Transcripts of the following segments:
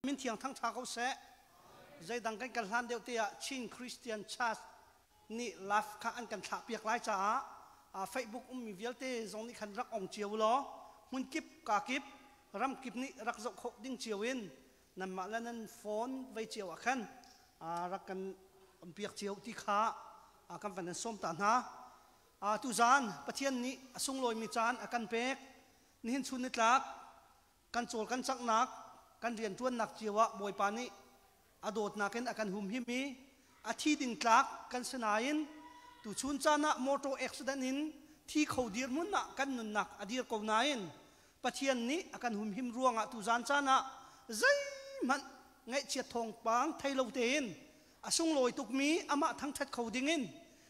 Min thiang thangṭha ko seh. Zeidang kan kal hlan deuh te ah Chin Christian Church nih live kha an kan thlah piak lai caah Facebook ummi vialte zong nih khan rak ong cio law hmun kip ka kip ram kip nih rak zoh khawh ding cio in nanmah le nan phone vei cio ah khan rak kan um piak cio ti kha kan van in sawm ta hna. Tuzaan Pathian nih a sunglawimi caan a kan pek. Nihin chun nitlak kan cawl kan canghnak kan rianṭuannak cio ah Bawipa nih a dawtnak in a kan humhim i a thi ding tlak kan si nain tuchun caan ah motor accident in thi kho dirhmun ah kan nunnak a dir ko nain Pathian nih a kan humhim ruangah tuzan caan ah zeihmanh ngaihchiat thawngpang thei lo tein a sunglawi tukmi amah thangṭhat kho dingin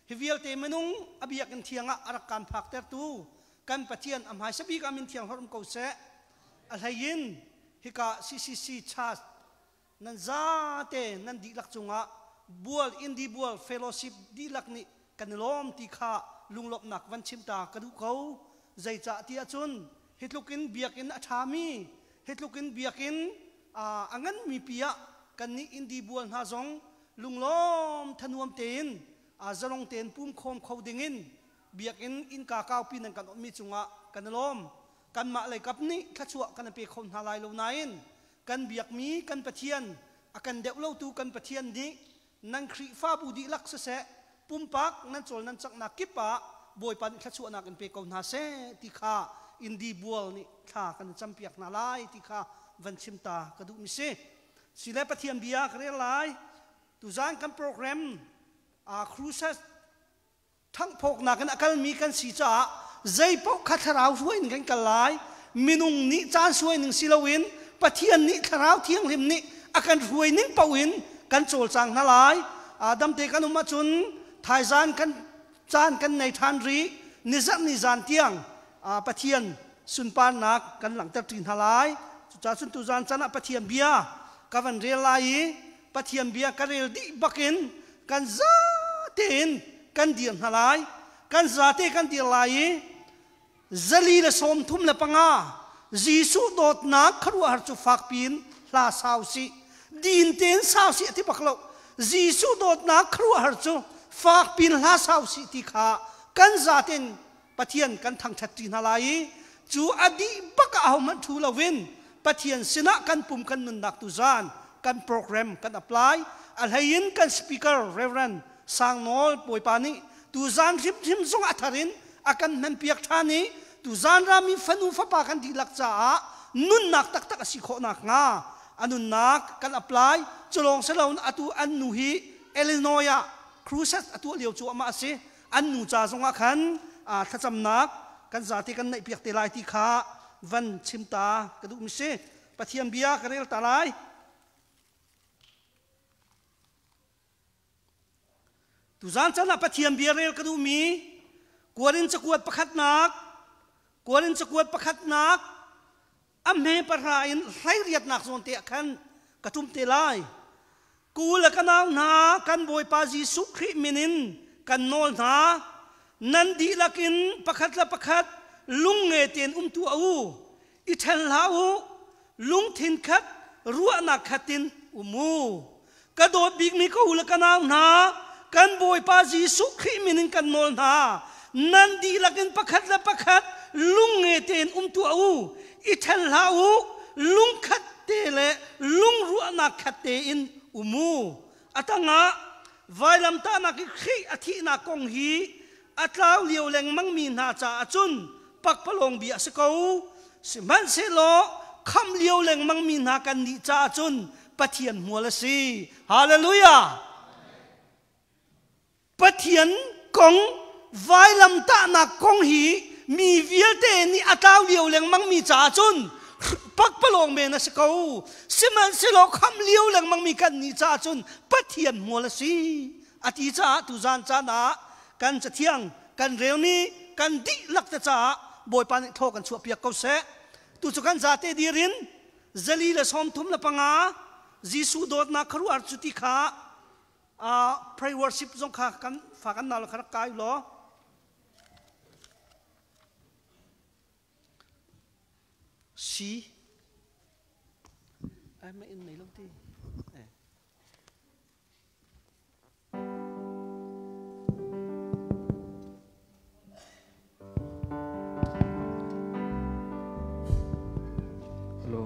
hi vialte minung a biakinn thiang ah a rak kan phaktertu kan Pathian a hmaisa bik ah min thiang hlorh ko seh. A hlei in hika CCC Church nan zate nan dihlak cungah bual Indi bual fellowship dihlak nih kan i lawm ti kha lunglawmhnak van chim ta ka duh ko. Zeicah ti ahcun hi tluk in biakinn a ṭhami, hi tluk in biakinn a nganmi pi ah kannih Indi bual hna zong lunglawm thanuam tein zalong tein pum khawm kho dingin biakinn innka kaupi nan kan onhmi cungah kan i lawm. Kanmah lei kap nih thluachuah kan i pe kho hna lai lo nain kan biakmi kan Pathian a kan deuh lotu kan Pathian nih nan Khrihfabu dihlak siseh pumpak nan cawl nan canghnak kip ah Bawipa nih thluachuahnak in pe ko hna seh ti kha Indi bual nih thla kan i campiak hna lai ti kha van chim ta ka duhmi si. Sile Pathian bia ka rel lai. Tuzaan kan program crusade ṭhanghphawknak in a kalmi kan si caah zeipaoh kha thlarau hruai in kan kal lai. Minung nih caan suai ning si loin Pathian nih thlarau thianghlim nih a kan hruai ning paoh in kan cawlcang hna lai. Damte kan um ahcun thaizan kan caan kan nei ṭhan rih. Nizarh ni zan tiang Pathian sunparnak kan langhter ṭi hna lai. Cucaah cun tuzan caan ah Pathian bia ka van rel lai i Pathian bia ka rel dih bakin kan zate in kan dir hna lai. Kan zate kan dir lai i 135 Jesuh dawtnak khuaruahhar cu fakpi in hla sau sih din tein sau sih a ti bak lo. Jesuh dawtnak khuaruahhar cu fakpi in hla sau sih ti kha kan zaten Pathian kan thangṭhat ṭi hna lai i cu a dih bak ah ahohmanh ṭhu loin Pathian sinah kan pum kan nunnak tu zan kan program kan apply. A hlei in kan speaker Reverend Sang Nawl Bawipa nih tu zan hrimhrim zong a thar in a kan hmanpiak ṭhan i tu zan rami fanu fapa kan dihlak caah nunnak taktak a si khawh nakhnga a nunnak kan apply. Cu lawng si loin atu an nu hi Illinois ah crusade a tuah lio cu amah a si. An nu ca zongah khan thlacamnak kan zate kan neih piak te lai ti kha van chim ta ka duhmi si. Pathian bia ka rel ta lai. Tuzan chan ah Pathian bia rel ka duhmi Korin cakuat pakhatnak Korin cakuat pakhatnak a hme pahra in hleiriatnak zawn te ah khan ka ṭum te lai. Ku le ka nau hna, kan Bawipa Jesuh Khrih min in kan nawl hna, nan dihlak in pakhat le pakhat lungnge tein um tuah u, i ṭhen hlah u, lungthin khat, ruahnak khat in um u. Ka dawt bikmi ka u le ka nau hna, kan Bawipa Jesuh Khrih min in kan nawl hna, nan dihlak in pakhat le pakhat lungnge tein um tuah u, i ṭhen hlah u, lungkhat te le lungruahnak khat tein um u. A tangah vailamtahnak i Khrih a thihnak kong hi a tlau lio lengmangmi hna caah cun pakpalawng bia a si ko. Sihmanhsehlaw khamh lio lengmangmi hna kannih caah cun Pathian hmual a si. Hallelujah! Pathian kong vailamtahnak kong hi mi vialte nih a tlau lio lengmangmi caah cun pakpalawng men a si ko. Sihmanhsehlaw khamh lio lengmangmi kannih caah cun Pathian hmual a si. A ti caah tuzan caan ah kan cathiang kan relmi kan dihlak te caah Bawipa nih thaw kan chuahpiak ko seh. Tu cu kan zate dir in 135 Jesuh dawtnak khuaruahhar cu ti kha pray worship zong kha kan fa kan nau kha rak kai law C. Ai ma in nei lo ti. Eh. Hello.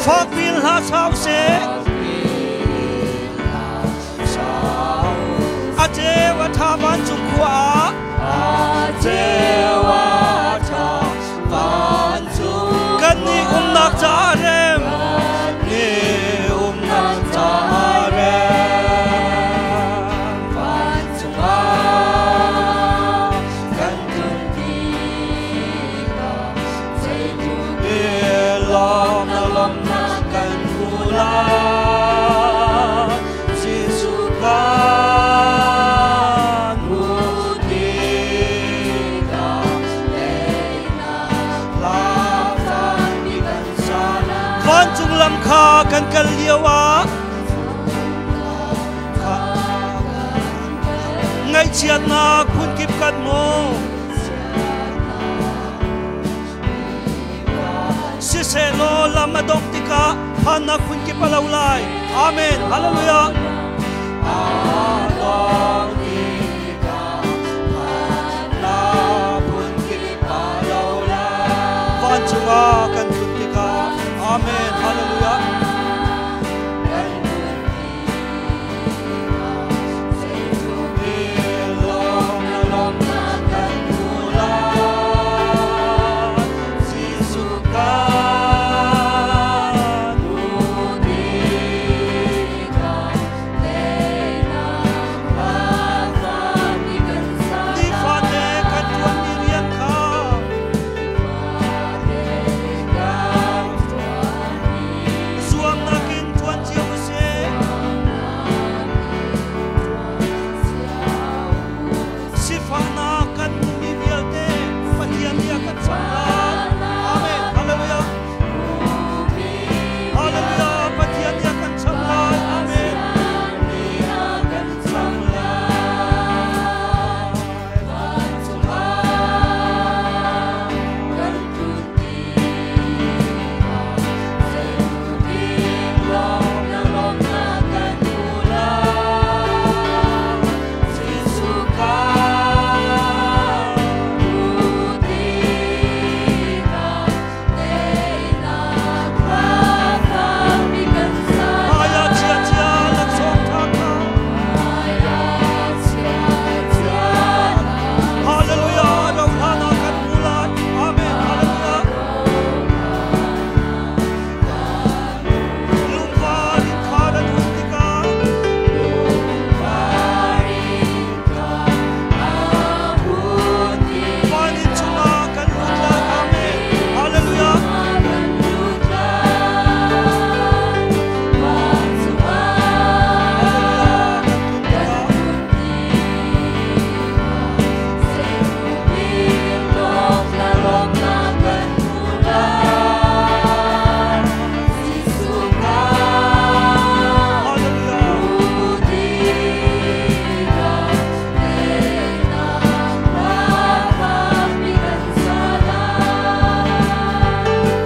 Fakpin hla sau seh. A ceu a tha vancung khua ah. A ceu a tha vancung. Kan nih umnak ca rem. Ni umnak ca rem. Vancung ah kan tlun tikah zeitluk lawm lawmnak kan hmu lai. Jesuh kan hmuh tikah Vancung lam kha kan kal lio ah ngaihchiatnak phunkip kan hmu. Sisehlaw lam a dongh tikah phannak phunkip a lo lai. Amen. Hallelujah. Vancung ah kan tlun tikah. Amen. Hallelujah. Nifate kan ṭuanmi rian kha zuamnak in ṭuan cio u sih. Sifahnak kan hmuhmi vialte Pathian nih a kan cham lai. Amen. Hallelujah. Hallelujah. Pathian nih a kan cham lai. Amen. Maya chia chia laksawng tha kha. Hallelujah. Rohana kan hmu lai. Amen. Hallelujah. Lungvar in khar an hun tikah van in chungah kan lut lai. Amen. Hallelujah. Hallelujah. Kan tlun tikah. Hallelujah.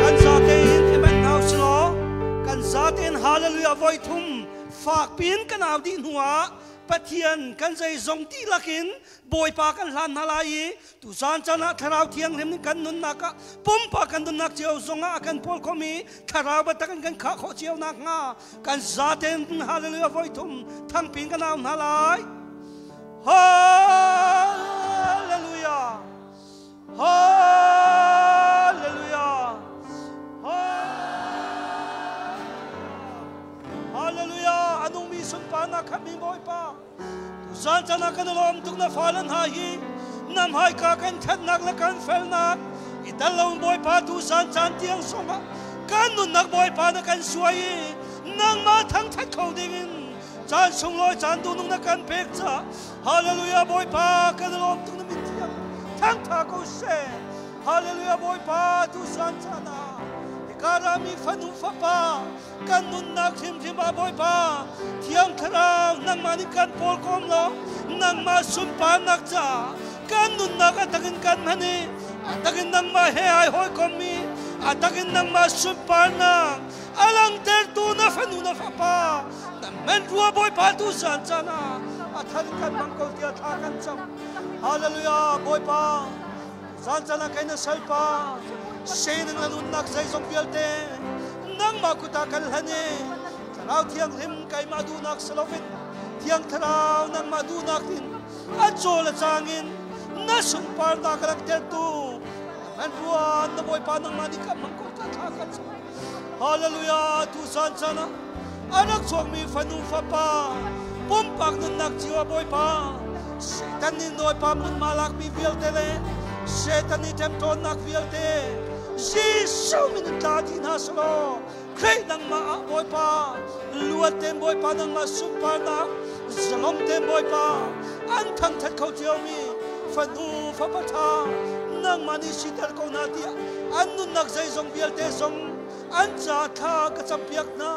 Kan zatein amen hau silaw kan zatein hallelujah voi thum fak pin kan au dih hnuah Pathian kan zeizong dihlak in Bawipa kan hlan hna lai i tuzan caan ah Thlarau Thianghlim nih kan nunnak ah pumpak kan nunnak cio zongah a kan pawl khomi Thlarau biatak in kan khah khawh cio nakhnga kan zatein hallelujah voi thum thangpin kan au hna lai. Hallelujah. Hallelujah. Hallelujah. A nungmi sunparnak khatmi Bawipa. Tuzan caan ah kan i lawm tuk na fale hna hi na hmaika kan ṭhatnak le kan felnak i dal lo Bawipa tuzan caan tiang zongah kan nunnak Bawipa na kan suai i nangmah thangṭhat kho dingin caan sunglawi caan duhnung na kan pek caah Hallelujah Bawipa kan i lawm tuk na min thiang thangṭha ko seh. Hallelujah Bawipa tuzan caan ah. Rami fanu fapa kan nunnak hrimhrim ah Bawipa Thiang Thlarau nangmah nih kan pawl kom law nangmah sunparnak caah kan nunnak a takin kan hman i a takin nangmah he ai hawikommi a takin nangmah sunparnak a langhtertu na fanu na fapa na men rua Bawipa tu zan caan ah a thar kan hmang ko tiah thla kan cam. Hallelujah Bawipa zan caan ah kai na salpa sen na nunnak zeizong vialte nangmah kut ah kan hlan i Thlarau Thianghlim keimah duhnak si loin Thiang Thlarau nangmah duhnak in a cawl a cang in na sunparnak a langhtertu nan ruan na Bawipa nangmah nih ka hmang ko ta thla kan cam. Hallelujah tu zan caan ah a rak chuakmi fanu fapa pumpak nunnak cio ah Bawipa Satan nih nawipa hmunhma lakmi vialte le Satan nih ṭemṭawnnak vialte Jesuh min in tla dih hna selaw Khrih nangmah ah Bawipa luat tein Bawipa nangmah sunparnak zalong tein Bawipa an thangṭhat kho ciomi fanu fapa ṭha nangmah nih siter ko hna tiah an nunnak zeizong vialte zong an ca thla ka campiak hna.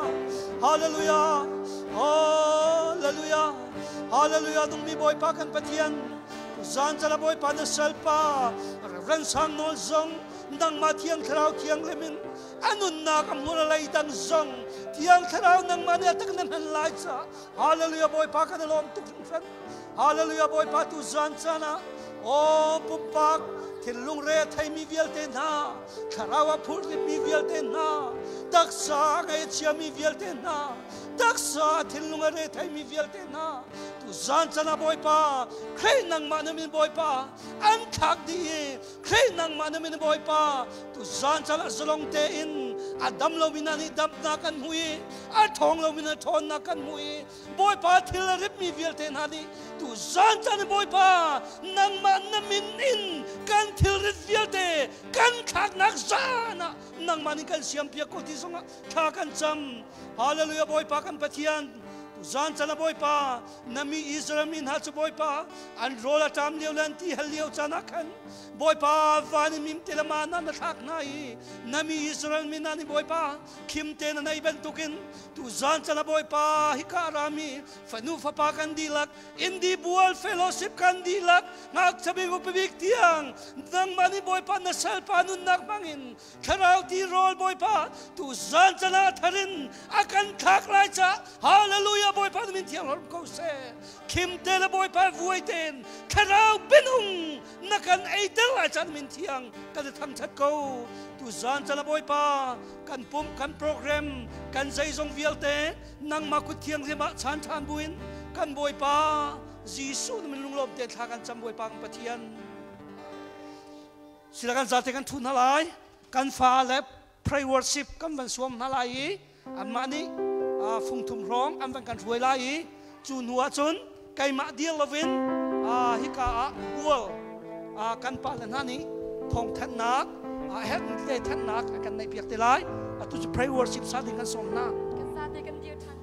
Hallelujah, Hallelujah, Hallelujah. Nungmi Bawipa kan Pathian zan cala Bawipa na salpa Reverend Sang Nawl zong nangmah Thiang Thlarau Thianghlim in a nunnak a hmur a lei dang zong Thiang Thlarau nangmah nih a tak na hman lai ca. Hallelujah Bawipa kan i lawm tuk hringhran. Hallelujah Bawipa tu zan caan ah aw pumpak thinlung re a theimi vialte hna, thlarau a phurritmi vialte hna, taksa a ngaihchiami vialte hna, taksa thinlung a re theimi vialte hna tu zan caan ah Bawipa Khrih nangmah na min Bawipa an thlak dih i Khrih nangmah na min Bawipa tu zan caan ah zalong tein a dam lomi hna nih damnak an hmu i a ṭhawng lomi hna ṭhawnnak kan hmu i Bawipa thil a ripmi vialte hna nih tu zan caan Bawipa nangmah na min in kan thilrit vialte kan thlaknak zan ah nangmah nih kan siampiak ko ti zongah thla kan cam. Hallelujah Bawipa kan Pathian tu zan caan ah Bawipa na mi Israel mi hna cu Bawipa an rawl a ṭam lio le an ti hal lio caan ah khan Bawipa van in mim te le mana na thlak hna i na mi Israel mi hna nih Bawipa khim te na nei bantukin tu zan caan ah Bawipa hika rami fanu fapa kan dihlak Indi Bual Fellowship kan dihlak ngakchia bik upa bik tiang nangmah nih Bawipa na salpa nunnak hmangin thlarau ti rawl Bawipa tu zan caan ah tharin a kan thlak lai ca. Hallelujah Bawipa na min thiang hlorh ko seh. Khim te le Bawipa vuai tein thlarau bianung na kan eiter lai ca na min thiang kan i thangṭhat ko. Tu zan caan ah Bawipa kan pum kan program kan zeizong vialte nangmah kut thianghlim ah chan ṭhan buin kan Bawipa Jesuh na min lunglawm te thla kan cam. Bawipa kan Pathian sila kan zate kan thu hna lai, kan fa le pray worship kan van suam hna lai i anmah nih fungthum hrawng an van kan hruai lai i cu hnu ah cun keimah dir loin hika ah bual kan pa le hna nih thawngthanhnak herh le thanhnak a kan neih piak te lai. Atu cu pray worship sa ding kan sawm hna. Kan zate kan dir ṭhan.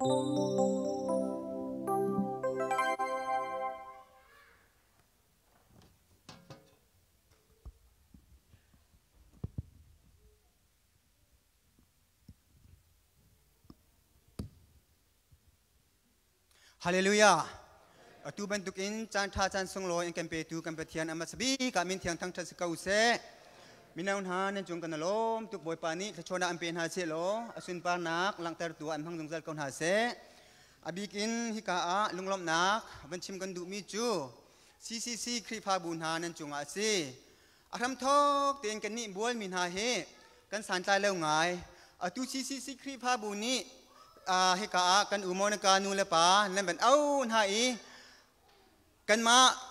Hallelujah. Atu bantukin caan ṭha caan sunglawi in kan petu kan Pathian a hmasa bik ah min thiang thangṭhat si ko seh. Mino hna nan cung kan lawm tuk Bawipa nih thluachuahnak an pe hna seh law a sunparnak langhtertu ah an hmang zungzal ko hna seh. A bik in hika ah lunglawmhnak van chim kan duhmi cu CCC Khrihfabu hna nan cungah a si. A hramthawk tein kannih bualmi hna hi kan santlai lo ngai. Atu CCC Khrihfabu nih hika ah kan u Monica nu le pa nan van au hna i kanmah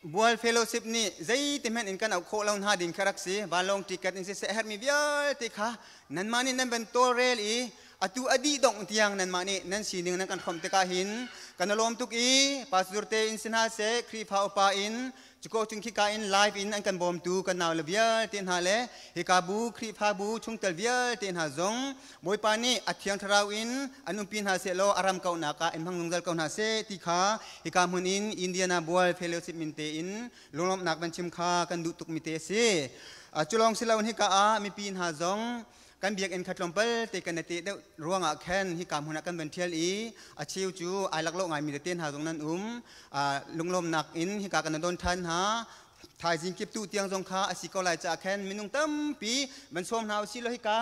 bual fellowship nih zeiti hmanh in kan auh khawh lo hna ding kha rak si. Vanlawng ticket in siseh herhmi vialte kha nanmah nih nan van tawlrel i atu a dih dongh tiang nanmah nih nan sining nan kan hrawmh tikah hin kan lawm tuk i pastor te in si hna seh Khrihfa upa in Cuko cun khika in live in an kan bawmtu kan nau le vialte hna le hika bu Khrihfabu chungtel vialte hna zong Bawipa nih a thiang thlarau in an umpi hna seh law a ram kauhnak ah in hmang zungzal ko hna seh ti kha hika hmun in Indiana Bual Fellowship min te in lunglawmhnak van chim kha kan duh tukmi te a si. Culawng si loin hika ah mipi hna zong kan biakinn kha tlawmpal te kan i te deuh ruangah khan hika hmun ah kan van ṭhial i a cheu cu ai laklawh ngaimi tete hna zong nan um. Lunglawmnak in hika kan don ṭhan hna. Thaizing kip tu tiang zong kha a si ko lai caah khan minung tampi van sawm hna usih law hika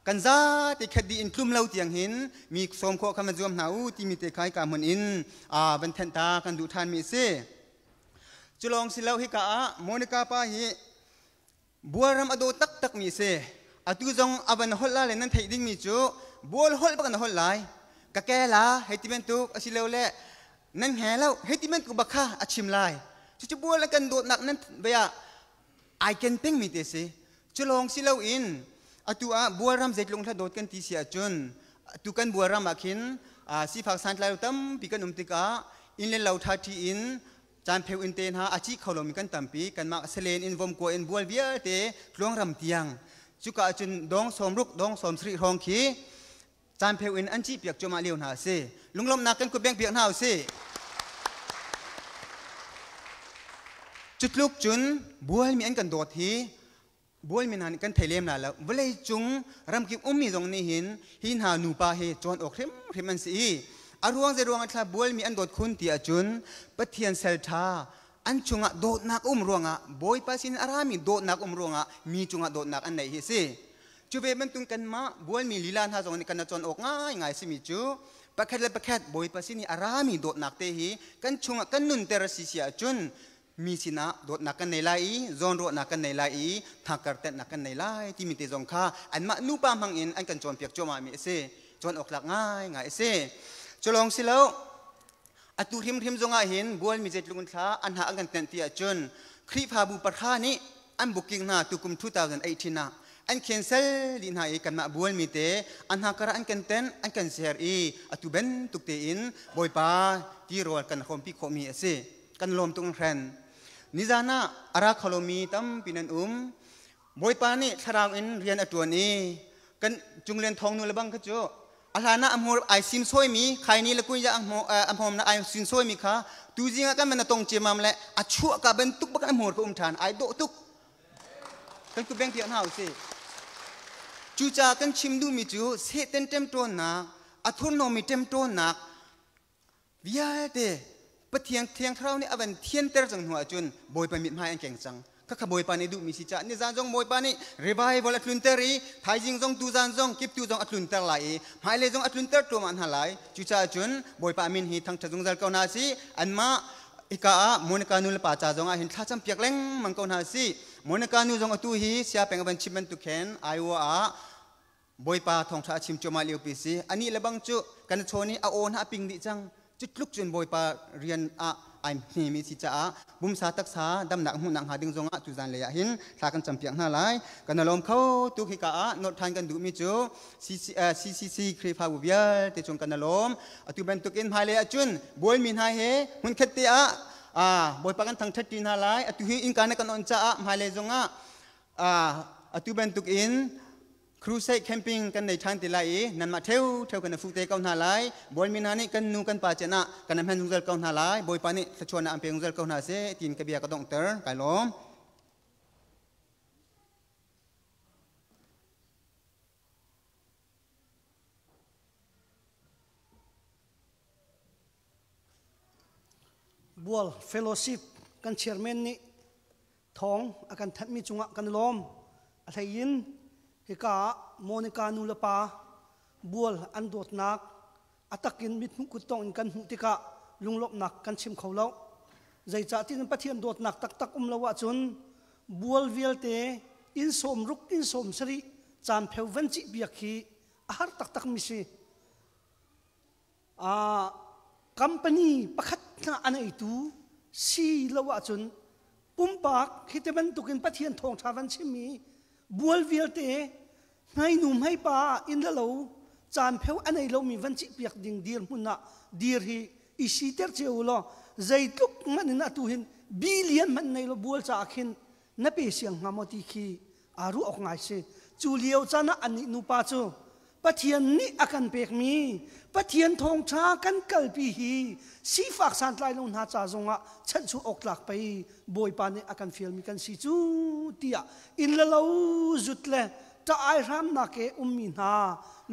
kan zate khat dih in tlum lo tiang hin mi sawm khawh kha van zuam hna u timi te kha hika hmun in van thenh ta kan duh ṭhanmi a si. Culawng si lo hika ah Monica pa hi Bualram a daw taktakmi a si. Atu zong a van holh la le nan theih dingmi cu bual holh bak na holh lai. Ka ke la hei ti bantuk asilole nan hnge lo hei ti bantuk bak kha a chim lai. Cucu bual a kan dawtnak nan bia ai ken pengmi te si. Cu lawng si loin atu ah bualram zeitlung hla dawt kan ti si ahcun atu kan bualram ah khin sifak santlai lo tampi kan um tikah inn le lo ṭha ṭhi in Caan pheu in te hna a ci kho lomi kan tampi. Kanmah salen in vomkua in bual vialte tluangram tiang cuka ahcun dong 60 dong 70 hrawng khi caan pheu in an cih piak cuahmah lio hna a si. Lunglawmhnak kan kut beng piak hna u sih. Cutluk cun bualmi an kan dawt hi bualmi hna nih kan thei lem la lo. Vawlei cung ramkip ummi zong nih hin hi hna nupa hi cawn awk hrimhrim an si i a ruang zei ruang ah thla bualmi an dawt khun ti ahcun Pathian sal ṭha an chungah dawtnak um ruangah Bawipa sin a rami dawtnak um ruangah mi cungah dawtnak an neih hi a si. Cu ve bantuk kanmah bualmi lila hna zong nih kan cawn awk ngaingai simi cu pakhat le pakhat Bawipa sin i a rami dawtnak te hi kan chungah kan nunter a si si ahcun mi sinah dawtnak kan nei lai i zawnruahnak kan nei lai i hnakartenhnak kan nei lai timi te zong kha anmah nupa hmang in an kan cawnpiak cuahmah mi a si. Cawn awk tlak ngaingai a si. Culawng si lo, atu hrimhrim zongah hin bualmi zeitluk in thla an ha an kan tenh ti ahcun Khrihfabu pahra nih an booking hna tukum 2018 ah an cancel dih hna i kanmah bualmi te an hnakar an kan tenh an kan ser i atu bantuk tein Bawipa tirawl kan hrawmpi khawhmi a si. Kan lawm tuk hren. Nizan ah a ra kho lomi tampi nan um. Bawipa nih thlarau in rian a ṭuan i kan cunglen thawng nu le bang kha cu a hlan ah a hmur ai sim sawimi khaini le kunya a hmawm na ai sin sawimi kha tuzing ah kan man a tong ciamam le a chuah ka bantuk bak a hmur ka um ṭhan ai dawh tuk. Kan ku beng piak hna usih. Cucaah kan chim duhmi cu Satan ṭemṭawnnak, a thurhnawmmi ṭemṭawnnak vialte Pathian Thiang Thlarau nih a van thianter cang hnu ahcun Bawipa mithmai an keng cang. Khakha Bawipa nih duhmi si caah nizan zong Bawipa nih revival a tlunter i thaizing zong tuzan zong kiptu zong a tlunter lai i hmailei zong a tlunter tluahmah hna lai. Cucaah cun Bawipa min hi thangṭhat zungzal ko hna sih. Anmah hika ah Monica nu le pa ca zong ah hin thlacam piak lengmang ko hna sih. Monica nu zong atu hi siapeng a van chim bantuk khin Iowa ah Bawipa thawngṭha a chim cuahmah liopi si. Anih le bang cu kan chawn i a aw hna a ping dih cang. Cu tluk cun Bawipa rian ah ai hnemi si caah pumsa taksa damnak hmuhnak hnga ding zongah tuzan lei ah hin thla kan campiak hna lai. Kan lawm kho tuk. Hika ah nolh ṭhan kan duhmi cu CCC Khrihfabu vialte cung kan lawm. Atu bantukin hmailei ahcun bualmi hna he hmunkhat te ah Bawipa kan thangṭhat ṭi hna lai. Atu hi innka na kan on caah hmailei zongah atu bantukin Crusade camping kan nei ṭhan ti lai i nanmah ṭheuṭheu kan i fuh te ko hna lai. Bawi hna nih kan nu kan pa cenah kan hman zungzal ko hna lai. Bawipa nih thluachuahnak an pe zungzal ko hna seh tiin ka bia ka donghter. Kai lawm. Bual Fellowship kan chairman nih thawng a kan thanhmi cungah kan i lawm. A hleiin hika ah Monica nu le pa bual an dawtnak a takin mithmuh kuttong in kan hmuh tikah lunglawmhnak kan chim kho lo. Zeicahtiah Pathian dawtnak taktak um lo ahcun bual vialte inn sawm ruk inn sawm sarih caan pheu van cih biak hi a har taktak mi si. Company pakhat hna a neitu si lo ahcun pumpak hi te bantukin Pathian thawngṭha van chim i bual vialte hmeinu hmeipa inn le lo caan pheu a nei lomi van cihpiak ding dirhmun ah dir hi i siter cio u law zeitluk hmanh in atu hin billion hmanh nei lo bual caah khin na pe siang hnga maw ti khi aa ruah awk ngai si. Cu lio caan ah annih nupa cu Pathian nih a kan pekmi Pathian thawngṭha kan kalpi hi sifak santlai lo hna ca zongah chanhchuah awk tlak pei Bawipa nih a kan fialmi kan si cu tiah inn le lo zut le ṭah ai hramnak e ummi hna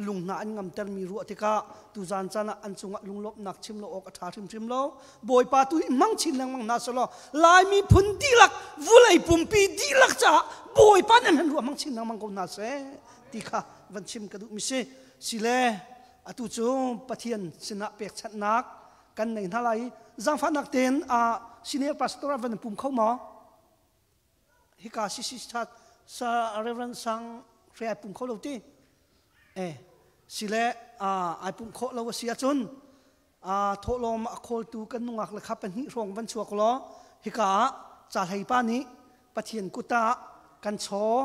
lung hna an ngamtermi ruah tikah tuzan caan ah an cungah lunglawmhnak chim lo awk a ṭha hrimhrim lo. Bawipa tu nih hmang chin lengmang hna selaw Lai miphun dihlak vulei pumpi dihlak caah Bawipa nih an ruah hmang chin lengmang ko hna seh ti kha van chim ka duhmi si. Sile atu cu Pathian sinah pekchanhnak kan nei hna lai. Zaangfahnak tein senior pastor van pum kho maw? Hika CC sa Reverend Sang Hre ai pum kho lo ti. Eh sile ai pum khawh lo a si ahcun thawhlawm a khawltu kan nungak le kha pahnih hrawng van chuak law hika ah ca hlei pa nih Pathian kut ah kan chaw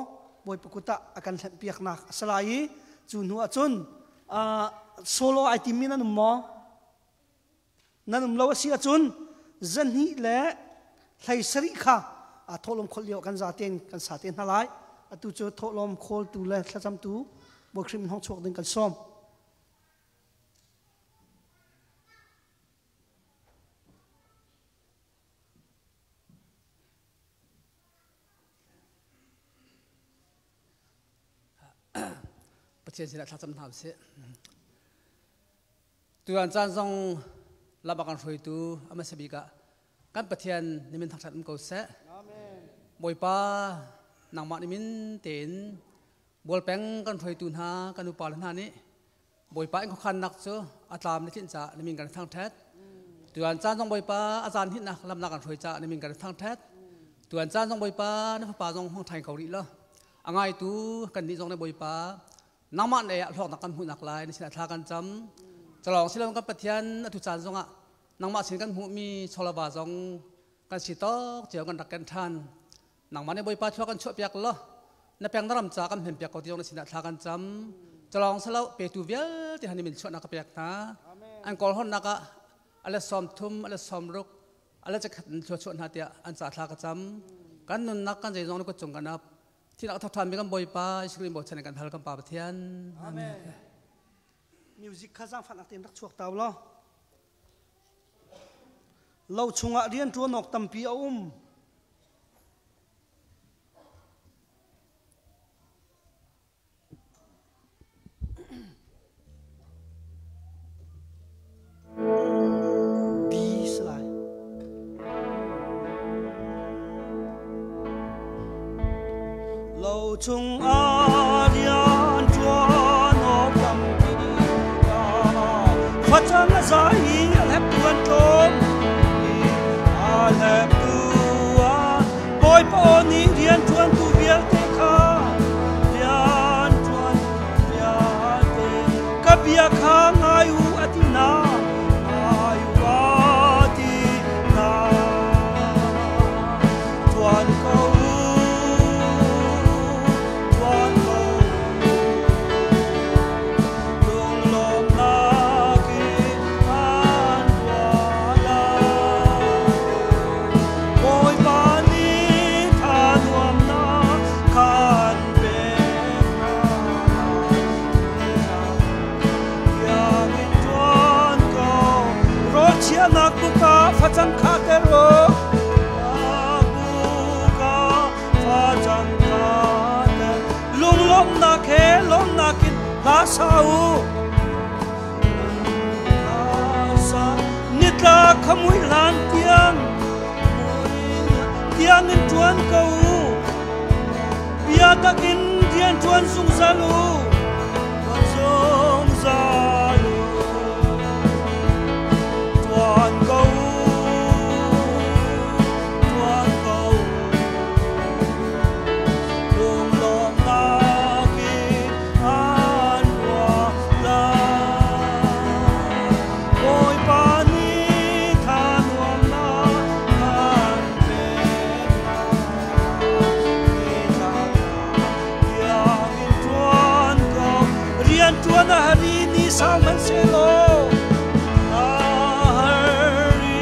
Bawipa kut ah a kan hlenh piaknak a si lai i cu hnu ah cun solo ai timmi nan um maw? Nan um lo a si ahcun zahnih le hlei sarih kha thawhlawm kholh lio kan zaten kan sa te hna lai. Atu cu thawhlawm khawltu le thlacamtu Bawi Khrih min hong chuak ding kan sawm. Pathian sinah thlacam hna usih. Tuan caan zong lam a kan hruaitu a hmasa bik ah kan Pathian nimin thangṭhat um ko seh. Bawipa nangmah nimin tein bualpeng kan hruaitu hna kan upa le hna nih Bawipa in khuakhannak cu a tlam na tlinh caah na min kan thangṭhat. Tuan caan zong Bawipa a caan hinnak lamnak kan hruai caah na min kan thangṭhat. Tuan caan zong Bawipa na fapa zong hung ṭhain ko rih law a ngaitu kan nih zong na Bawipa nangmah ne ah hlawknak kan hmuhnak lai na sinah thla kan cam. Calawng silom kan Pathian atu caan zongah nangmah sin kan hmuhmi chawlava zong kan si tawk cio kan rak ken ṭhan. Nangmah nih Bawipa thua kan chuahpiak law na peng na ram ca kan hmenpiak ko ti zong na sinah thla kan cam. Calawng salo petu vialte han min chuahnak ka pek hna. An kawl honnak ah ale sawm thum ale sawm ruk ale chakhat in thlua chuah hna tiah an ca thla ka cam. Kan nunnak kan zeizong na kut cung kan ap. Thinak thawthan mi kan Bawipa Jesuh Khrih bochan in kan hal kan Pa Pathian. Amen. Music kha zaangfahnak tein rak chuak tau law. Lo chungah rian ṭuan awk tampi a um. D si lai. Lo chungah rian ṭuan awk tampi facang a zai i a hlep tuan tlawm a hlep tuan Bawipa aw nih rian ṭuantu vialte kha rian ṭuan vialte ka bia kha ngai u a ti hna ngai u a ti hna ṭuan ko u ṭuan ko u lunglawmhnak in an tuah lai Bawipa nih tha nuamnak khan pek hna. Ruahnak buk ah facang kha ter u. Buk ah facang kha ter. Lunglawmhnak he lawmhnak in hla sa u. Nitla kha mui hlan tiang tiang in ṭuan ko u. Bia takin rian ṭuan zungzal u. Ṭuan zungzal u. Ṭuan ko u. Ṭuan ko u. Lunglawmhnak in an ruah lai. Bawipa nih thanuamnak an pek lai. Tiang in ṭuan ko, rian ṭuan a har i ni sau hmanhsehlaw, a har i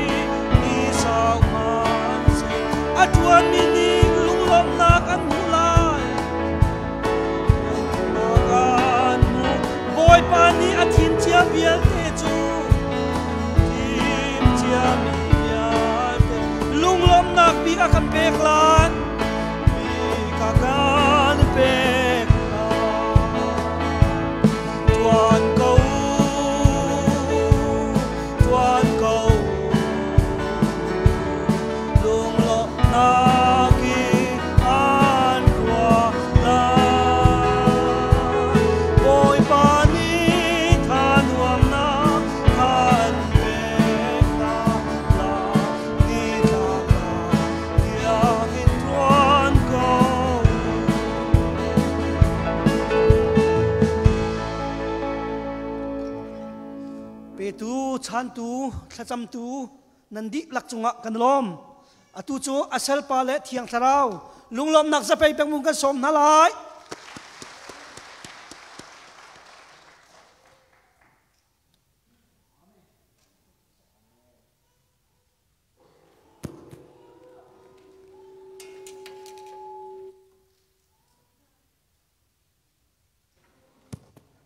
ni sau hmanhsehlaw, a ṭuanmi nih lunglawmhnak an hmu lai. Kan hmu. Bawipa nih a thim cia vialte cu thim ciami vialte lunglawmhnak bik a kan pek lai. Bik a kan pek lai. Ṭuan ko u, ṭuan ko u. Lunglawmhnak in an ruah lai. Bawipa nih thanuamnak an pek hna lai. Nitlak tiang in ṭuan ko u. Petu, chantu, thlacamtu nan dihlak cungah kan lawm. Atu cu a salpa le Thiang Thlarau lunglawmnak zapei peng kan sawm hna lai.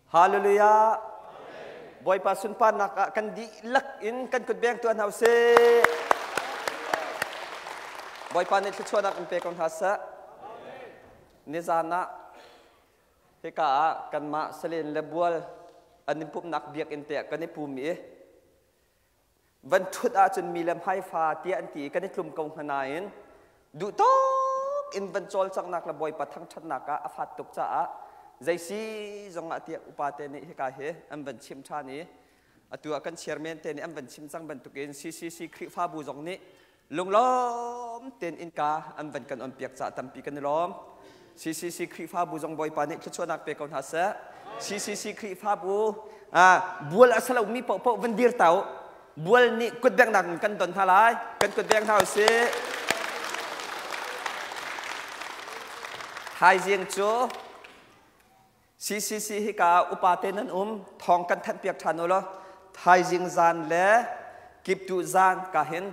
Hallelujah. Bawipa sunparnak ah kan dihlak in kan kut beng tuah hna usih. Bawipa nih thluachuahnak in pe ko hna seh. Nizan ah hika ah kanmah Salen le Bual an in pumhnak biakinn te ah kan i pum i van ṭhut ahcun mi le hmaifa tiah an ti i kan i tlum ko hna nain duh tawk in van cawlcanghnak le Bawipa thangṭhatnak ah a fat tuk caah zeisi zongah tiah upa te nih hika hi an van chim ṭhan i atu ah kan chairman te nih an van chim cang bantukin CCC Khrihfabu zong nih lunglawm tein innka an van kan on piak caah tampi kan i lawm. CCC Khrihfabu zong Bawipa nih thluachuahnak pe ko hna seh. CCC Khrihfabu bual a salomi paohpaoh van dir ta u. Bual nih kutbengnak in kan don hna lai. Kan kutbeng hna usih. Thaizing cu CCC hika upa te nan um thawng kan thanh piak ṭhan u law thaizing zan le kiptuh zan ka hin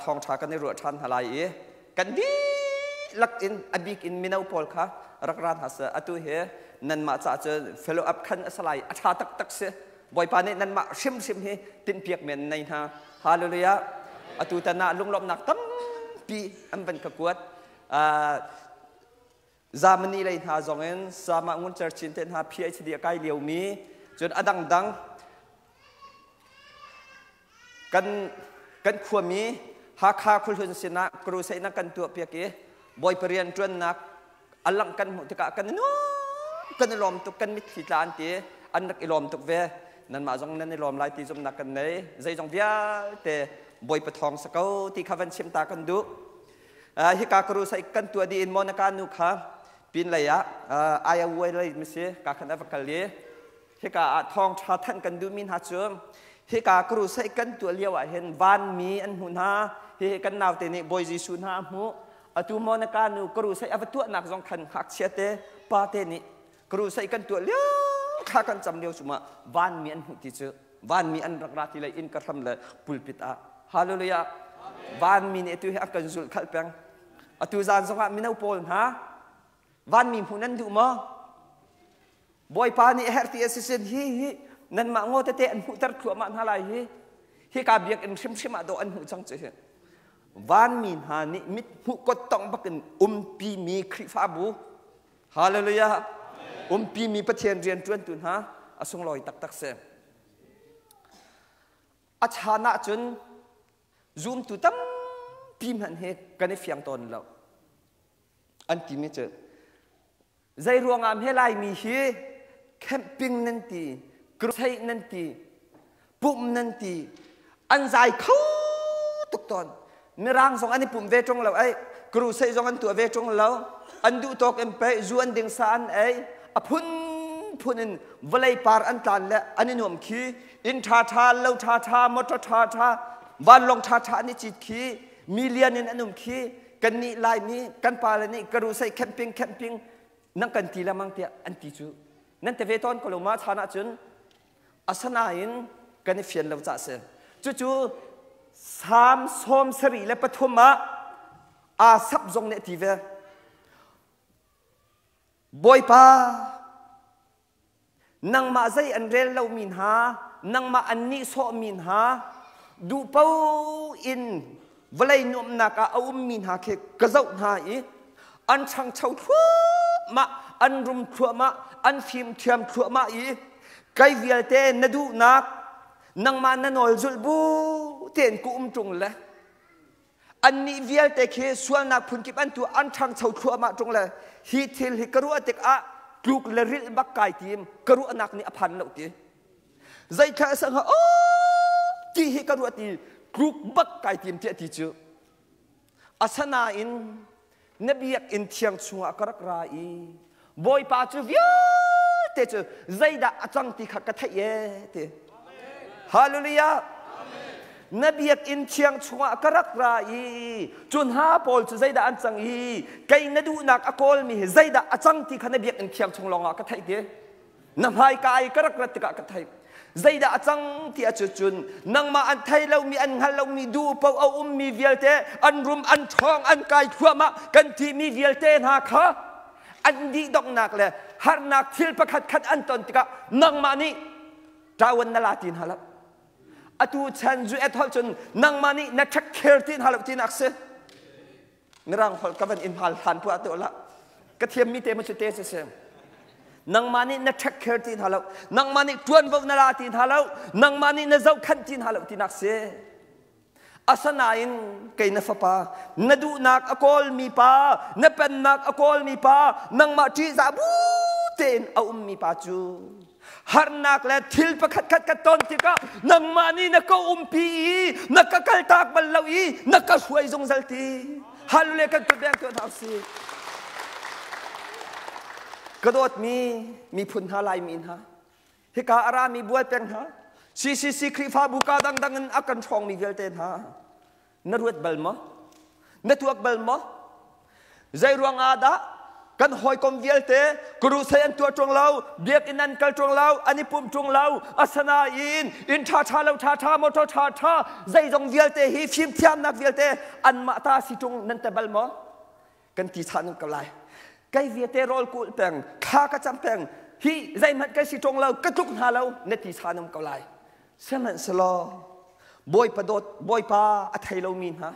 thawngṭha kan i ruah ṭhan hna lai i kan dihlak in a bik in mino pawl kha rak ra hna seh. Atu hi nanmah caah cun fellow up khan a si lai, a ṭha taktak si. Bawipa nih nanmah hrimhrim hi tinhpiak men nei hna. Hallelujah. Atu tan ah lunglawmhnak tampi an van ka kuat. Germany lei hna zong in Sama Ngun Cer Chin te hna PhD a kai liomi cun a dangdang Kan khuami Hakha khuahlun sinah crusade na kan tuahpiak i Bawipa rianṭuannak a langh kan hmuh tikah kan i nuam, kan i lawm tuk, kan mitthli tla an ti, an rak i lawm tuk ve. Nanmah zong nan i lawm lai ti zumhnak kan nei. Zeizong vialte Bawipa thawng si ko ti kha van chim ta kan duh. Hika crusade kan tuah dih in Monica nu kha pin lei ah Iowa lei misi ka khan a va kal i Hika ah thawngṭha thanh kan duhmi hna cu hika crusade kan tuah lio ah hin vanmi an hmuh hna. Hihi kan naute nih Bawi Jesuh hna a hmuh. Atu Monica nu crusade a va tuahnak zong khan ngakchia te pa te nih crusade kan tuah lio thla kan cam lio cungah vanmi an hmuh ti cu vanmi an rak ra ti lei inn ka hram le pulpit ah. Hallelujah. Vanmi nih atu hi a kan zulh khalh peng. Atu zan zongah mino pawl hna vanmi hmuh nan duh maw? Bawipa nih a herh ti a si sin hi hi nanmah ngaw tete an hmuhter thluahmah hna lai hi. Hika biakinn hrimhrim ah dawh an hmuh cang cu hi. Vanmi hna nih mit hmuh kottong bakin umpimi Khrihfabu. Hallelujah. Umpimi Pathian rianṭuantu hna a sunglawi taktak si. A chan ahcun zumtu tampi hmanh hi kan i fiang tawn lo. An timi cu zei ruangah hme Laimi hi camping nan ti, crusade nan ti, pumh nan ti, an zai kho tuk tawn. Mirang zong an i pum ve ṭung lo ei, crusade zong an tuah ve ṭung lo. An duh tawk in pei zu an ding sa an ei, a phunphun in vawlei par an tlan le an i nuam khi, inn ṭhaṭha, lo ṭhaṭha, motor ṭhaṭha, vanlawng ṭhaṭha an i cit khi, million in an um khi, kannih Laimi kan pale nih crusade camping camping nan kan ti lengmang tiah an ti cu nan te ve tawn ko lo ma chan ahcun asanain kan i fian lo cah si. Cucu Salm 73 ah aa sap zong nih a ti ve. Bawipa, nangmah zei an rel lomi hna, nangmah an nihsawhmi hna, duhpo in vawlei nuamhnak ah a ummi hna khi ka zoh hna i an ṭhangcho thluahmah, an rum thluahmah, an fimthiam thluahmah i kai vialte na duhnak, nangmah na nawl zulh bu tein ka um ṭung le annih vialte khi sualnak phunkip an tuah, an ṭhangcho thluahmah ṭung le hi thil hi ka ruah tikah tluk le rilh bak kai tim, ka ruahnak nih a phan lo ti. Zeithla a sang o ti hi ka ruah ti, tluk bak kai tim tiah ti cu. Asanain na biakinn thiang chungah ka rak ra i Bawipa cu vialte cu zeidah a cang ti kha ka theih e ti. Hallelujah. Na biakinn thiang chungah ka rak ra i cu hna pawl cu zeidah an cang i kei na duhnak a kawlmi hi zeidah a cang ti kha na biakinn thiang chung lawngah ka theih ti. Na hmaika i ka rak rat tikah ka theih. Zeidah a cang ti ahcun nangmah an thei lomi, an hngal lomi, duh paoh a ummi vialte, an rum, an ṭhawng, an kai thluahmah kan timi vialte hna kha an dih donghnak le harnak thil pakhat khat an ton tikah nangmah nih ṭawan na la ti hna lo. Atu chan zu et holh cun nangmah nih na take care ti hna lo tinak si. Mirang holh ka van in hmal hlan puah te la ka thiam mi te ma cu te si si. Nangmah nih na take care ti hna lo, nangmah nih tuanvo na la ti hna lo, nangmah nih na zohkhanh ti hna lo tinak si. Asanain kei na fapa, na duhnak a kawlmi pa, na pennak a kawlmi pa, nangmah ṭihzah bu tein a ummi pa cu harnak le thil pakhat khat ka ton tikah nangmah nih na ka umpi i na ka kaltak bal lo i na ka hruai zungzal ti. Hallelujah, kan kut beng tuah hna usih. Ka dawtmi miphun hna, Laimi hna, hika a rami bual peng hna, CCC Khrihfabu ka dangdang in a kan hrawngmi vialte hna, na ruat bal maw? Na tuak bal maw? Zei ruang ah dah kan hawikom vialte crusade an tuah ṭung lo, biakinn an kal ṭung lo, an i pumh ṭung lo, asanain inn ṭhaṭha lo ṭhaṭha, motor ṭhaṭha, zeizong vialte hi fimthiamnak vialte anmah ta si ṭung nan te bal maw? Kan ti chan ko lai. Kai vialte rawl kulh peng, thla ka cam peng, hi zeihmanh kan si ṭung lo, ka tluk hna lo, na ti chan um ko lai. Sihmanhsehlaw Bawipa dawt, Bawipa a thei lomi hna,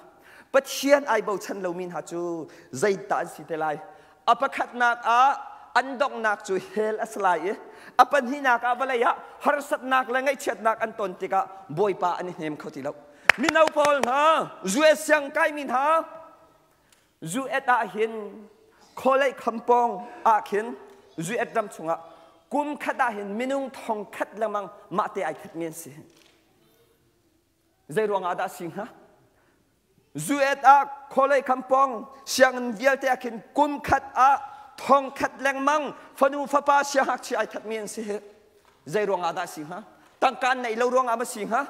Pathian ai bochan lomi hna cu zeidah an si te lai? A pakhatnak ah an donghnak cu hell a si lai i a pahnihnak ah vawlei ah harsatnak le ngaihchiatnak an ton tikah Bawipa an i hnem kho ti lo. Mino pawl hna, US siang kaimi hna, US ah hin khualei khampawng ah khin US ram chungah kum khat ah hin minung thong khat lengmang mah te ai khat mi an si. Zei ruang ah dah si hnga? US ah khualei khampawng sianginn vialte ah khin kum khat ah thong khat lengmang fanu fapa siangngakchia ai that mi an si hi. Zei ruang ah dah si hnga? Tangka an neih lo ruang ah ma si hnga?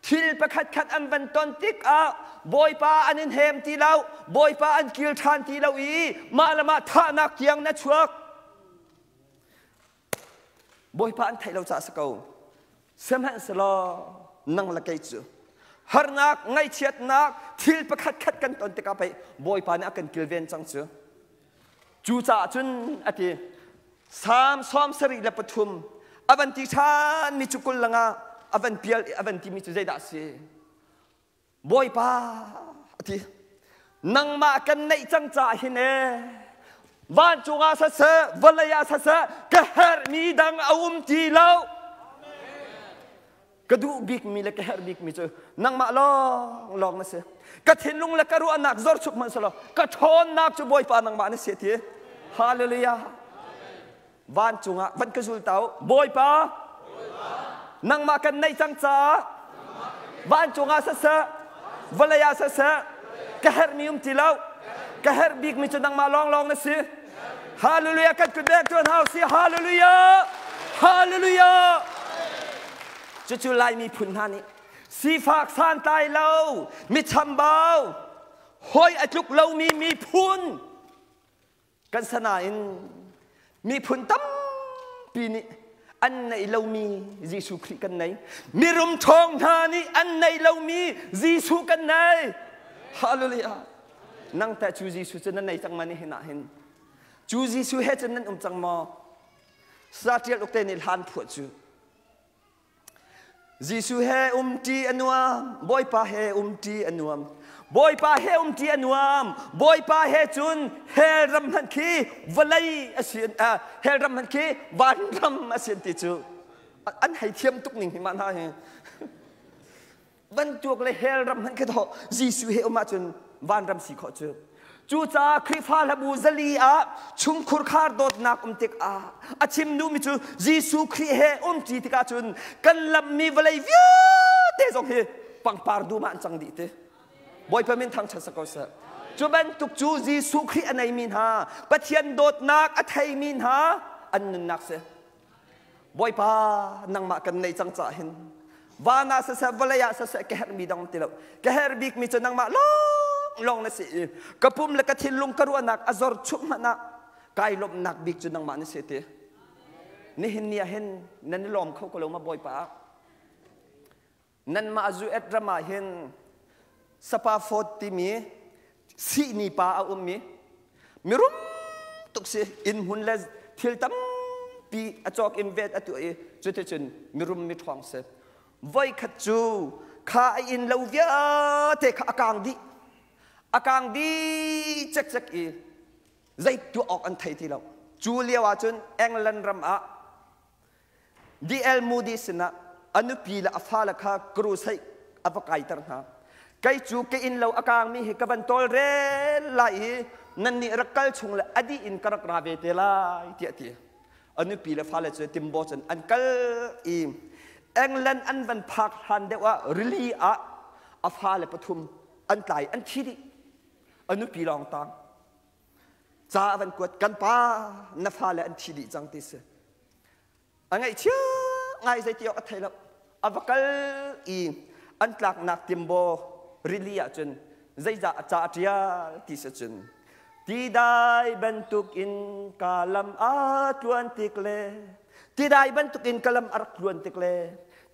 Thil pakhatkhat an van ton tikah Bawipa an in hem ti lo, Bawipa an kil ṭhan ti lo i mah le mah thahnak tiang na chuak. Bawipa an theih lo caah si ko. Sihmanhsehlaw nang le kei cu harnak, ngaihchiatnak, thil pakhatkhat kan ton tikah pei Bawipa nih a kan kilven cang cu. Cucaah cun a ti, Salm 73 a van ti ṭhanmi cu 20 lengah. a van pial i a van timi cu zeidah a si? Bawipa a ti. Nangmah kan neih cang caah hin ee vancung ah siseh vawlei ah siseh ka herhmi dang a um ti lo. Ka duh bikmi le ka herh bikmi cu nangmah lawng lawng na si. Ka thinlung le ka ruahnak zor chuk hmanh selaw ka ṭhawnnak cu Bawipa nangmah na si ti. Hallelujah. Vancung ah van ka zul ta u. Bawipa, nangmah kan neih cang caah vancung ah siseh, vawlei ah siseh, ka herhmi um ti lo. Ka herh bikmi cu nangmah lawnglawng na si. Hallelujah kan kut bek tuan hau si. Hallelujah. Hallelujah. Cucu Laimi phun hna nih sifak santlai lo, mi chambau, hoi a tluk lomi miphun Kan sanain miphun tampi nih an neih lomi Jesuh Khrih kan nei. Mirum ṭhawng hna nih an neih lomi Jesuh kan nei. Hallelujah. Nang teh cu Jesuh cu na nei cang ma ni hin ah hin? Cu Jesuh he cun nan um cang maw? Sa ṭial uk te nih hlan phuah cu. Jesuh he umṭi a nuam, Bawipa he umṭi a nuam. Bawipa he umṭi a nuam. Bawipa he cun hell ram hmanh khi vawlei a si hell ram hmanh khi vanram a si ti cu an hei thiam tuk ning hi mah hna hi. Bantuk le hell ram hmanh khi thaw Jesuh he um ahcun vanram si khawh cu. Cucaah Khrihfa hlabu zali ah chungkhur khar dawtnak um tikah a chim duhmi cu Jesuh Khrih he umṭi tikah cun kan lammi vawlei vialte zong hi pangpar dum ah an cang dih ti. Bawipa min thangṭhat si ko seh. Cu bantuk cu Jesuh Khrih a neimi hna, Pathian dawtnak a theimi hna an nunnak si. Bawipa nangmah kan nei cang caah hin van ah siseh vawlei ah siseh ka herhmi dang ti lo ka herh bikmi cu nangmah lawng lawng na si i ka pum le ka thinlung ka ruahnak a zor chuk hmanh ah kai lawmhnak bik cu nangmah na si ti nihin ni ah hin nan i lawm kho ko lo ma Bawipa Nanmah Zuet ram ah hin Sapa Fort timi sihni pa a ummi mirum tuk si inn hmun le thil tampi a cawk in vet a tuah i cuticun mirum mi ṭhawng si. Voikhat cu kha a inn lo vialte kha a kaang dih. A kaang dih cekcek i zei tuah awk an thei ti lo. Cu lio ahcun England ram ah D.L. Moody sinah a nupi le a fale kha crusade a va kaiter hna. Kei cu ka inn lo a kaangmi hi ka van tawlrel lai i nannih rak kal chung le a dih in ka rak ra ve te lai tiah a ti. A nupi le fale cu Timbo cun an kal i England an van phak hlan deuh ah rili ah a fale pathum an tlai an thi dih. A nupi lawng tang. Ca a van kuat kan pa na fale an thi dih cang ti si. A ngaihchia ngai zei ti awk a thei lo. A va kal i an tlaknak timbaw rili ahcun zeizah a ca a ṭial ti si cun tidai bantuk in ka lam a tluan tik le tidai bantuk in ka lam a rak tluan tik le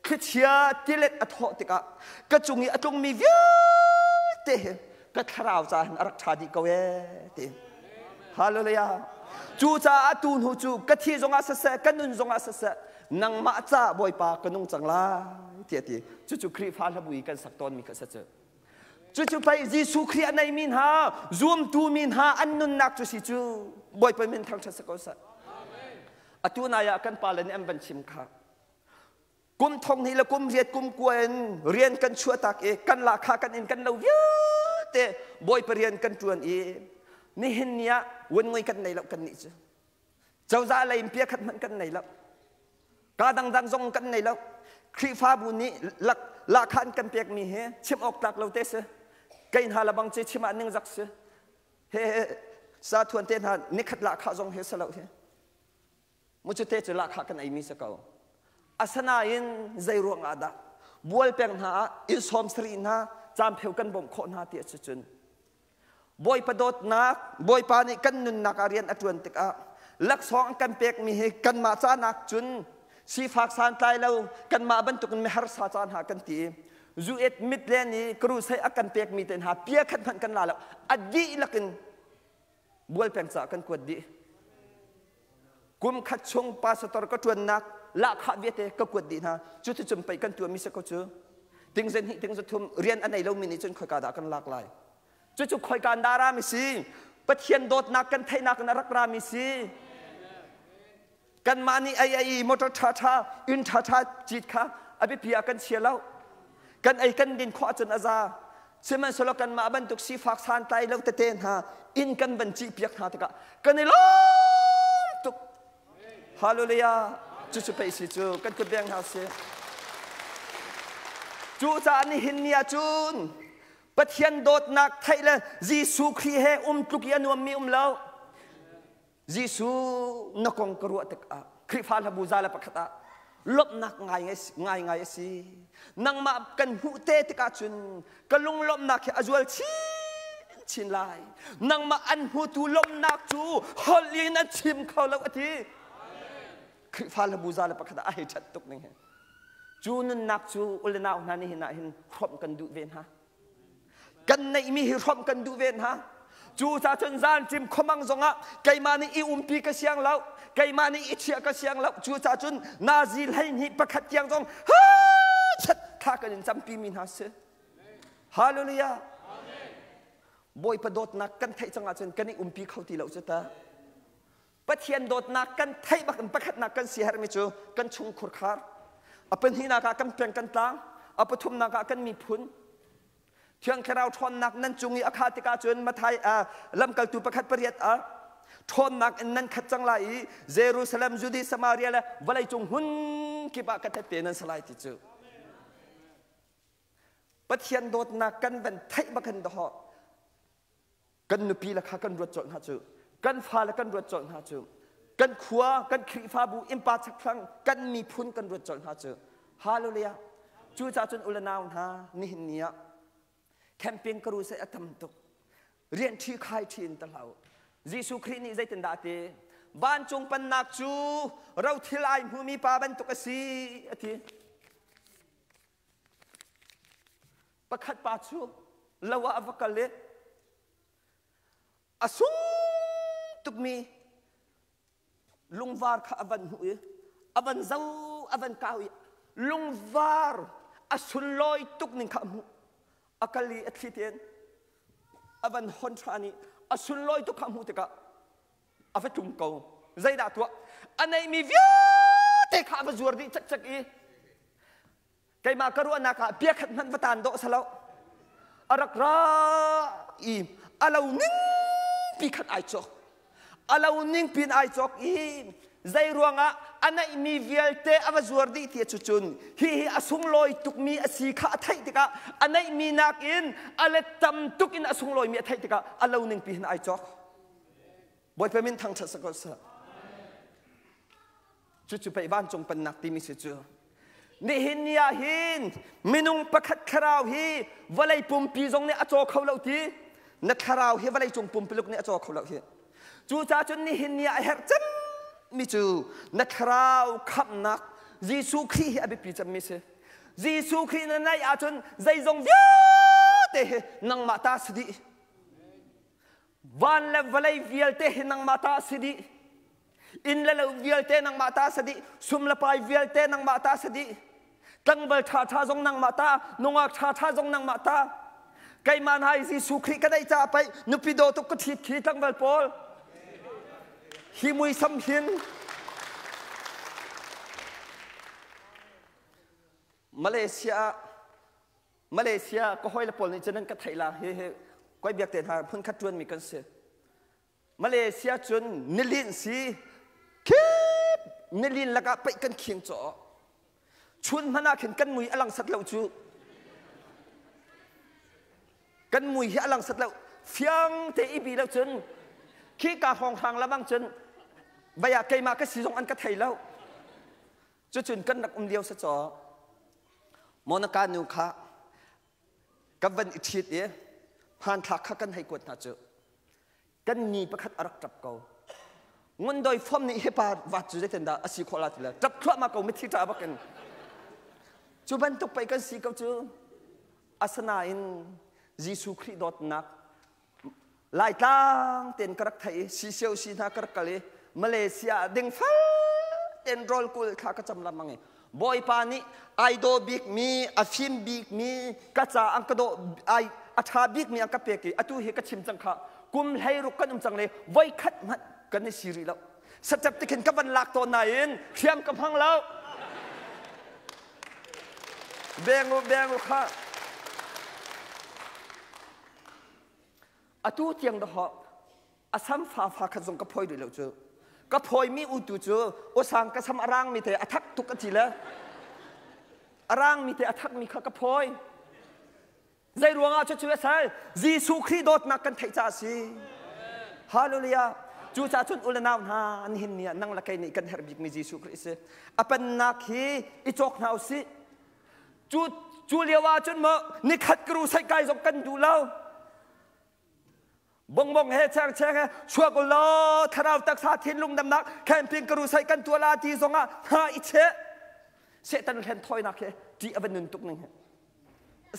thlichia tilet a thawh tikah ka cung i a tlungmi vialte hi ka thlarau ca hin a rak ṭha dih ko ee ti hallelujah cucaah tu hnu cu ka thi zongah siseh ka nun zongah siseh nangmah ca bawipa ka nung cang lai tiah ti cucu Khrihfa hlabu i kan sak tawnmi kha si cu cucu pei Jesuh Khrih a neimi hna zumtu mi hna an nunnak cu si cu bawipa min thangṭhat si ko seh atu nai ah kan pale nih an van chim kha Kum thong hnih le kum riat kum kua in rian kan chuahtak i kan lahkhah kan inn kan lo vialte Bawipa rian kan ṭuan i nihin ni ah vuanngui kan nei lo kan nih cu. Cozah lei in pia khat hmanh kan nei lo. Ka dangdang zong kan nei lo. Khrihfabu nih lak lahkhah an kan pekmi hi chim awk tlak lo te si. Kei hna lebang cu chim ah ningzak si. He sa thuan te hna nikhat lahkhah zong hi si lo hi. Mucute cu lahkhah kan eimi si ko. Asinain zei ruang ah dah bual peng hna ah inn sawm sarih hna caampheu kan bawmh khawh hna ti a si cun Bawipa dawtnak Bawipa nih kan nunnak ah rian a ṭuan tikah laksawng an kan pekmi hi kanmah canak cun sifak santlai lo kanmah bantukin miharsa ca hna kan ti zu et mit len i krusei a kan pekmi te hna pia khat hmanh kan la lo a dihlak in bual peng caah kan kuat dih. Kum khat chung pastor ka ṭuannak lahkhah vialte ka kuat dih hna. Cuticun pei kan tuahmi si ko cu. Tingzen hnih tingza thum rian a nei lomi nih cun khoika dah kan lak lai? Cucu khoika dah rami si? Pathian dawtnak kan theihnak in a rak rami si. Kanmah nih ei ei motor ṭhaṭha inn ṭhaṭha cit kha a biapi ah kan chia lo. Kan ei kan din khawh ahcun a za. Sihmanhsehlaw kanmah bantuk sifak santlai lo tete hna inn kan van cihpiak hna tikah kan i lawm tuk. Hallelujah. Cucu pei si cu kan kut beng hna sih. Cucaah nihin ni ah cun Pathian dawtnak theih le Jesuh Khrih he um tluk i a nuammi um lo. Jesuh na kong ka ruah tikah Khrihfa hlabu za le pakhat ah lawmhnak ngai ngai ngai a si. Nangmah kan hmuh te tikah cun ka lunglawmhnak hi a zual chin chin lai. Nangmah an hmutu lawmhnak cu holh in an chim kho lo a ti. Khrihfa hlabu za le pakhat ah a hei ṭhat tuk ning hi. Cu nunnak cu u le nau hna nihin ah hin hrawmh kan duh ve hna. Kan neihmi hi hrawmh kan duh ve hna. Cu ca cun zan ṭim khuamang zongah keimah nih i umpi ka siang lo, keimah nih i chiah ka siang lo. Cu ca cun nazi 12 pakhat tiang zong ha chat thla kan in campi mi hna si. Hallelujah. Bawipa dawtnak kan theih cang ahcun kan i umpi kho ti lo cu ta. Pathian dawtnak kan theih bak in pakhatnak kan siaherhmi cu kan chungkhur khar. A pahnihnak ah kan peng kan tlang, a pathumnak ah kan miphun. Thiang Thlarau ṭhawnnak nan cung i a khah tikah cun Mathai lamkaltu pakhat pariat ah ṭhawnnak in nan khat cang lai i Jerusalem, Judea, Samaria le vawleicung hmun kip ah ka tette nan si lai ti cu. Pathian dawtnak kan van theih bak hin dawh kan nupi le kha kan ruat colh hna cu kan fale kan ruat colh hna cu kan khua kan Khrihfabu innpa chakthlang kan miphun kan ruat colh hna cu. Hallelujah. Cucaah cun u le nau hna, nihin ni ah camping ka ru sai a tam tuk. Rian ṭhi khai ṭhi in ta hlah u. Jesuh Khrih nih zeitindah a ti? Vancung pennak cu rothil ai hmumi pa bantuk a si a ti. Pakhat pa cu lo ah a va kal i a sung tukmi lungvar kha a van hmuh i a van zo a van kau i lungvar a sunlawi tuk ning kha a hmuh. A kal i a thli tein a van hon ṭhan i a sunlawi tuk kha a hmuh tikah a va tlum ko. Zeidah tuah? A neihmi vialte kha a va zuar dih cekcek i keimah ka ruahnak ah bia khat hmanh va tan dawh salo a rak ra i a lo ning pi khat ai cawk, a lo ning pin ai cawk i zei ruangah a neihmi vialte a va zuar dih ti cu cun hi hi a sunglawi tukmi a si kha a theih tikah, a neihmi nakin a let tam tuk in a sunglawimi a theih tikah a lo ning pi hin ai cawk. Bawipa min thangṭhat sa ko seh. Cucu pei vancung pennak timi si cu. Nihin ni ah hin minung pakhat thlarau hi vawlei pumpi zong nih a caw kho lo ti. Na thlarau hi vawlei cung pumpuluk nih a caw kho lo hi. Cucaah cun nihin ni ah a herh cemmi cu na thlarau khamhnak Jesuh Khrih hi a biapi cemmi si. Jesuh Khrih na naih ahcun zeizong vialte hi nangmah ta si dih. Van le vawlei vialte hi nangmah ta si dih. Inn le lo vialte nangmah ta si dih. Sum le pai vialte nangmah ta si dih. Tlangval ṭhaṭha zong nangmah ta, nungak ṭhaṭha zong nangmah ta. Keimah hna hi Jesuh Khrih ka neih caah pei nupi daw tuk ka ṭhit khi tlangval pawl. Hi muisam hin Malaysia ah Malaysia ka hawile pawl nih cun an ka theih la. Hi hi koi biak te hna phun khat ṭuanmi kan si. Malaysia cun nilin si khip nilin lakah paih kan khing caw. Chun hmanh ah khin kan mui a lang sat lo cu. Kan mui hi a lang sat lo. Fiang te i bi lo cun khi ka hrawng hrang lamang cun vaya keimah ka si zong an ka thei lo. Cucun kan rak um lio sa caw. Monica nu kha ka van i ṭhit i hmanthlak kha kan hei kuat hna cu kan ni pakhat a rak ṭap ko. Ngundoi fom nih hi pa vat cu zeitin dah a si khawh la ti le ṭap thluahmah ko mitthli ṭah bak in. Cu bantuk pei kan si ko cu. Asinain Jesuh Khrih dawtnak Laitlang tein ka rak theih i sisio si hna ka rak kal i Malaysia ding fal ten rol kul thla ka cam lamang i Bawipa nih ai daw bik mi a fim bik mi ka ca an ka daw ai a tha bik mi an ka pek i atu hi ka chim cang kha kum hlei ruk kan um cang le voi khat hmanh kan i si rih lo satep tikhin ka van lak tawn nain hriam ka hmang lo beng u beng u kha atu tiang dah a sam fa fa khat zong ka phoi rih lo cu ka phawimi utu cu awsang ka sam a rangmi te a thak tuk a ti le a rangmi te a thakmi kha ka phawi zei ruangah cu cu a sal Jesuh Khrih dawtnak kan theih caah si hallelujah cucaah cun ule nau hna nihin ni ah nang le kei nih kan herh bikmi Jesuh Khrih si a pennak hi i cawk hna usih cu cu lio ah cun maw nikhat ka ru sai kai zong kan duh lo Bongbong he cheng cheng he chuak u law thlarau taksa thinlung damnak camping ka rusai kan tuah la ti zongah hna i cheh Satan hlen thawinak he ṭih a va nun tuk ning he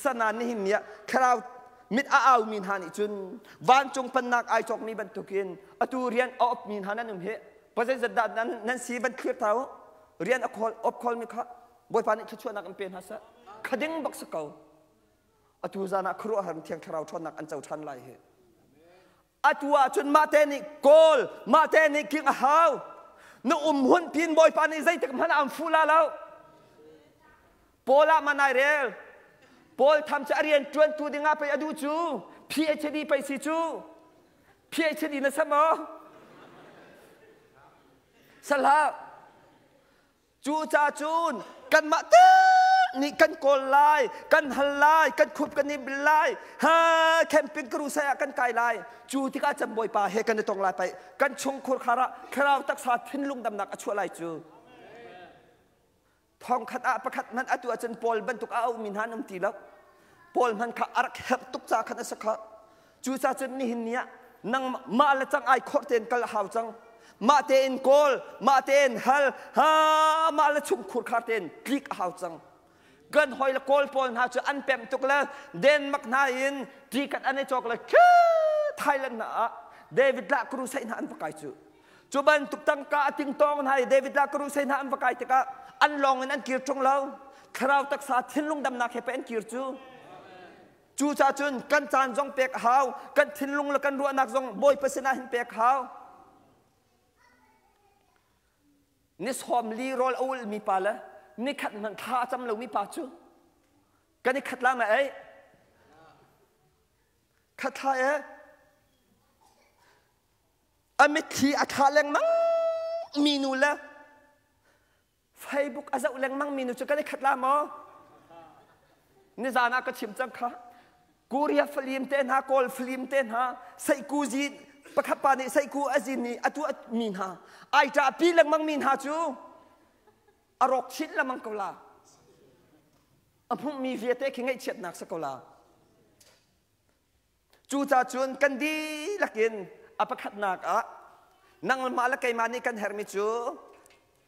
sana nihin ni ah thlarau mit a au mi hna nih cun vancung pannak ai cawk mi bantukin atu rian a op mi hna nan um hi pazeizat dah nan nan si van thlir ta u rian a khawl op khawl mi kha Bawipa nih thluachuahnak an pe hna seh khading bak si ko Atu zan ah khuaruahhar thiang thlarau ṭhawnnak an co ṭhan lai hi. Atu ah cun mah te nih kawl, mah te nih king a hau. Na um hun pin Bawipa nih zeitik hmanh ah an fuh la lo. Paul ah man ai rel. Paul tham cu a rian ṭuantu dingah pei a duh cu. PhD pei si cu. PhD na sam maw? Salah. Cucaah cun kanmah te nih kan kawl lai, kan hal lai, kan khup kan i bil lai, ha camping crusade ah kan kai lai. Cu tikah chan Bawipa he kan i tong lai pai. Kan chungkhur khar ah thlarau taksa thinlung damnak a chuah lai cu. Thongkhat ah pakhat hmanh atu ahcun Paul bantuk a auhmi hna an um ti lo. Paul hmanh kha a rak herh tuk ca khan a si kha. Cucaah cun nihin ni ah nang mah le cang ai khor tein kal a hau cang. Mah tein kawl, mah tein hal, ha mah le chungkhur khar tein tlik a hau cang. Kan hoi le kawl pawl hna cu an pem tuk le Denmark hna in tikat an i cawk le Thailand hna ah David lah crusade hna an va kai cu. Cu bantuk tangka a tingtong hna i David lah crusade hna an va kai tikah an lawng in an kir ṭung lo. Thlarau taksa thinlung damnak he pe an kir cu. Cucaah cun kan caan zong pek a hau, kan thinlung le kan ruahnak zong Bawipa sinah hin pek a hau. Ni sawm li rawl a ulmi pa le nikhat hmanh thla a cam lomi pa cu kan i khat la ma ei? Khat thla e? A mitthli a thla lengmang mi nu le Facebook a zoh lengmang mi nu cu kan i khat la maw? Nizan ah ka chim cang kha. Korea film te hna, Kawl film te hna, Seiku zi pakhat pa nih Seiku a zin i atu mi hna, ai ṭahpi lengmang mi hna cu a rawk chin lengmang ko la. A hmuhmi vialte khi ngaihchiatnak si ko la. Cucaah cun kan dihlak in a pakhatnak ah nangmah le keimah nih kan herhmi cu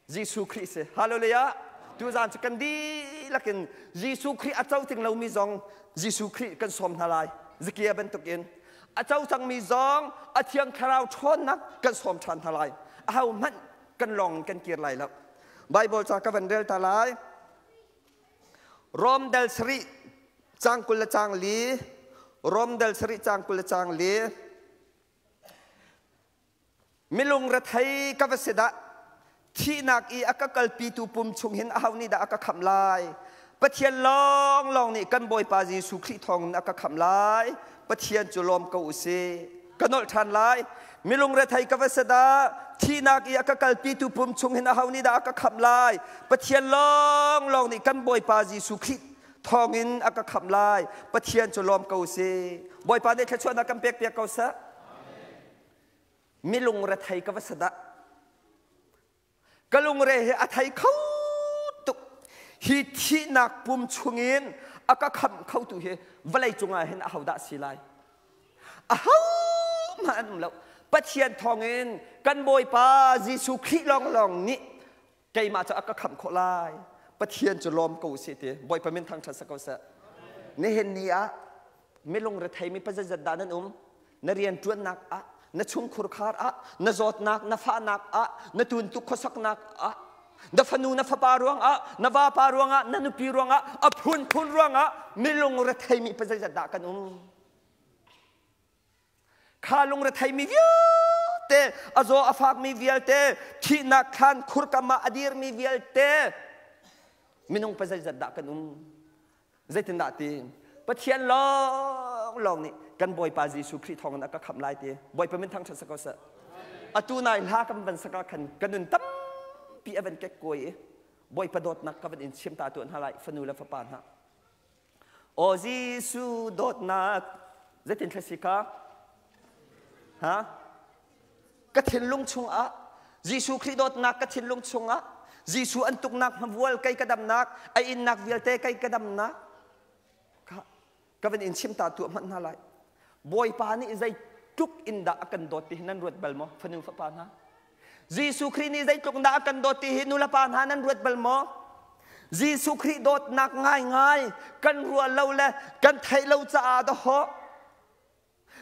Jesuh Khrih si. Hallelujah! Tuzaan cu kan dihlak in Jesuh Khrih a co ting lomi zong Jesuh Khrih kan sawm hna lai. Zakia bantukin a co cangmi zong a thiang thlarau ṭhawnnak kan sawm ṭhan hna lai. Aho hmanh kan lawng in kan kir lai lo. Bible ca ka van rel ta lai. Rom dal sarih cang 20 le cang li Rom dal sarih cang 20 le cang li milung rethei ka va si dah thihnak i a ka kalpitu pum chung hin aho nih dah a ka khamh lai Pathian lawnglawng nih kan Bawipa Jesuh Khrih thawngin a ka khamh lai Pathian cu lawm ko u sih ka nolh ṭhan lai milung rethei ka va si dah thihnak i a ka kalpitu pum chung hin aho nih dah a ka khamh lai Pathian lawnglawng nih kan Bawipa Jesuh Khrih thawngin a ka khamh lai Pathian cu lawm ko sih Bawipa nih thluachuahnak kan pek piak ko seh milung rethei ka va si dah Ka lungre hi a thei kho tuk. Hi thihnak pum chungin a ka khamh khotu hi vawlei cungah hin ahodah si lai? Ahohmanh an um lo. Pathian thawngin kan Bawipa Jesuh Khrih lawnglawng nih keimah cu a ka khamh khawh lai. Pathian cu lawm ko usih ti. Bawipa min thangṭhat si ko seh. Nihin ni ah milung rethei mi pazeizat dah nan um? Na rianṭuannak ah. na chungkhur khar ah, na zawtnak, na fahnak ah, na tuntuk khuasaknak ah, na fanu na fapa ruangah, na vapa ruangah, na nupi ruangah, a phunphun ruangah milung retheimi pa zeizat dah kan um? Kha lungretheimi vialte, a zaw a fakmi vialte, thihnak thlan khurkam ah a dirmi vialte, minung pa zeizat dah kan um? Zeitindah ti? Pathian lawnglawng nih kan Bawipa Jesuh Khrih thawngin a ka khamh lai ti. Bawipa min thangṭhat si ko seh. Atu nai hla kan van sak ah khan ka nun tampi a van kekkuai i Bawipa dawtnak ka van in chim ta tuah hna lai fanu le fapa hna. Aw Jesuh dawtnak zeitin thla si ka? Ha? Ka thinlung chungah Jesuh Khrih dawtnak ka thinlung chungah Jesuh an tuknak hmavual kei ka damnak a innak vialte kei ka damnak ka ka van in chim ta tuah hmanh hna lai. Bawipa nih zeitluk in dah a kan dawt ti hi nan ruat bal maw fanu fapa hna? Jesuh Khrih nih zeitluk dah a kan dawt ti hi nulepa hna nan ruat bal maw? Jesuh Khrih dawtnak ngaingai kan ruah lo le kan theih lo caah dahawh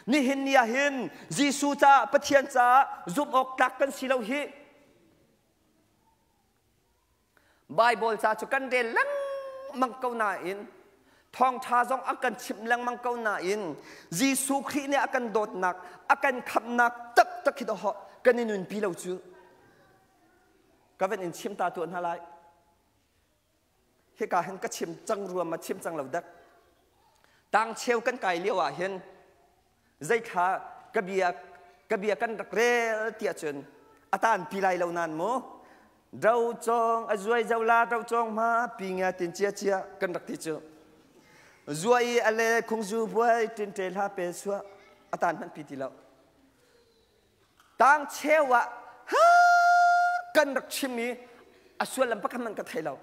nihin ni ah hin Jesuh caah Pathian caah zumh awk tlak kan si lo hi. Bible ca cu kan rel lengmang ko nain thawngṭha zong a kan chimh lengmang ko nain Jesuh Khrih nih a kan dawtnak a kan khamhnak taktak hi dawh kan i nunpi lo cu ka van in chim ta tuah hna lai. Hika hin ka chim cang ruam ma chim cang lo dak. Tang cheu kan kai lio ah hin zeithla ka bia ka bia kan rak rel tiah cun a tan pi lai lo nan mu do cong a zuai zo la do cong ma pi nga tin chia chia kan rak ti cu zuai a le khung zu buai tin te hla pe sua a tan hman pi ti lo tang cheu ah ha kan rak chim i a suallam pakhat man ka thei lo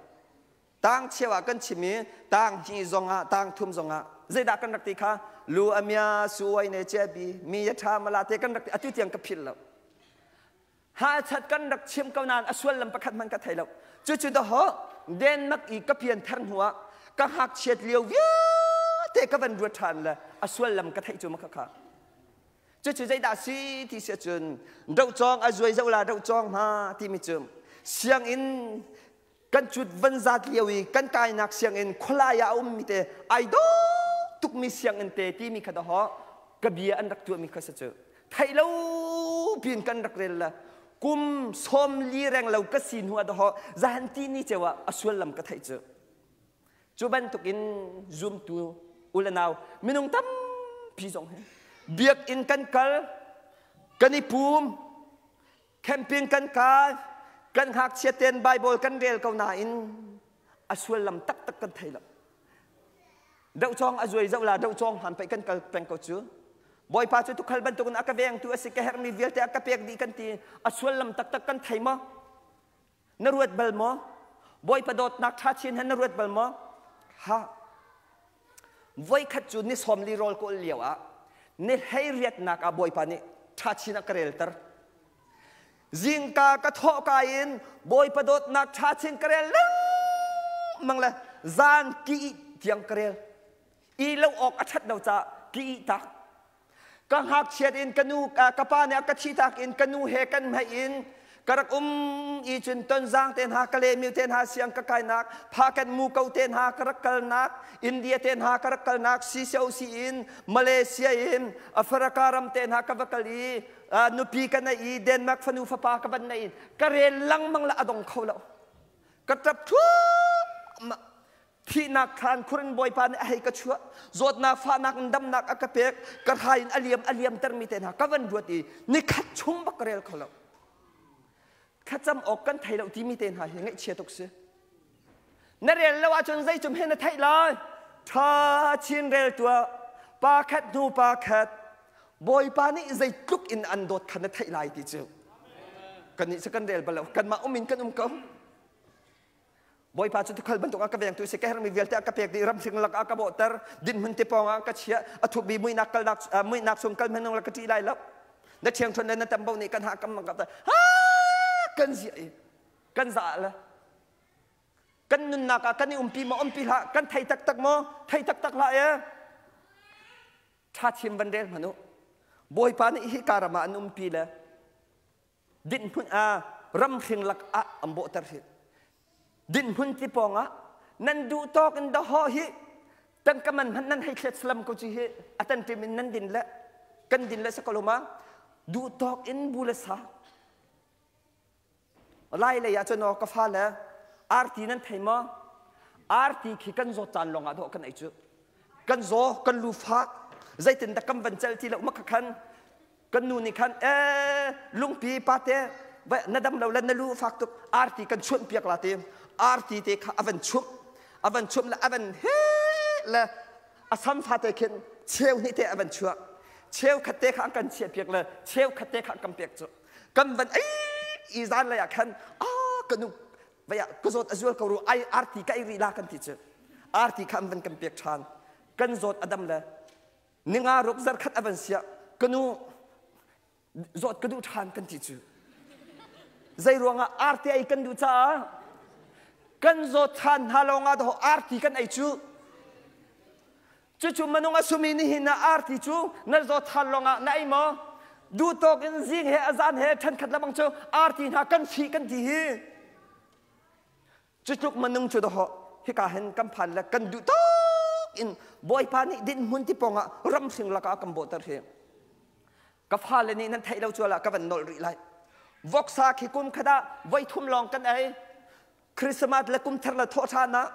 Tang cheu ah kan chim i tang hnih zongah tang thum zongah zeidah kan rak ti kha lu amia suai ne che bi mi ya tha mala te kan rak ti atu tiang ka philh lo ha chat kan rak chim ko nain a sual lam pakhat hmanh ka thei lo cucu daho Denmark i ka pian thar hnu ah ka ngakchiat lio vialte ka van ruat ṭhan le a sual lam ka theih cu ma kha kha cucu zeidah si ti si ahcun dohcawng a zuai zoh la dohcawng hma timi cu sianginn Kan cut van zat lio i kan kainak sianginn khualai ah a ummi te ai dawh tukmi sianginn te timi kha dahawh ka bia an rak tuahmi kha si cu theih lo piin kan rak rel le kum 40 reng lo ka si hnu ah dahawh zahan ti ni ceu ah a suallam ka theih cu cu bantukin zumtu u le nau minung tampi zong hi biakinn kan kal kan i pum Camping kan kai, kan ngakchia ten Bible kan rel ko nain a suallam taktak kan thei lo. Dohcawng a zuai zoh la dohcawng han pei kan kal peng ko cu. Bawipa cu tukhal bantukin a ka vengtu a si ka herhmi vialte a ka pek dih kan ti a suallam taktak kan thei maw? Na ruat bal maw? Bawipa dawtnak ṭha chin he na ruat bal maw? Ha. Voikhat cu ni 40 rawl kawl lio ah ni 18nak ah Bawipa nih ṭha chin a ka relter. Zingka ka thawh ka in Bawipa dawtnak ṭha chin ka rel lengmang le zan ki tiang ka rel. I lo awk a ṭhat lo caah ki tak. Ka ngakchiat in ka nu ka pa nih a ka thihtak in ka nu he kan hmeih in ka rak um i cun tonzang te hna Kalemiu te hna siang ka kainak Phakan Muko te hna ka rak kalnak India te hna ka rak kalnak CCOC in Malaysia in Africa ram te hna ka va kal i nupi ka nei i Denmark fanu fapa ka van nei in ka rel lengmang la a dong kho lo ka ṭap thluahmah Thihnak khan khurin Bawipa nih a hei ka chuah. Zawtnak fahnak in damnak a ka pek. Ka hrai in a liam a liamtermi te hna ka van ruat i nikhat chung bak ka rel kho lo. Thlacam awk kan thei lo timi te hna hi ngaihchia tuk si. Na rel lo ahcun zeicum he na theih lai? Ṭha chin rel tuah. Pa khat hnu pa khat. Bawipa nih zeitluk in an dawt kha na theih lai ti cu. Kannih cu kan rel bal lo. Kanmah um in kan um ko. Bawipa cu tukhal bantuk ah ka vengtu si ka herhmi vialte a ka pek dih ramhring lak ah ka bawhter dinhmun te pawng ah ka chiah a thupmi muihnak kalnak muihnak chung kal hmanung la ka ṭih lai lo na ṭhiangṭhuan le na tambo nih kan ha kam ka ha kan ziah i kan za le kan nunnak ah kan i umpi maw umpi hlah kan thei taktak maw thei taktak hlah e Ṭha chim van rel hmanh u. Bawipa nih hi ka ram ah an umpi le dinhmun ah ramhring lak ah an bawhter hi. Dinhmun ti pawng ah nan duh tawk in dahawh hi tangka man hmanh nan hei thlet salam ko ci hi atan ṭim in nan din le kan din le sakaluma duh tawk in bu le sa Lai lei ah cun aw ka fale arti nan thei maw? Arti khi kan zawt caan lawng ah dawh kan ei cu. Kan zaw, kan lu fak, zeitindah kan van celh ti lo ma khan kan nu nih khan ee lungpi pate na dam lo le na lu fak tuk arti kan chuanh piak la ti arti te kha a van chumh a van chumh le a van he le a sam fate khin cheu hnih te a van chuah cheu khat te kha an kan chiah piak le cheu khat te kha an kan pek cu kan van ei i zan lei ah khan a ka nu vai ah ka zawt a zual ko ru ai arti ka ei rih la kan ti cu arti kha an van kan pek ṭhan kan zawt a dam le ninga ruk zar khat a van sia ka nu zawt ka duh ṭhan kan ti cu zei ruangah arti ei kan duh caah kan zawt ṭhan hna lawngah daw arti kan ei cu Cucu minung a sumi nihin ah arti cu na zawt ṭhan lawngah na ei maw? Duhtawk in zing he a zan he ṭhenkhat lebang cu arti hna kan fih kan ti hi. Cutluk minung cu dawhawh hika hin kan phan le kan duh tawk in Bawipa nih dinhmun ti pawngah ramhring lakah kan bawhter hi. Ka fale nih nan theih lo cual ah ka van nolh rih lai. Voksa khi kum khat ah voi thum lawng kan ei. Christmas le kum thar le thawhṭhan ah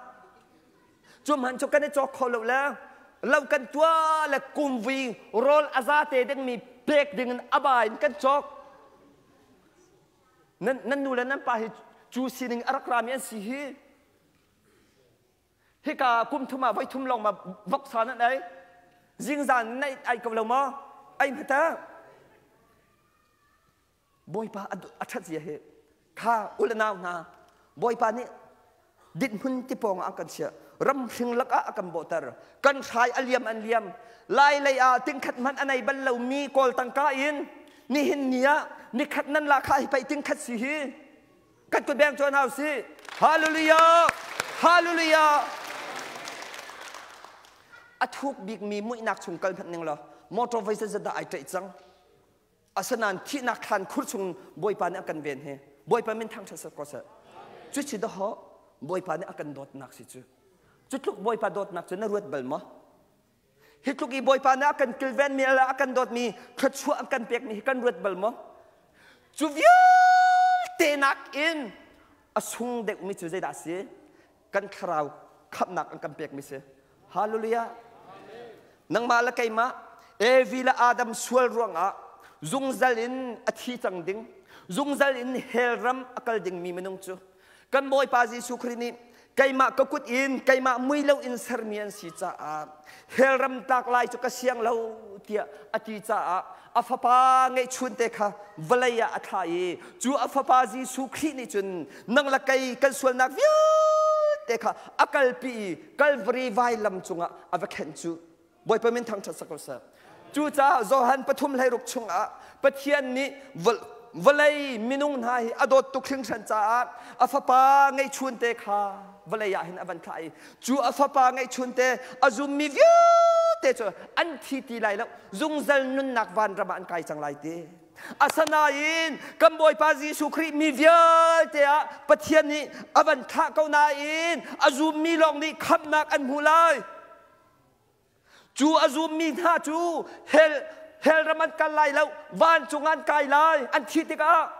cu hmanh cu kan i cawk kho lo le lo kan tuah le kumvui rawl a za te dingmi pek ding in a ba in kan cawk nan nan nu le nan pa hi cu sining a rak rami an si hi hika kum thum ah voi thum lawng ma voksa nan ei zingzan na ai ko lo maw ai hmata Bawipa a ṭhat zia hi kha u le nau hna Bawipa nih dinhmun ti pawng ah a kan chiah ramhring lakah a kan bawhter kan hrai a liam an liam lai lei ah tingkhat hmanh a nei bal lomi kawl tangka in nihin ni ah nikhat nan la kha hi pei tingkhat si hi kan kut beng chuan hau si hallelujah hallelujah a thuk bikmi muihnak chung kal hmanh ning law motor voi zat dah ai ṭaih cang Asinain thihnak thlan khur chung Bawipa nih a kan ven hi Bawipa min thangṭhat seh ko seh. Cuci dawh Bawipa nih a kan dawtnak si cu. Cu tluk Bawipa dawtnak cu na ruat bal maw? Hi tluk i Bawipa nih a kan kilvenmi le a kan dawtmi thluachuah a kan pekmi hi kan ruat bal maw? Cu vialte nakin a sung deuhmi cu zeidah a si? Kan thlarau khamhnak an kan pekmi si. Hallelujah. Nangmah le keimah Evi le Adam sual ruangah zungzal in a thi cang ding, zungzal in hell ram a kal dingmi minung cu kan Bawipa Jesuh Khrih nih keimah ka kut in keimah mui lo in sermi an si caah hell ram tlak lai cu ka siang lo tiah a ti caah a fapa ngeihchun te kha vawlei ah a thlah i cu a fapa Jesuh Khrih nih cun nang le kei kan sualnak vialte kha a kalpi i Kalvari vailam cungah a va khenh cu Bawipa min thangṭhat sak ko seh. Cucaah Johan 3:16 chungah Pathian nih vawlei minung hna hi a dawt tuk hringhran caah a fapa ngeihchun te kha vawlei ah hin a van thlah i cu a fapa ngeihchun te a zummi vialte cu an thi ti lai lo zungzal nunnak vanram ah an kai cang lai ti. Asinain kan Bawipa Jesuh Khrih mi vialte ah Pathian nih a van thlah ko nain a zummi lawng nih khamhnak an hmu lai. Cu a zummi hna cu hell hell ram an kal lai lo, vancung an kai lai. An thih tikah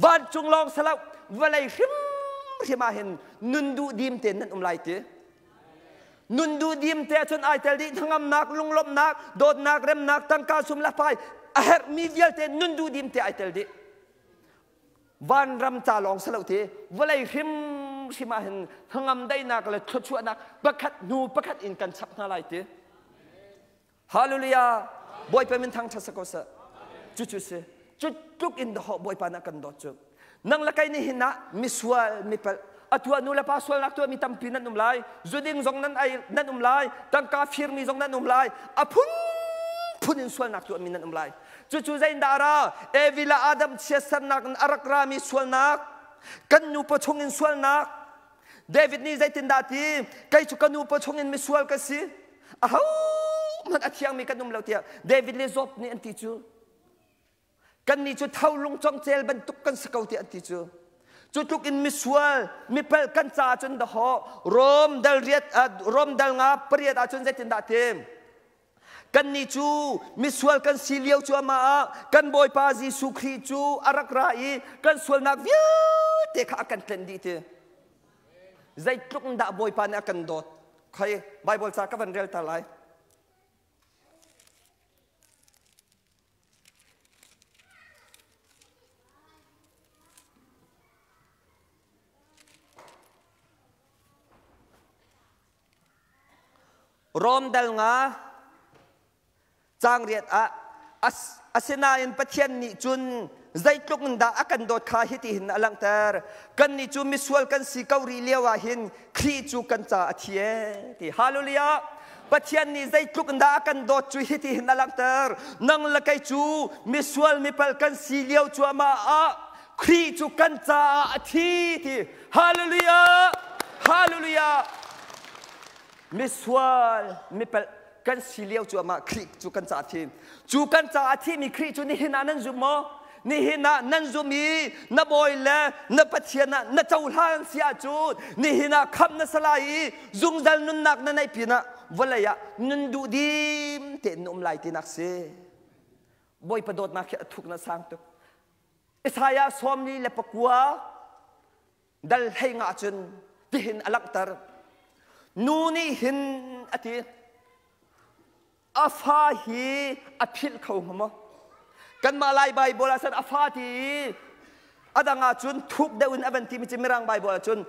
vancung lawng si lo, vawlei hrimhrim ah hin nun duh dim tein nan um lai ti. Nun duhdim te ahcun ai tel dih hnangamnak, lunglawmhnak, dawtnak, remnak, tangka sum le fai a herhmi vialte nun duhdim te ai tel dih. Vanram ca lawng si lo ti vawlei hrimhrim ah hin hnangam daihnak le thluachuahnak pakhat hnu pakhat in kan chap hna lai ti. Hallelujah! Bawipa min thangṭhat sa ko seh. Cucu si. Cu tluk in dawh Bawipa nih a kan dawt cu. Nang le kei nih hin ah misual mipalh atu ah nu le pa sualnak tuahmi tampi nan um lai. Zuding zong nan ei nan um lai. Tangka firmi zong nan um lai. A phunphun in sualnak tuahmi nan um lai. Cucu zeitindah a ra? Evi le Adam chiatsernak in a rak rami sualnak, kan nupa chung in sualnak, David nih zeitindah a ti? Kei cu ka nupa chungin misual ka si. Ahohmanh a thiangmi kan um lo tiah David le Job nih an ti cu. Kannih cu tho lung congcel bantuk kan si ko tiah an ti cu. Cu tluk in misual, mipalh kan caah cun dahawh Rom dal riat Rom dal nga pariat ahcun zeitindah a ti? Kannih cu misual kan si lio cu amah ah kan Bawipa Jesuh Khrih cu a rak ra i kan sualnak vialte kha a kan tlenh dih ti. Zeitluk in dah Bawipa nih a kan dawt. Khoi Bible ca ka van rel ta lai. Rom dal nga cangriat ah asinain Pathian nih cun zeitluk in dah a kan dawt kha hitihin a langhter. Kannih cu misual kan si ko rih lio ah hin Khrih cu kan ca a thi ee ti. Hallelujah! Pathian nih zeitluk in dah a kan dawt cu hitihin a langhter. Nang le kei cu misual mipal kan si lio cuahmah ah Khrih cu kan caah a thi ti. Hallelujah! Hallelujah! Misual mipal kan si lio cuahmah Khrih cu kan caah thi. Cu kan caah a thimi Khrih cu nihin ah nan zum maw? Nihin ah nan zum i na bawi le na Pathian ah na cohlan si ahcun nihin ah khamh na si lai i zungzal nunnak na neih pinah vawlei ah nun duh dim tein na um lai tinak si. Bawipa dawtnak hi a thuk na sang tuk. Isaiah 49 dal hlei nga cun tihin a langhter. Nu nih hin a ti a fa hi a philh kho hnga maw? Kanmah Lai Baibal ah cun a fa ti i a dang ah cun thuk deuh in a van timi cu Mirang Baibal ah cun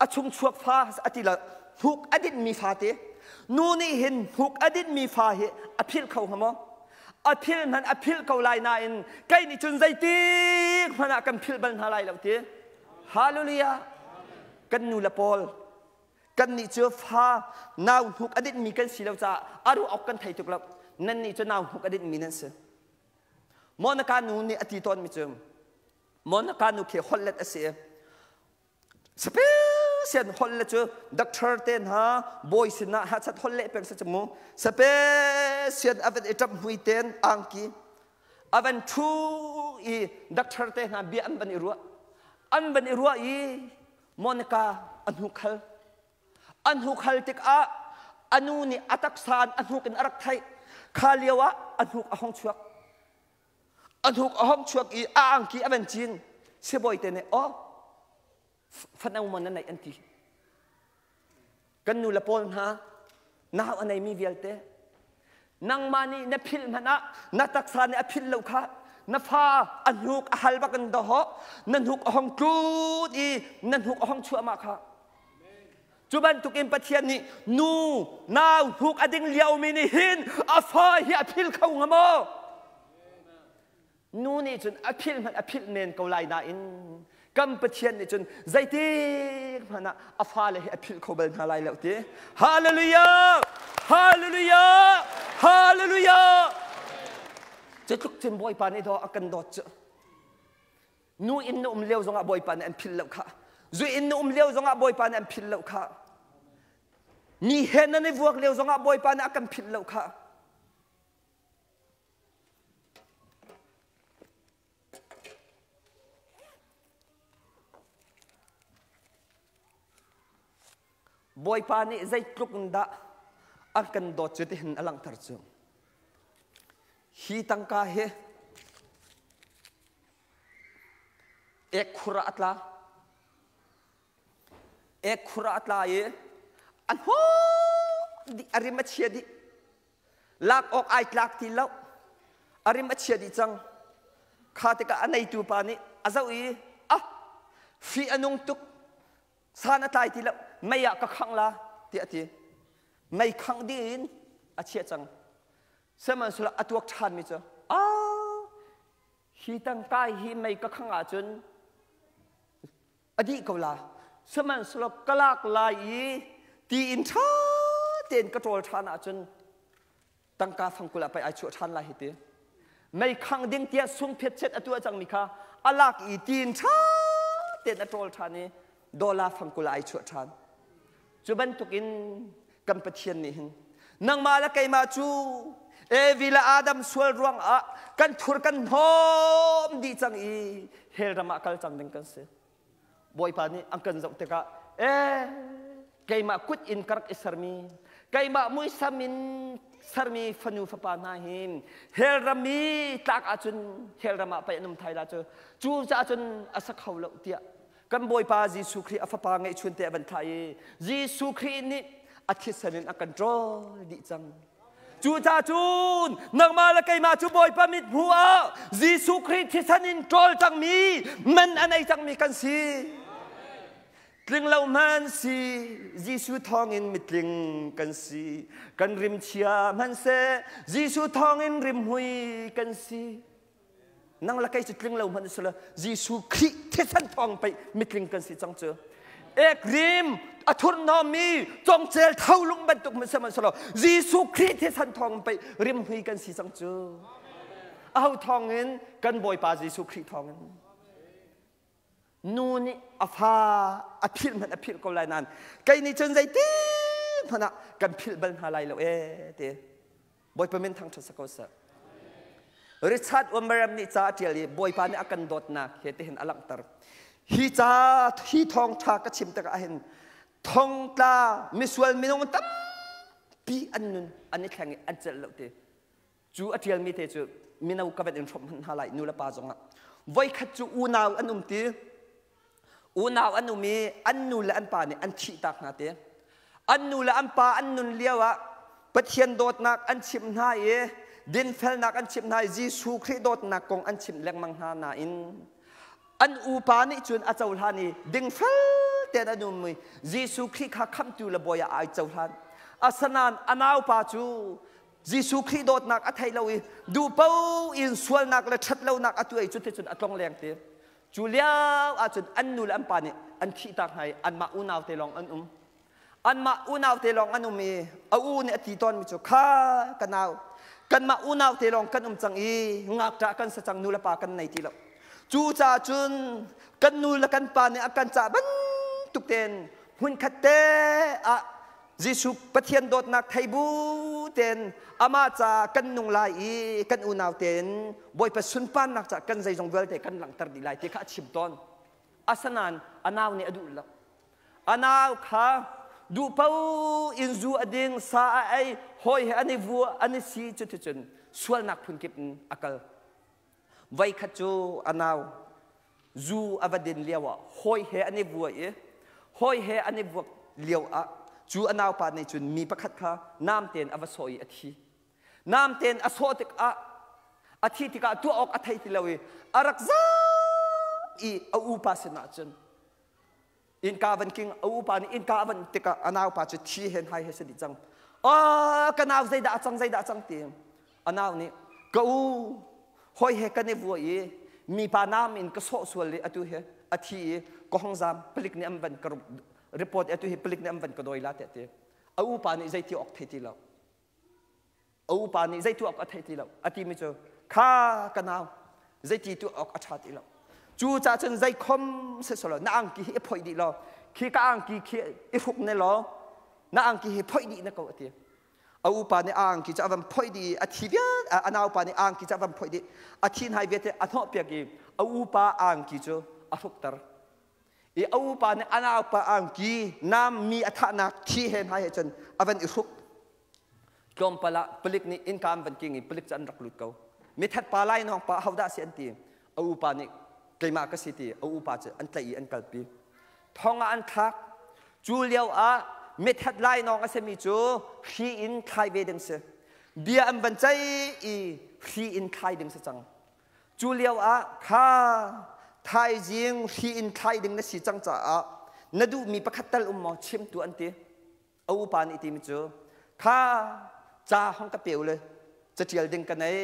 a chung chuak fa a ti lo hnuk a dinhmi fa ti nu nih hin hnuk a dinhmi fa hi a philh kho hnga maw a philh hmanh a philh ko lai nain kei nih cun zeitik hmanh ah kan philh bal hna lai lo ti hallelujah kan nu le pawl kan nih cu fa nau hnuk a dinhmi kan si lo caah a ruah awk kan thei tuk lo nan nih cu nau hnuk a dinhmi nan si Monica nu nih a ti tawnmi cu Monica nu khi holh let a si Special holh le cu doctor te hna bawi sinah hachat holh leh peng si cu mu. Special avan i ṭap hmui ten angki avan ṭhu i doctor te hna bia an van i ruah. An van i ruah i Monica a hnukhal. An hnukhal tikah a nu nih a taksa in a hnuk in a rak theih. Kha lio ah a hnuk a hong chuak. A hnuk a hong chuak i a angki a van cin. Sibawi te nih aw fano maw na neih an ti. Kan nu le pawl hna nau a neimi vialte nangmah nih na philh hmanh ah na taksa nih a philh lo kha na fa a hnuk a hal bak in dawhawh na hnuk a hong tlut i na hnuk a hong chuahmah kha Cu bantukin Pathian nih nu nau hnuk a ding liomi nih hin a fa hi a phil kho hnga maw? Nu nih cun a philh hmanh a philh men ko lai nain kan Pathian nih cun zeitik hmanh ah a fale hi a philh kho bal hna lai lo ti. Hallelujah! Hallelujah! Hallelujah! Cu tluk cun Bawipa nih daw a kan dawt cu. Nu inn na um lio zongah Bawipa nih an philh lo kha. Zu inn na um lio zongah Bawipa nih an philh lo kha. Mi he nan i vuak lio zongah Bawipa nih a kan philh lo kha. Bawipa nih zeitluk in dah a kan dawt cu tihin a langhter cu. Hi tangka hi Ek khur ah a tla. Ek khur ah a tla i a hnawh dih, a rim a chia dih. Lak awk ai tlak ti lo. A rim a chia dih cang. Kha tikah a neitu pa nih a zoh i ah fi a nung tuk san a tlai ti lo mei ah ka khangh la tiah a ti. Mei khangh dih in a chiah cang. Sihmanhsehlaw a tuak ṭhanmi cu ah hi tangka hi mei ka khangh ahcun a dih ko la sihmanhsehlaw ka lak lai i ti in ṭha tein ka ṭawl ṭhan ahcun tangka fangkul ah pei ai chuah ṭhan lai hi ti mei khang ding tiah sungphet set a tuah cangmi kha a lak i ti in ṭha tein a ṭawl ṭhan i dollar fangkul ah ai chuah ṭhan cu bantukin kan Pathian nih hin nangmah le keimah cu Evi le Adam sual ruangah kan thur kan hnawm dih cang i hell ram ah kal cang ding kan si. Bawipa nih an kan zoh tikah ee keimah kut in ka rak i sermi keimah muisam in sermi fanu fapa hna hi hell ram i tlak ahcun hell ram ah pei an um thai la cu cu caah cun a sa kho lo tiah kan Bawipa Jesuh Khrih a fapa ngeihchun te a van thlah i Jesuh Khrih nih a thisen in a kan ṭawl dih cang. Cucaah cun nangmah le keimah cu Bawipa mit hmuh ah Jesuh Khrih thisen in ṭawl cangmi man a nei cangmi kan si. Tling lo hmanh si Jesuh thawngin mitling kan si. Kan rimchia hmanhseh Jesuh thawngin rimhmui kan si. Nang le kei cu tling lo hmanh sila Jesuh Khrih thisen thawng pei mitling kan si cang cu. Ek rim a thurhnawmmi congcel tholung bantuk hmanh sihmanhsehlaw Jesuh Khrih thisen thawng pei rimhmui kan si cang cu. Aho thawngin kan Bawipa Jesuh Khrih thawngin. Nu nih a fa a philh hmanh a philh ko lai nain kei nih cun zeiti hmanh ah kan philh bal hna lai lo ee ti. Bawipa min thangṭhat si ko seh. Richard Wambaram nih ca a ṭial i Bawipa nih a kan dawtnak he tihin a langhter. Hi ca hi thawngṭha ka chim tikah hin thongtla misual minung tampi an nun an i thleng i an celh lo ti. Cu a ṭialmi te cu mino ka van in hrawmh hmanh hna lai nu le pa zongah. Voikhat cu unau an um ti. Unau an um i an nu le an pa nih an thihtak hna ti. An nu le an pa an nun lio ah Pathian dawtnak an chimh hna i dinfelnak an chimh hna i Jesuh Khrih dawtnak kong an chimh lengmang hna nain an upa nih cun a cohlan i dingfel tein an um i Jesuh Khrih kha khamhtu le bawi ah ai cohlan. Asinain a naupa cu Jesuh Khrih dawtnak a thei lo i duhpo in sualnak le ṭhatlonak a tuah i cuticun a tlongleng ti. Cu lio ahcun an nu le an pa nih an thihtak hna i anmah unau te lawng an um. Anmah unau te lawng an um i a u nih a ti tawnmi cu kha ka nau kanmah unau te lawng kan um cang i ngakṭah kan si cang nu le pa kan nei ti lo. Cucaah cun kan nu le kan pa nih a kan cah bantuk tein hmunkhat te ah Jesuh Pathian dawtnak thei bu tein amah ca kan nung lai i kan unau tein Bawipa sunparnak ca kan zeizong vialte kan langhter dih lai ti kha a chim tawn. Asinain a nau nih a duh lo. A nau kha duh po in zu a ding, sa a ei, hawi he an i vua, an i si cuticun sualnak phunkip in a kal. Voikhat cu a nau zu a va din lioah hawi he an i vua i hawi he an i vuak lioah cu a naupa nih cun mi pakhat kha nam tein a va sawh i a thi. Nam tein a sawh tikah a thi tikah tuah awk a thei ti lo i a rak zam i a upa sinah cun innka van king a upa nih innka a van tikah a naupa cu thi he hnai he si dih cang. Ah ka nau zeidah a cang zeidah a cang ti a nau nih ka u hoi he kan i vua i mipa nam in ka sawh sual i atu hi a thi i ka hong zam palik nih an van ka report atu hi palik nih an van ka dawi la tiah ti a upa nih zei ti awk thei ti lo a upa nih zei tuah awk a thei ti lo a timi cu kha ka nau zeiti tuah awk a ṭha ti lo cu ca cun zei khom siselaw na angki hi i phoih dih law khi ka angki khi i hruk ne law na angki hi phoih dih na ko a ti a upa nih a angki cu a van phoih dih i a thi vial a naupa nih a angki cu a van phoih dih a thi hnai vialte a hnawhpiak i a upa angki cu a hrukter i a upa nih a naupa angki nam mi a thahnak thi he hna he cun a van i hruk Tlawmpal ah palik nih innka an van king i palik cu an rak lut ko. Mithat pa lainawng pa hodah si an ti. A upa nih keimah ka si ti a upa cu an tlaih i an kalpi. Thong ah an thlak. Cu lio ah mithat lainawng a simi cu hri in thlai ve ding si. Bia an van ceih i hri in thlai ding si cang. Cu lio ah kha thaizing hri in thlai ding na si cang caah na duhmi pakhat tal um maw chim tu an ti. A upa nih timi cu kha ca hong ka pe u le caṭial ding ka nei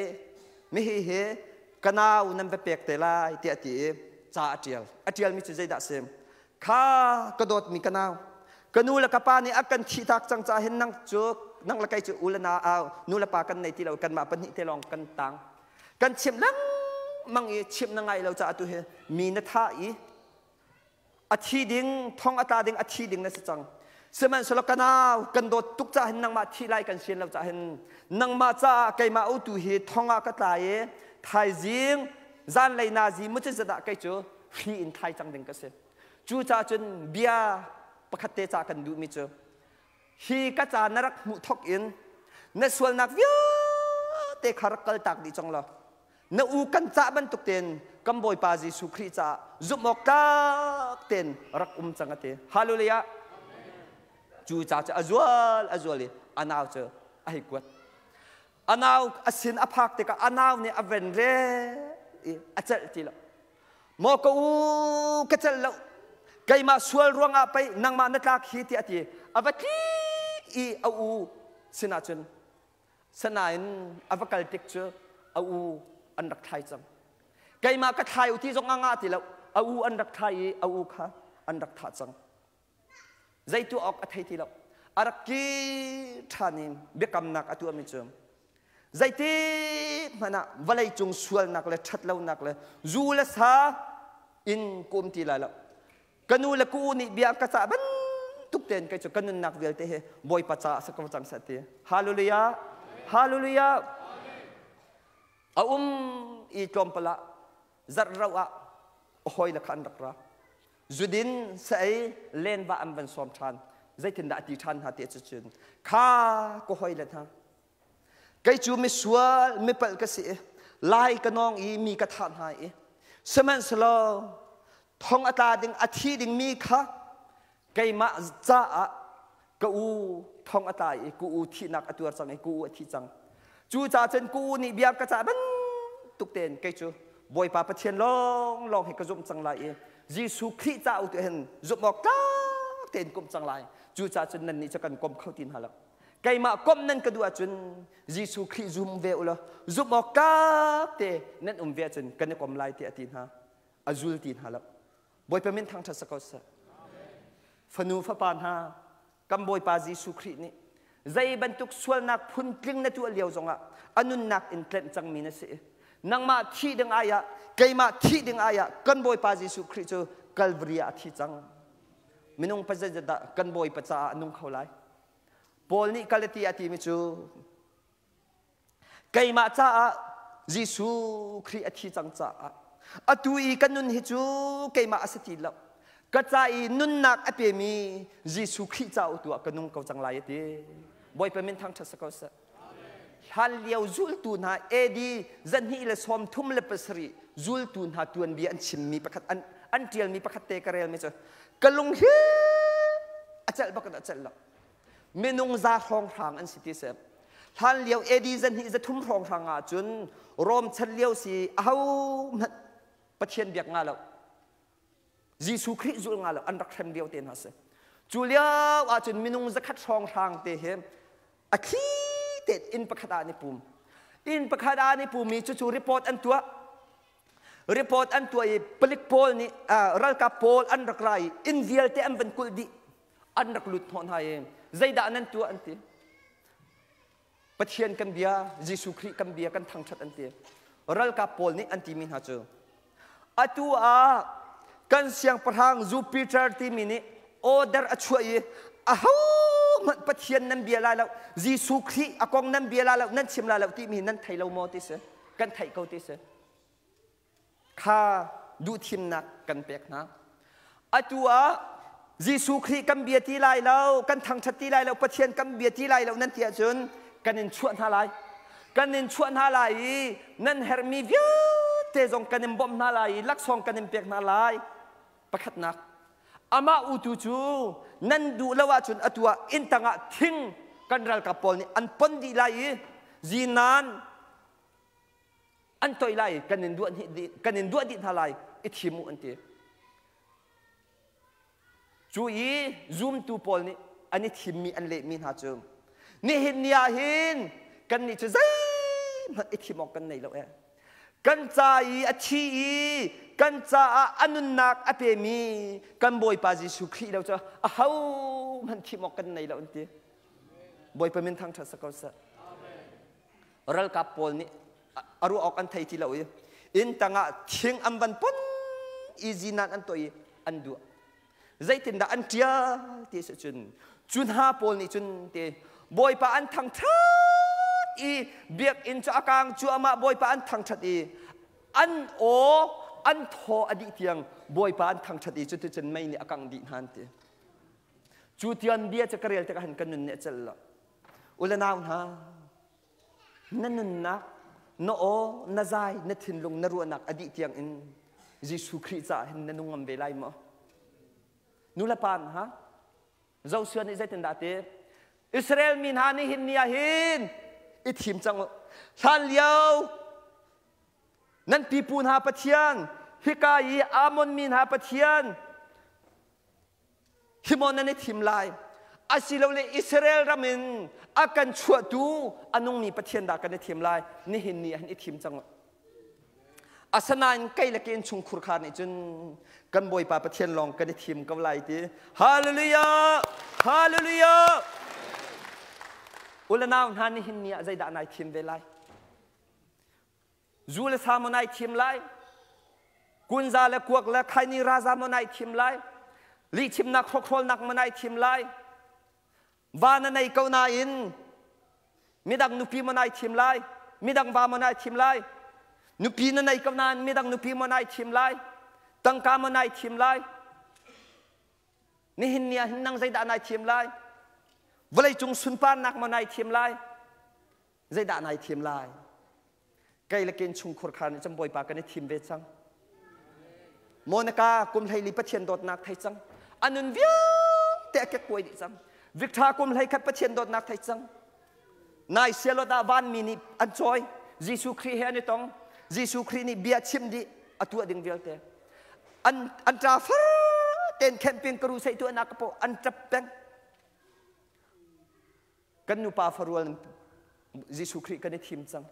mi hi hi ka nau nan va pek te lai tiah ti i ca a ṭial. A ṭialmi cu zeidah a si? Kha ka dawtmi ka nau ka nu le ka pa nih a kan thihtak cang caah hin nang cu nang le kei cu u le na au nu le pa kan nei ti lo kanmah pahnih te lawng kan tang kan chimh lengmang i chimh na ngai lo caah tu hi mi na thah i a thi ding thong a tla ding a thi ding na si cang. Sihmanhsehlaw ka nau, kan dawt tuk caah hin nangmah thi lai kan sian lo caah hin nangmah caah keimah utu hi thong ah ka tla i thaizing zanlei nazi mucizat ah kei cu hri in thai cang ding ka si. Cucaah cun bia pakhat te ca kan duhmi cu hi ka ca na rak hmuh thok in na sualnak vialte kha rak kaltak dih cang law na u kan cah bantuk tein kan Bawipa Jesuh Khrih caah zumh awk tlak tein rak um cang a ti. Hallelujah. Cu ca cu a zual a zual i a nau cu a hei kuat. A nau a sin a phak tikah a nau nih a ven re i a celh ti lo. Maw ka u ka celh lo. Keimah sual ruangah pei nangmah na tlak hi tiah a ti. A va tli i a u sinah cun Sanain a va kal tik cu a u an rak thlai cang. Keimah ka thlai u ti zong a ngah ti lo. A u an rak thlai i a u kha an rak thah cang. Zei tuah awk a thei ti lo. A rak ki ṭhan i biakamnak a tuahmi cu zeitik hmanh ah vawlei cung sualnak le ṭhatlonak le zu le sa in ka um ti lai lo. Ka nu le ka u nih bia ka cah bantuk tein kei cu ka nunnak vialte hi Bawipa caah si ko cang seh ti. Hallelujah. Hallelujah. A um i tlawmpal ah zarh ro ah a hawi le kha an rak ra. Zudin sa ei lenva an van sawm ṭhan. Zeitindah a ti ṭhan hna ti cun kha ka hawi le hna Kei cu misual mipalh ka si i lai ka nawng i mi ka thah hna i sihmanhsehlaw thong a tla ding a thi dingmi kha keimah caah ka u thong a tla i ka u thihnak a tuar cang i ka u a thi cang. Cucaah cun ka u nih bia ka cah bantuk tein kei cu Bawipa Pathian lawnglawng hi ka zumh cang lai i Jesuh Khrih ca u tu hin zumh awk tlak tein kum cang lai. Cucaah cun nannih cu kan kom kho ti hna lo. Keimah komh nan ka duh ahcun Jesuh Khrih zum ve u law zumh awk tlak te nan um ve ahcun kan i kom lai tiah a ti hna. A zul ti hna lo. Bawipa min thangṭhat si ko seh. Fanu fapa hna, kan Bawipa Jesuh Khrih nih zei bantuk sualnak phun tling na tuah lio zongah a nunnak in tlenh cangmi na si. Nangmah thih ding ai ah, keimah thih ding ai ah kan Bawipa Jesuh Khrih cu Calvary ah a thi cang. Minung pa zeizat dah kan Bawipa caah a nung kho lai? Paul nih Galati a timi cu keimah caah Jesuh Khrih a thi cang caah atu i ka nun hi cu keimah a si ti lo ka ca i nunnak a pemi Jesuh Khrih ca tu ah ka nung ko cang lai a ti. Bawipa min thangṭhat si ko seh. Hlan lio zultu hna AD 237 zultu hna tuanbia an chimmi pakhat an an ṭialmi pakhat te ka relmi cu ka lung hi a celh bak in a celh lo. Minung za hrawnghrang an si ti si. Hlan lio AD 203 hrawnghrang ah cun Rom chan lio si ahohmanh Pathian biak nga lo. Jesuh Khrih zul nga lo an rak hrem lio te hna si. Cu lio ahcun minung zakhat hrawnghrang te hi a thli te inn pakhat ah an i pum. Inn pakhat ah an i pum i cucu report an tuah. Report an tuah i palik pawl nih ralkap pawl an rak ra i inn vialte an van kulh dih. An rak lut hnawh hna i zeidah nan tuah an ti. Pathian kan bia, Jesuh Khrih kan bia kan thangṭhat an ti. Ralkap pawl nih an timi hna cu atu ah kan siangpahrang Jupiter timi nih order a chuah i ahohmanh Pathian nan bia lai lo, Jesuh Khrih a kong nan bia lai lo, nan chim lai lo timi nan thei lo maw ti si. Kan theih ko ti si. Kha duhthimnak kan pek hna. Atu ah Jesuh Khrih kan bia ti lai lo, kan thangṭhat ti lai lo, Pathian kan bia ti lai lo nan ti ahcun kan in chuah hna lai. Kan in chuah hna lai i nan herhmi vialte zong kan in bawmh hna lai i laksawng kan in pek hna lai. Pakhatnak, amah utu cu nan duh lo ahcun atu ah inn tangah thing kan ralkap pawl nih an pon dih lai i zinan an toih lai kan in duah kan in duah dih hna lai i thim u an ti cu i zumtu pawl nih an i thimmi an lehmi hna cu nihin ni ah hin kannih cu zeihmanh i thim awk kan nei lo e kan ca i a thi i kan caah a nunnak a pemi kan Bawipa Jesuh Khrih lo cu ahohmanh thim awk kan nei lo an ti Bawipa min thangṭhat sa ko seh Ralkap pawl nih a ruah awk an thei ti lo i inn tangah thing an van pon i zinan an tuah i an duah. Zeitindah an ṭial ti si cun Cu hna pawl nih cun te Bawipa an thangṭhat i biakinn cu a kang cuahmah Bawipa an thangṭhat i an aw an thaw a dih tiang Bawipa an thangṭhat i cuticun mei nih a kangh dih hna an ti. Cu tian bia cu ka rel tikah hin ka nun nih a celh lo. U le nau hna, na nunnak, na aw, na zai, na thinlung, na ruahnak a dih tiang in Jesuh Khrih caah hin na nung ngam ve lai maw? Nu le pa hna, Joshua nih zeitindah ti? Israel mi hna nih hin ni ah hin i thim cang u. Hlan lio nan pipu hna Pathian, hika i Ammon mi hna Pathian, hi maw nan i thim lai? Asilole Israel ram in a kan chuahtu a nungmi Pathian dah kan i thim lai? Nihin ni ah hin i thim cang u. Asinain kei le ke innchungkhur kha nih cun kan Bawipa Pathian lawng kan i thim ko lai ti. Hallelujah! Hallelujah! U le nau hna nihin ni ah zeidah nai thim ve lai? Zu le sa maw nai thim lai? Kunza le kuak le khaini raza maw nai thim lai? Lihchimnak hrokhrawlnak maw nai thim lai? Va na nei ko nain midang nupi maw nai thim lai? Midang va maw nai thim lai? Nupi na nei ko nain midang nupi maw nai thim lai? Tangka maw nai thim lai? Nihin ni ah hin nang zeidah nai thim lai? Vawleicung sunparnak maw nai thim lai? Zeidah nai thim lai? Kei le ken chungkhur khar nih cun Bawipa kan i thim ve cang. Monica kum 14 Pathian dawtnak thei cang. A nun vialte a kekkuai dih cang. Victor kum 11 Pathian dawtnak thei cang. Nai sialot ah vanmi nih an cawi. Jesuh Khrih he an i tong. Jesuh Khrih nih bia chim dih a tuah ding vialte. An an ṭa far ten camping karu sei tuahnak ka po an ṭap peng. Kan nupa farual Jesuh Khrih kan i thim cang.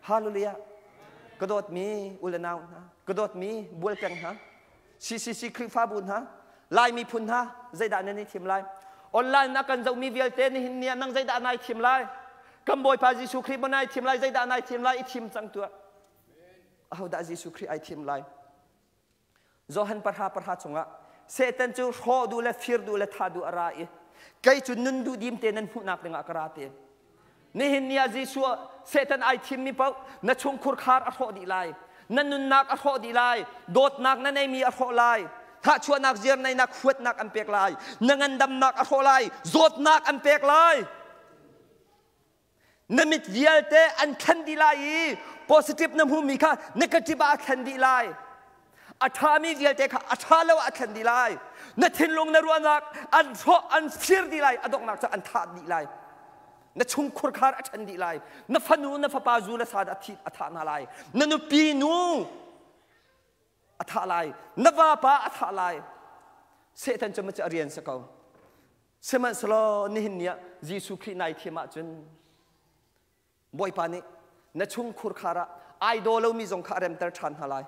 Hallelujah. Ka dawtmi u le nau hna, ka dawtmi bualpeng hna, CCC Khrihfabu hna, Lai miphun hna, zeidah nan i thim lai? Online na kan zohmi vialte nihin ni ah nang zeidah nai thim lai? Kan Bawipa Jesuh Khrih maw nai thim lai? Zeidah nai thim lai? I thim cang tuah. Ahodah Jesuh Khrih ai thim lai? Johan pahra pahra chungah Satan cu hrawh duh le fir duh le thah duh a ra i kei cu nun duh dim te nan hmuhnak dingah ka ra te. Nihin ni ah Jesuh Satan ai thimmi paoh na chungkhur khar a hrawh dih lai. Na nunnak a hrawh dih lai. Dawtnak na neimi a hrawh lai. Thahchuahnak ziarneinak huatnak an pek lai. Na ngandamnak a hrawh lai. Zawtnak an pek lai. Na mit vialte an thlen dih lai i positive na hmumi kha negative ah a thlen dih lai. A ṭhami vialte kha a ṭha lo ah a thlen dih lai. Na thinlung na ruahnak an hrawh an fir dih lai. A donghnak cu an thah dih lai. Na chungkhur khar a ṭhen dih lai. Na fanu na fapa zu le sa a thi a thah hna lai. Na nupi nu a thah lai. Na vapa a thah lai. Satan cu maw cu a rian si ko. Sihmanhsehlaw nihin ni ah Jesuh Khrih nai thiam ahcun Bawipa nih na chungkhur khar ah ai daw lomi zong kha a remter ṭhan hna lai.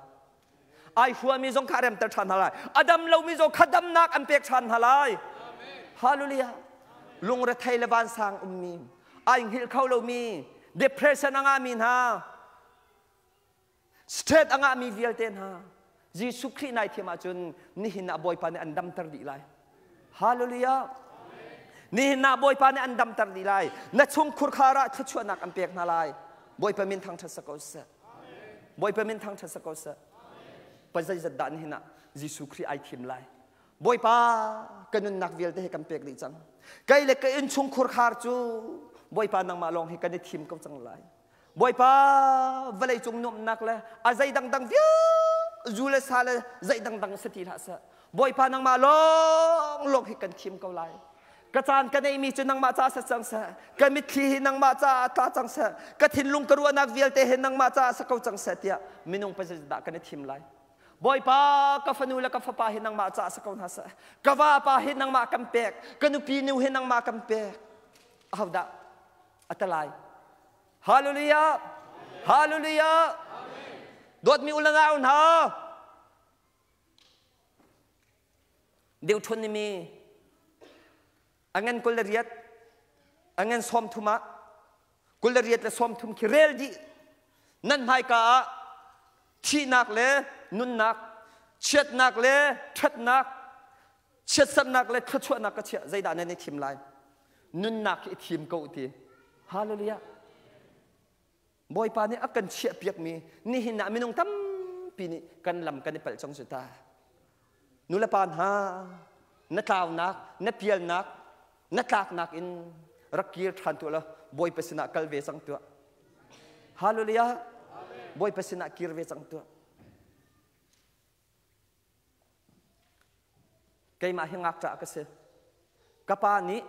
Ai huami zong kha a remter ṭhan hna lai. A dam lomi zong kha damnak an pek ṭhan hna lai. Hallelujah. Lungrethei le vansang ummi, ai hngilh kho lomi, depression a ngahmi hna, Straight a ngahmi vialte hna Jesuh Khrih nai thiam ahcun nihin ah Bawipa nih an damter dih lai. Hallelujah. Nihin ah Bawipa nih an damter dih lai. Na chungkhur khar ah thluachuahnak an pek hna lai. Bawipa min thangṭhat sa ko seh. Bawipa min thangṭhat sa ko seh. Pa zeizat dah nihin ah Jesuh Khrih ai thim lai. Bawipa ka nunnak vialte he kan pek dih cang. Kei le ka innchungkhur khar cu Bawipa nangmah lawng hi kan i thim ko cang lai. Bawipa vawleicung nuamhnak le a zei dangdang vial zu le sa le zei dangdang si ti hlah seh. Bawipa nangmah lawng lawng hi kan thim ko lai. Ka caan ka neihmi cu nangmah caah si cang seh. Ka mitthli hi nangmah caah tla cang seh. Ka thinlung ka ruahnak vialte hi nangmah caah si ko cang seh tiah minung pazeidah kan i thim lai. Bawipa ka fanu le ka fapa hi nangmah caah si ko hna seh. Ka vapa hi nangmah kan pek. Ka nupi nu hi nangmah kan pek. Ahodah a talai? Hallelujah! Hallelujah! Dawtmi u le nau hna, deuh ni mi a ngan 28, a ngan 30 ah 28 le 30 khi rel dih nan hmaika ah thihnak le nunnak, chiatnak le ṭhatnak. Chiatsernak le thluachuahnak ka chiah, zeidah nan i thim lai? Nunnak hi i thim ko ti. Hallelujah. Bawipa nih a kan chiahpiakmi nihin ah minung tampi nih kan lam kan i palh cang cu ta. Nulepa hna, na tlaunak, na pialnak, na tlaknak in rak kir ṭhan tuah law Bawipa sinah kal ve cang tuah. Hallelujah. Bawipa sinah kir ve cang tuah. Keimah hi ngakṭah ka si. Ka pa nih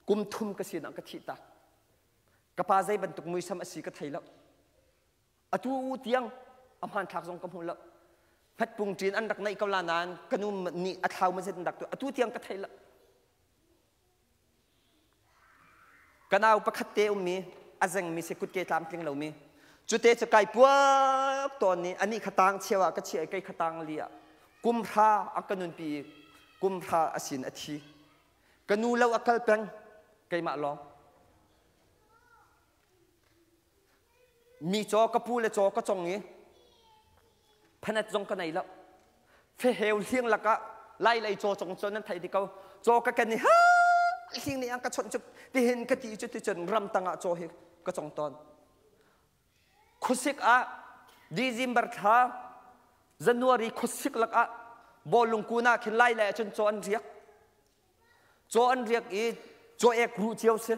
kum thum ka sinah ka thih tak. Ka pa zei bantuk muisam a si ka thei lo. Atu tiang a hmanthlak zong ka hmu lo. Hmatpung ṭin an rak neih ko la nain ka nu nih a thlau mazet an rak tu atu tiang ka thei lo. Ka nau pakhat te ummi a zengmi si kutke tlamtling lomi cute cu kai puak tawn i anih kha tang cheu ah ka chiah i kei kha tang li ah kum hra a ka nunpi i kum hra a sin a thi. Ka nu lo a kal peng keimah lawng. Mi caw ka pu le caw ka cong i phanet zong ka nei lo. Feheu hling lakah lai lei caw cong cu nan theih di ko. Caw ka ken i ha hling nih an ka chawnh cu tihin ka ti cu ticun ram tangah caw hi ka cong tawn. Khuasik ah December thla January khuasik lakah bawlung kun ah khin lai le ahcun caw an riak. Caw an riak i caw ek ruh cio si.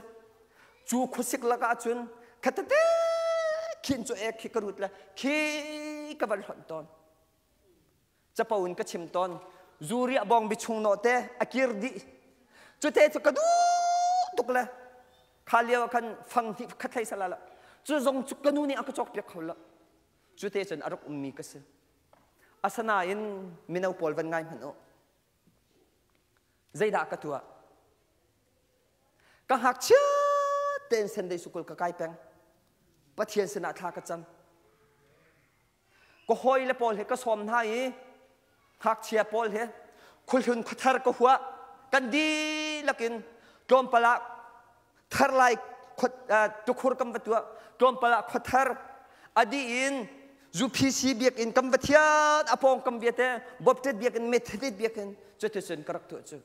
Cu khuasik lakah cun khatete khin caw ek khi ka rut le khi ka van hlonh tawn. Capo in ka chim tawn. Zuriah bawng bi chung nawh te a kir dih. Cute cu ka duh tuk le kha lio ah khan fang hnih khat hlei sala la. Cu zong cu ka nu nih a ka cawk piak kho lo. Cute cun a rak ummi ka si. Asanain mino pawl van ngai hmanh u. Zeidah ka tuah? Ka ngakchia tein Sunday school ka kai peng. Pathian sinah thla ka cam. Ka hawi le pawl he ka sawm hna i ngakchia pawl he khuhlun khuathar ka huah kan dihlak in tlawmpal ah thar lai tukhur kan va tuah tlawmpal ah khuathar a dih in UPC biakinn kan va thiat a pawng kam viate Baptist biakinn Methodist biakinn cuticun ka rak tuah cu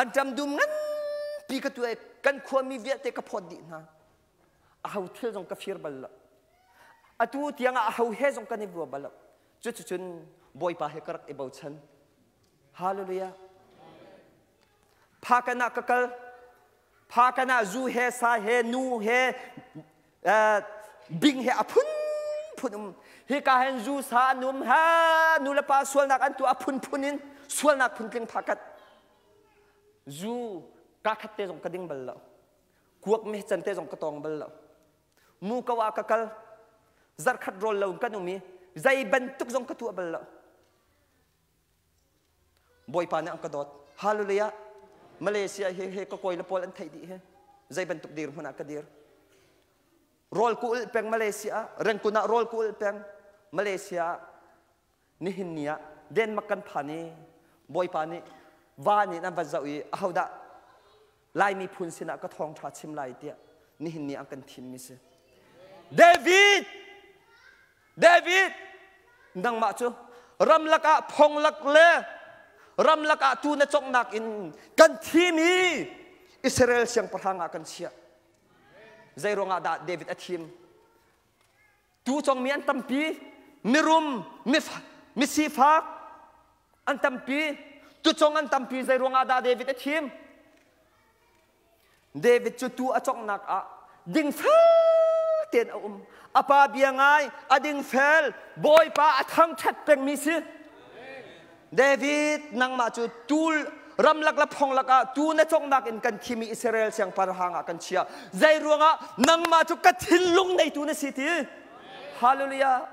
an ṭam dum nganpi ka tuah i kan khuami vialte ka phawt dih hna aho thil zong ka fir bal lo atu tiang ah aho he zong kan i vua bal lo cuticun Bawipa he ka rak i bochan hallelujah Phakan ah ka kal Phakan ah zu he sa he nu he bing he a phunphun um hika hen zu sa an um ha nu le pa sualnak an tuah a phunphun in sualnak phuntling phakat zu ka khat te zong ka ding bal lo kuak me can te zong ka tong bal lo mu ko ah ka kal zarkhat rawl lo kan um i zei bantuk zong ka tuah bal lo Bawipa nih an ka dawt. Hallelujah. Malaysia hi he ka kawi le pawl an theih dih hi. Zei bantuk dir hmun ah ka dir. Rawl ku ul peng Malaysia, Rengkun ah rawl ku ul peng Malaysia nihin ni ah Denmark kan phan i Bawipa nih va nih an va zoh i ahodah Laimi phun sinah ka thawngṭha chim lai tiah nihin ni ah kan thimmi si. David! David! Nangmah cu ramlak ah phonglak le ramlak ah tu na conghnak in kan thim i Israel siangpahrang ah kan chiah. Zei ruangah dah David a thim? Tu congmi an tampi, mirum, misifak an tampi, tucong an tampi. Zei ruangah dah David a thim? David cu tu a conghnak ah dingfel tein a um. A pa bia ngai, a dingfel, Bawipa a thangṭhat pengmi si. David, nangmah cu tul ramlak le phonglak ah tu na conghnak in kan thimi Israel siangpahrang ah kan chia. Zei ruangah nangmah cu ka thinlung neitu na si ti? Hallelujah.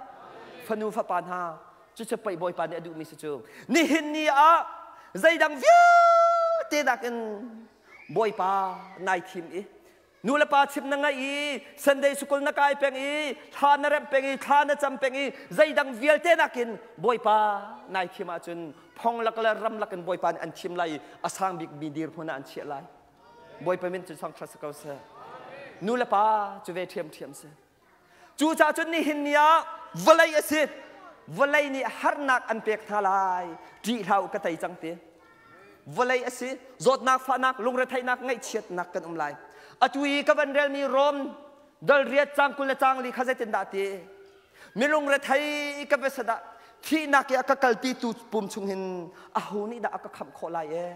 Fanu fapa hna, cucu pei Bawipa nih a duhmi si cu. Nihin ni ah zeidang vialte nakin Bawipa nai thim i nu le pa chim na ngaih i Sunday school na kai peng i thla na remh peng i thla na cam peng i zeidang vialte nakin Bawipa nai thim ahcun phong lak le ram lak in Bawipa nih an thim lai i a sang bik mi dirhmun ah an chiah lai. Bawipa min cu sang ṭha si ko seh. Nu le pa cu ve ṭhiamṭhiam si. Cucaah cun nihin ni ah vawlei a si. Vawlei nih harnak an pek hna lai. Ṭih hlah u ka tei cang ti. Vawlei a si. Zawtnak, fahnak, lungretheihnak, ngaihchiatnak kan um lai. Atu i ka van relmi Rom dal riat cang 20 le cang li kha zeitindah ti? Milung rethei ka va dah thihnak i a ka kalpi tu pum chung hin aho nih dah a ka khamh khawh lai e?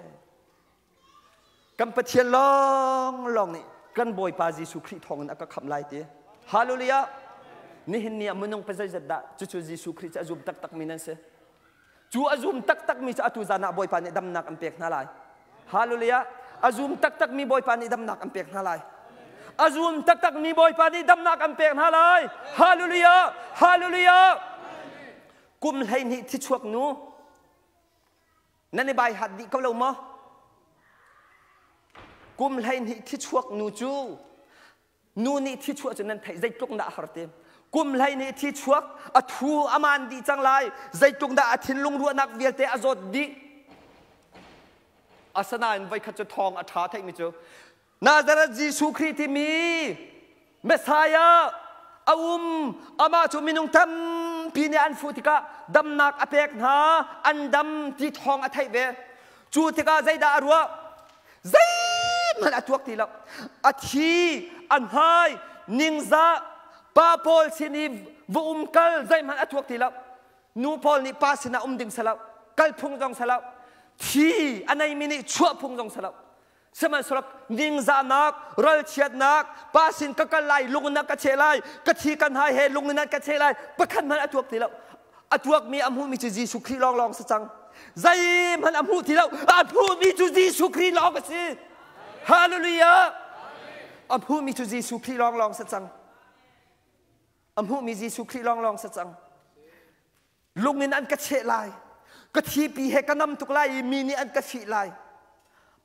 Kan Pathian lawng lawng nih kan Bawipa Jesuh Khrih thawngin a ka khamh lai ti. Hallelujah! Nihin ni ah minung pa zeizat dah cucu Jesuh Khrih cu a zum taktakmi nan si? Cu a zum taktakmi cu atu zan ah Bawipa nih damnak an pek hna lai. Hallelujah! A zum taktakmi Bawipa nih damnak an pek hna lai. A zum taktakmi Bawipa nih damnak an pek hna lai. Hallelujah! Hallelujah! Kum 12 thichuak nu nan i bai hat dih ko lo maw? Kum 12 thichuak nu cu nu nih thi chuah cu nan theih zeitluk dah a har ti. Kum 12 thi chuak a thu a maan dih cang lai, zeitluk dah a thinlung ruahnak vialte a zawt dih. Asinain voikhat cu thawng a ṭha theihmi cu Nazareth Jesuh Khrih timi Messiah a um, amah cu minung tampi nih an fuh tikah damnak a pek hna, an dam ti thawng a theih ve. Cu tikah zeidah a ruah? Zeihmanh a tuak ti lo. A thi, a hnai, ningzah, pa pawl sin i va um kal zeihmanh a tuak ti lo. Nu pawl nih pa sinah um ding si lo, kal phung zong si lo, thi a neimi nih chuah phung zong si lo. Sihmanhsehlaw ningzahnak, ralchiatnak, pa sin ka kal lai, lung in ka cheh lai, ka thi kan hai he lung in ka cheh lai, pakhat hmanh a tuak ti lo. A tuakmi a hmuhmi cu Jesuh Khrih lawnglawng si cang. Zeihmanh a hmuh ti lo. A hmuhmi cu Jesuh Khrih lawng a si. Hallelujah! A hmuhmi cu Jesuh Khrih lawnglawng si cang. A hmuhmi Jesuh Khrih lawnglawng si cang. Lung in an ka cheh lai. Ka thipi he ka nam tuk lai i mi nih an ka fih lai.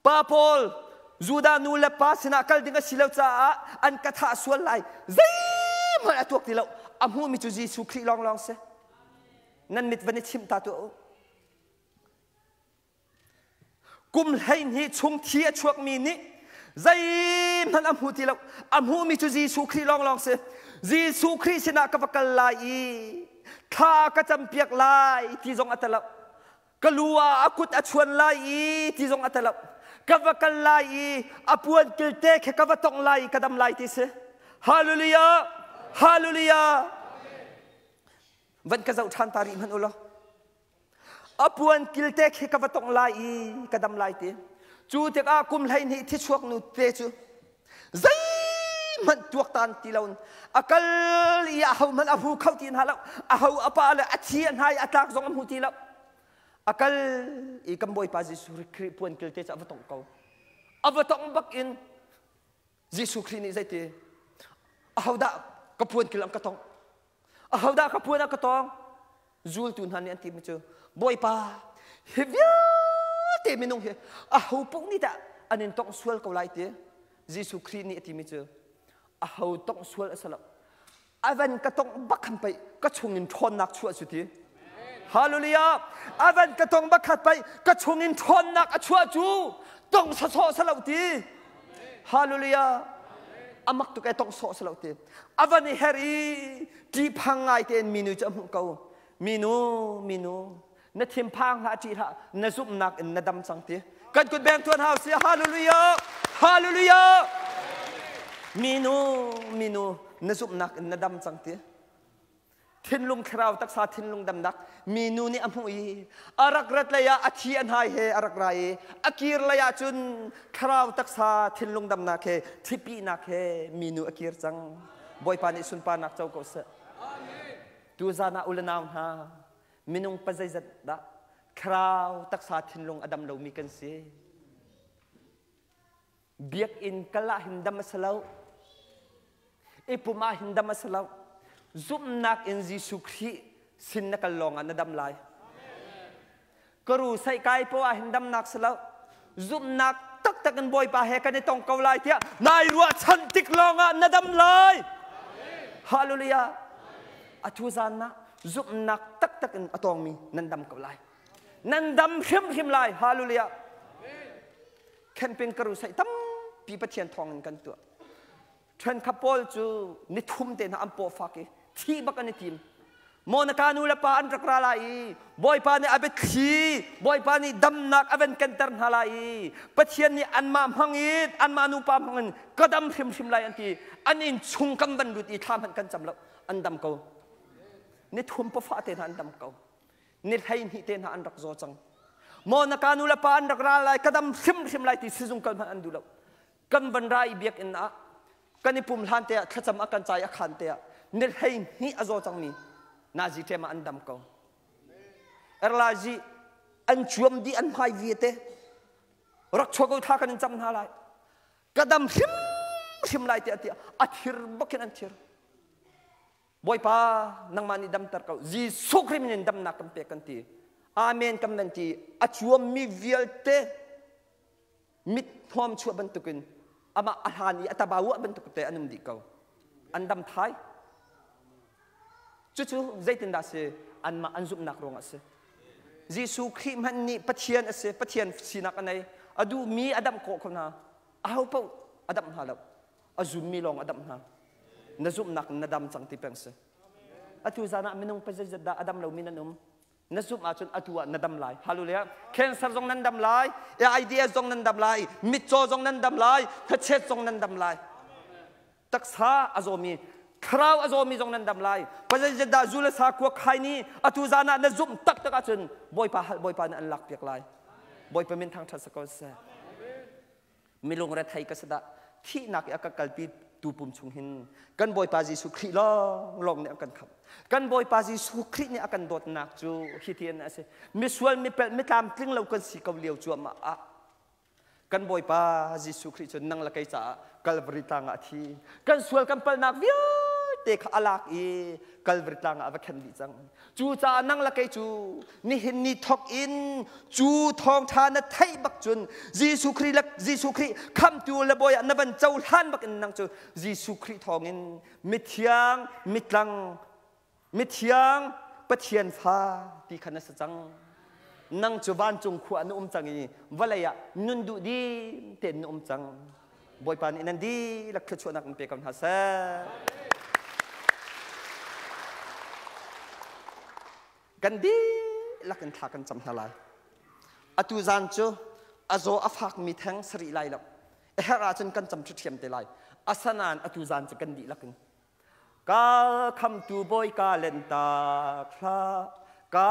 Pa pawl Judah nu le pa sinah kal ding a si lo caah an ka thah sual lai. Zeihmanh a tuak ti lo. A hmuhmi cu Jesuh Khrih lawnglawng si. Nan mit van i chimh ta tuah u. Kum 12 chung thi a chuakmi nih zeihmanh a hmu ti lo. A hmuhmi cu Jesuh Khrih lawnglawng si. Jesuh Khrih sinah ka va kal lai i thla ka campiak lai ti zong a ti lo. Ka lu ah a kut a chuan lai i ti zong a ti lo. Ka va kal lai i a puan kilte khe ka va tongh lai i ka dam lai ti si. Hallelujah! Hallelujah! Van ka zoh ṭhan ta rih hmanh u law. A puan kilte khi ka va tongh lai i ka dam lai ti. Cu tikah kum 12 thichuak nu te cu zeihmanh tuaktan ti lo a kal i a hohmanh a hmu kho ti hna lo. A ho a pa le a thi a hnai a tlak zong a hmu ti lo. A kal i kan Bawipa Jesuh Khrih puan kilte cu a va tongh ko. A va tongh bak in Jesuh Khrih nih zeiti ahodah ka puan kil an ka tongh? Ahodah ka puan ah ka tawng? Zultu hna nih an timi cu Bawipa, hi vialte minung hi aho paoh nih dah an in tongh sual ko lai ti? Jesuh Khrih nih a timi cu aho tongh sual a si lo. A van ka tongh bak khan pei ka chungin ṭhawnnak chuah cu ti. Hallelujah! A van ka tong bak khat pei ka chungin ṭhawnnak a chuah cu tong sawsawh si lo ti. Hallelujah! A mak tuk e tong sawh si lo ti. A van i her i ṭihphang ngai tein minu cu a hmuh ko. Minu, minu, na thinphang hlah, ṭih hlah, na zumhnak in na dam cang ti. Kan kut beng tuan hau si. Hallelujah! Hallelujah! Minu, minu, na zumhnak in na dam cang ti. Thinlung thlarau taksa thinlung damnak minu nih a hmuh i a rak rat lei ah a thi a hnai he a rak ra i a kir lei ah cun thlarau taksa thinlung damnak he thipinak he minu a kir cang. Bawipa nih sunparnak co ko seh. Tuzan ah u le nau hna minung pa zeizat dah thlarau taksa thinlung a dam lomi kan si. Biakinn kal ah hin dam a si lo. I pum ah hin dam a si lo. Zumhnak in Jesuh Khrih sin na kal lawng ah na dam lai. Karu sai kai po ah hin damnak si lo. Zumhnak taktak in Bawipa he kan i tong ko lai tiah nai ruahchan tik lawng ah na dam lai. Hallelujah. Atu zan ah zumhnak taktak in a tawngmi nan dam ko lai. Nan dam hrimhrim lai. Hallelujah. Camping ka rusai tampi Pathian thawng in kan tuah. Ṭhenkhat pawl cu nithum te hna an paw fak i thi bak an i tim. Maw na ka nu le pa an rak ra lai i Bawipa nih a biathli Bawipa nih damnak a van kenter hna lai i Pathian nih anmah hmang in anmah nupa hmang in ka dam hrimhrim lai an ti. An inn chung kan van lut i thla hmanh kan cam lo. An dam ko. Ni thum pafa te hna an dam ko. Ni 12 te hna an rak zaw cang. Maw na ka nu le pa an rak ra lai ka dam hrimhrim lai ti sizung kal hmanh an duh lo. Kan van ra i biakinn ah kan i pum hlan te ah thlacam a kan cai a khan te ah ni 12 a zaw cangmi nazi ṭem ah an dam ko. Erlazi an cuam dih an hmai viate rak chuak ko thla kan in cam hna lai ka dam hrimhrim lai tiah tiah a thir bakin an thir. Bawipa nangmah nih damter ko Jesuh Khrih min in damnak kan pek kan ti. Amen kan nan ti a cuammi vialte mit thuam chuah bantukin amah a hlan i a tabauah bantuk te an um dih ko. An dam thai. Cucu zeitindah si anmah an zumhnak ruangah a si. Jesuh Khrih hmanh nih Pathian a si, Pathian sinak a nei. A duhmi a damh khawh ko hna. Aho paoh a damh hna lo. A zummi lawng a damh hna. Na zumhnak in na dam cang ti peng si. Atu zan ah minung pa zeizat dah a dam lomi nan um? Na zumh ahcun atu ah na dam lai. Hallelujah. Cancer zong nan dam lai, AIDS zong nan dam lai, mitcaw zong nan dam lai, hnachet zong nan dam lai. Taksa a zawmi, thlarau a zawmi zong nan dam lai. Pazeizat dah zu le sa kuak khai ni atu zan ah na zumh taktak ahcun Bawipa hal Bawipa nih an lak piak lai. Bawipa min thangṭhat si ko seh. Milung rethei ka si dah thihnak i a ka kalpi tu pum chung hin kan Bawipa Jesuh Khrih lawng lawng nih a kan khamh. Kan Bawipa Jesuh Khrih nih a kan dawtnak cu hi a si. Misual mipelh mitlam tling lo kan si ko lio cuahmah ah kan Bawipa Jesuh Khrih cu nang le kei caah Calvary tlang ah a thi. Kan sual kan palnak vialte kha a lak i Calvary tlang ah a va khen dih cang. Cucaah nang le kei cu nihin ni thawk in cu thawngṭha na theih bak cun Jesuh Khrih le Jesuh Khrih khamtu le bawi ah na van cohlan bak in nang cu Jesuh Khrih thawngin mithiang mitlang mithiang Pathian fa ti kha na si cang. Nang cu vancung khua na um cang i vawlei ah nun duh dim tein na um cang. Bawipa nih nan dihlak thluachuahnak in pe ko hna seh. Kan dihlak in thla kan cam hna lai. Atu zan cu a zaw a fakmi theng sarih lai lo. A herh ahcun kan cam ṭhiam te lai. Asanain atu zan cu kan dihlak in Ka khamtu bawi ka lentak hlah, ka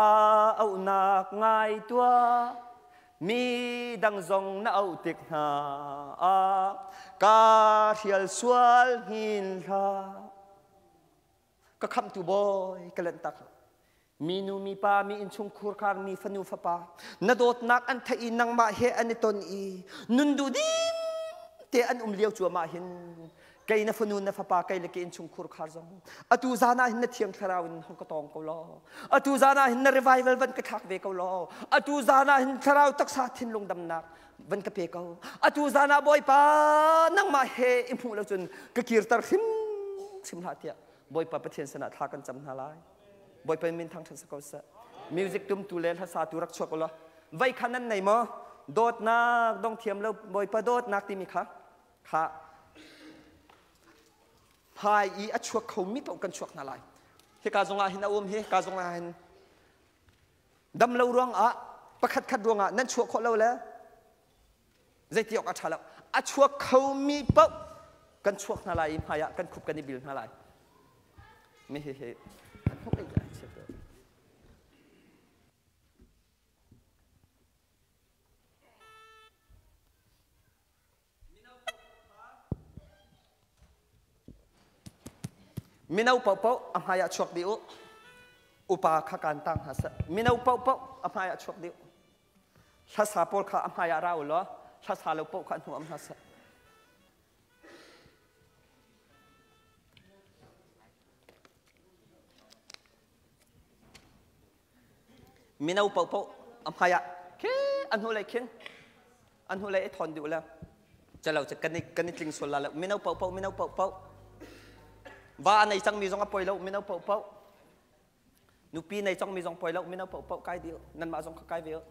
auhnak ngai tuah. Mi dang zong na auh tik hna ah, ka hrial sual hngin hlah. Ka khamtu bawi ka lentak hlah. Mi nu mi pa mi innchung khurkhar mi fanu fapa na dawtnak an theih i nangmah he an i ton i nun duh dim te an um lio cuahmah hin kei na fanu na fapa kei le ke innchung khurkhar zong atu zan ah hin na thiang thlarau in hong ka tawng ko law atu zan ah hin na revival van ka thlak ve ko law atu zan ah hin thlarau taksa thinlung damnak van ka pe ko atu zan ah bawipa nangmah he i hmuh lo cun ka kirter hrim hrim hlah tiah bawipa pathian sinah thla kan cam hna lai Bawipa min thangṭhat si ko seh. Music tumtu le hlasatu rak chuak ulaw vai kha nan nei maw? Dawtnak dong thiam lo Bawipa dawtnak timi kha kha hmai i a chuak khomi paoh kan chuak hna lai. Hika zongah hin a um hi ka zongah hin dam lo ruangah pakhat khat ruangah nan chuah khawh lo le zeiti awk a ṭha lo a chuak khomi paoh kan chuak hna lai i hmai ah kan khup kan i bil hna lai mi hi hi an hnuk ei Mino paohpaoh a hmai ah chuak dih u. Upa kha kaan tang hna seh. Mino paohpaoh a hmai ah chuak dih u. Hlasa pawl kha a hmai ah ra u law hlasa lo paoh kha hnu am hna seh. Mino paohpaoh a hmai ah khi a hnulei khin a hnulei i thawn dih u le calo cu kan i kan i tling sual la lo mino paohpaoh mino paohpaoh va a nei cangmi zong a poi lo mino paohpaoh Nupi nei cangmi zong poi lo, mino paohpaoh kai dih nanmah zong kha kai ve u.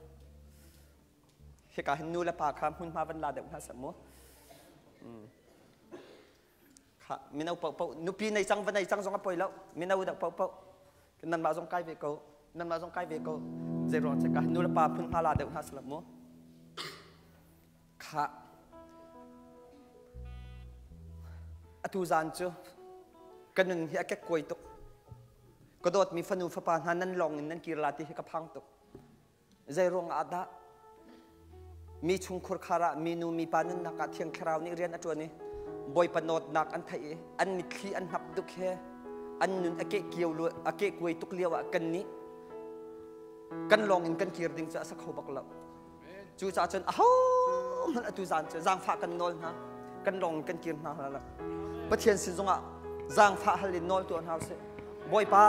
Hika hin nu le pa kha hmunhma van la deuh hna seh mu. Kha mino paohpaoh nupi nei cang va nei cang zong a poi lo, mino deuh paohpaoh. Nanmah zong kai ve ko. Nanmah zong kai ve ko. Zei ruang ceka nu le pa phun hna la deuh hna salam mu. Kha atu zan cu ka nun hi a kekkuai tuk. Ka dawtmi fanu fapa hna nan lawng in nan kir la ti hi ka phang tuk. Zei ruang ah dah mi chungkhur khar ah mi nu mi pa nunnak ah Thiang Thlarau nih rian a ṭuan i Bawipa nawtnak an theih i an mitthli an hnap tuk he an nun a keh kio a keh kuai tuk lio ah kan nih kan lawng in kan kir ding cu a sa kho bak lo. Cucaah cun ahohmanh atu zan cu zaangfah kan nawl hna, kan lawng in kan kir hna hna lo. Pathian sin zongah zaangfah hal in nawl tuah hna usih. Bawipa,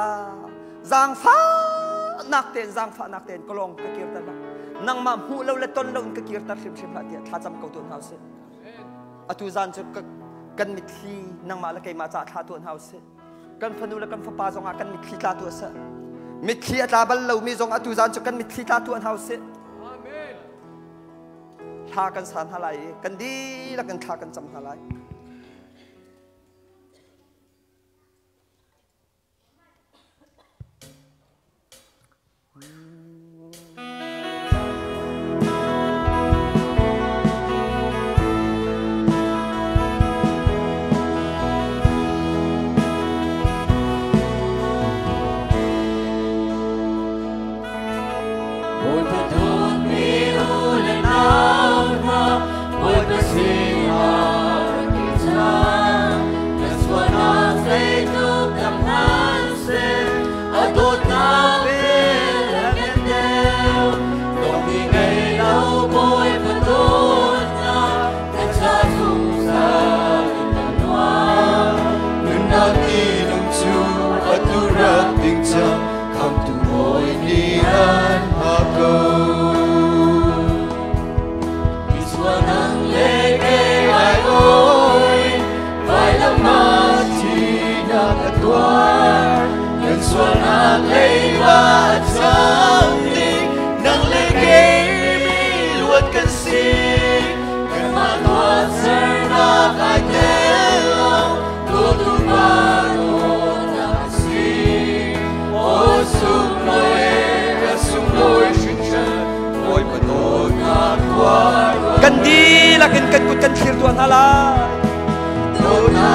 zaangfahnak tein zaangfahnak tein ka lawng ka kirter hlah. Nangmah hmuh lo le ton lo in ka kirter hrimhrim hlah tiah thlacam ko tuah hna usih. Atu zan cu kan mitthli nangmah le keimah caah thla tuah hna usih. Kan fanu le kan fapa zongah kan mitthli tla tuah seh. Mitthli a tla bal lomi zong atu zan cu kan mitthli tla tuah hna usih. Thla kan sa hna lai i kan dihlak in thla kan cam hna lai. Bawipa dawtmi u le nau hna, Bawipa sinah rak i cang. Kan sualnak zeitluk tam hmanhseh, a dawtnak vel a ngan deuh. Dawtmi ngei lo Bawipa dawtnak, kan ca zungzal in kan nuam. Nunnak tilung cu atu rak ding cang, khamtu Bawi nih an hngak ko. Misual nang le kei ai oi, vailam ah thinak a tuar. Kan sualnak leiba a cham ding, nang le kei mi luat kan si. Kanmah tuahsernak ai tel lo, dawtu Pa dawtnak a si. Aw sunglawi, a sunglawi hringhran, Bawipa dawtnak tuar. Kan dihlak in kan kut kan thlir tuah hna lai. Dawtnak,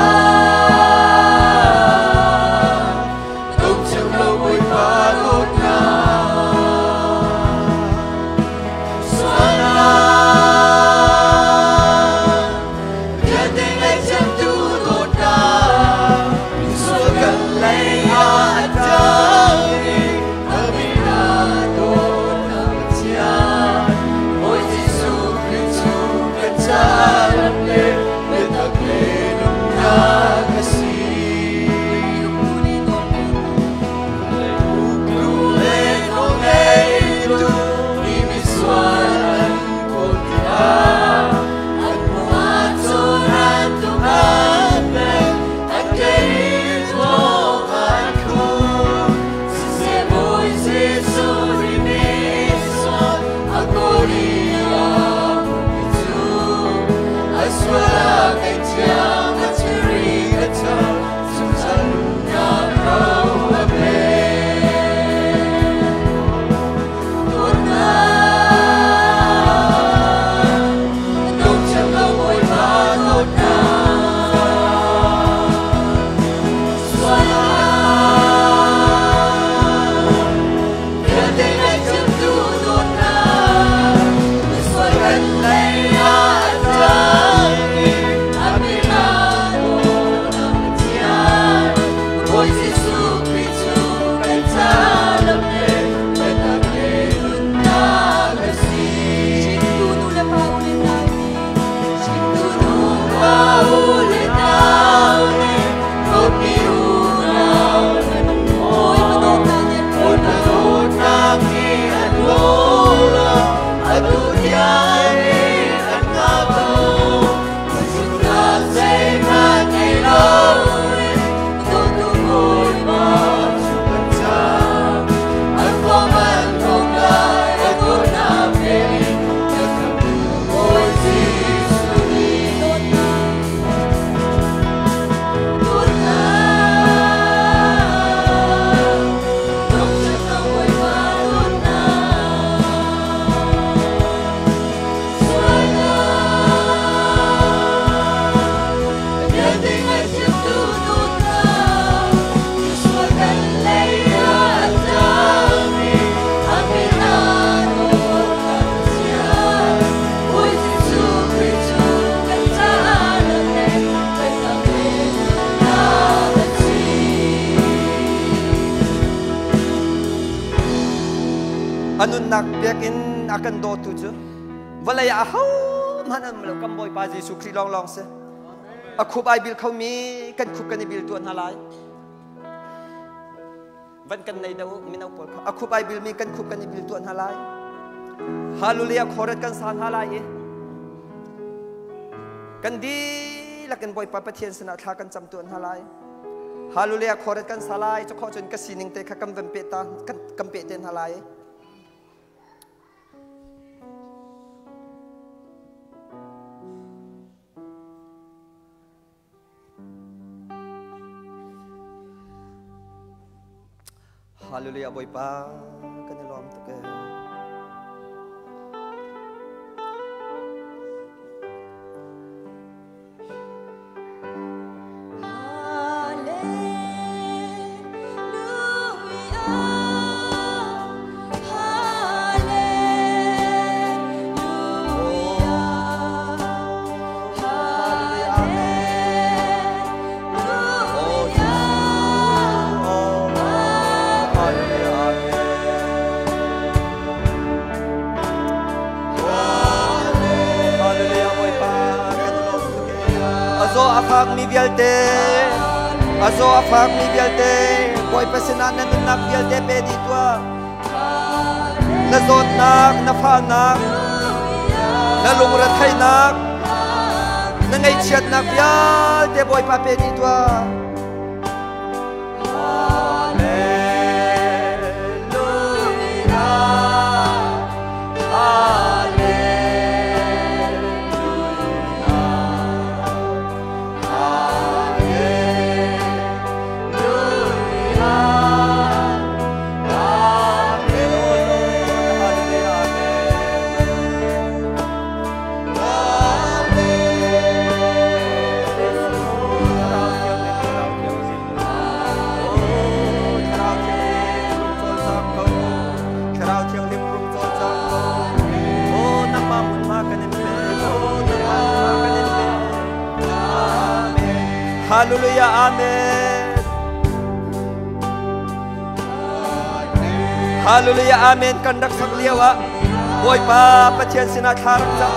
dongceo lo Bawipa dawtnak. Sualnak, vialte ngaihthiamtu dawtnak, misual kan lei ah a tang i a min ah dawtnak Pathian. Bawi Jesuh Khrih cu kan caah lam le biatak le nunnak. bantukin a kan dawtu cu vawlei ah ahohmanh an um lo, kan Bawipa Jesuh Khrih lawnglawng si. A khup ai bil khomi kan khup kan i bil tuah hna lai. Van kan nei deuh mino pawl kha a khup ai bilmi kan khup kan i bil tuah hna lai. Hallelujah khoret kan sa hna lai i kan dihlak in Bawipa Pathian sinah thla kan cam tuah hna lai. Hallelujah khoret kan sa lai cu khawh cun ka sining te kha kan van pe ta kan pe te hna lai. Hallelujah Bawipa kan i lawm tuk ee. Azaw a fakmi vialte azaw a fakmi vialte Bawipa sinah na nunnak vialte pe dih tuah. Na zawtnak, na fahnak, na lungretheihnak, na ngaihchiatnak vialte Bawipa pe dih tuah. Hallelujah, Amen. Hallelujah, Amen. Kan rak sak lio ah Bawipa Pathian sinah thla rak cam.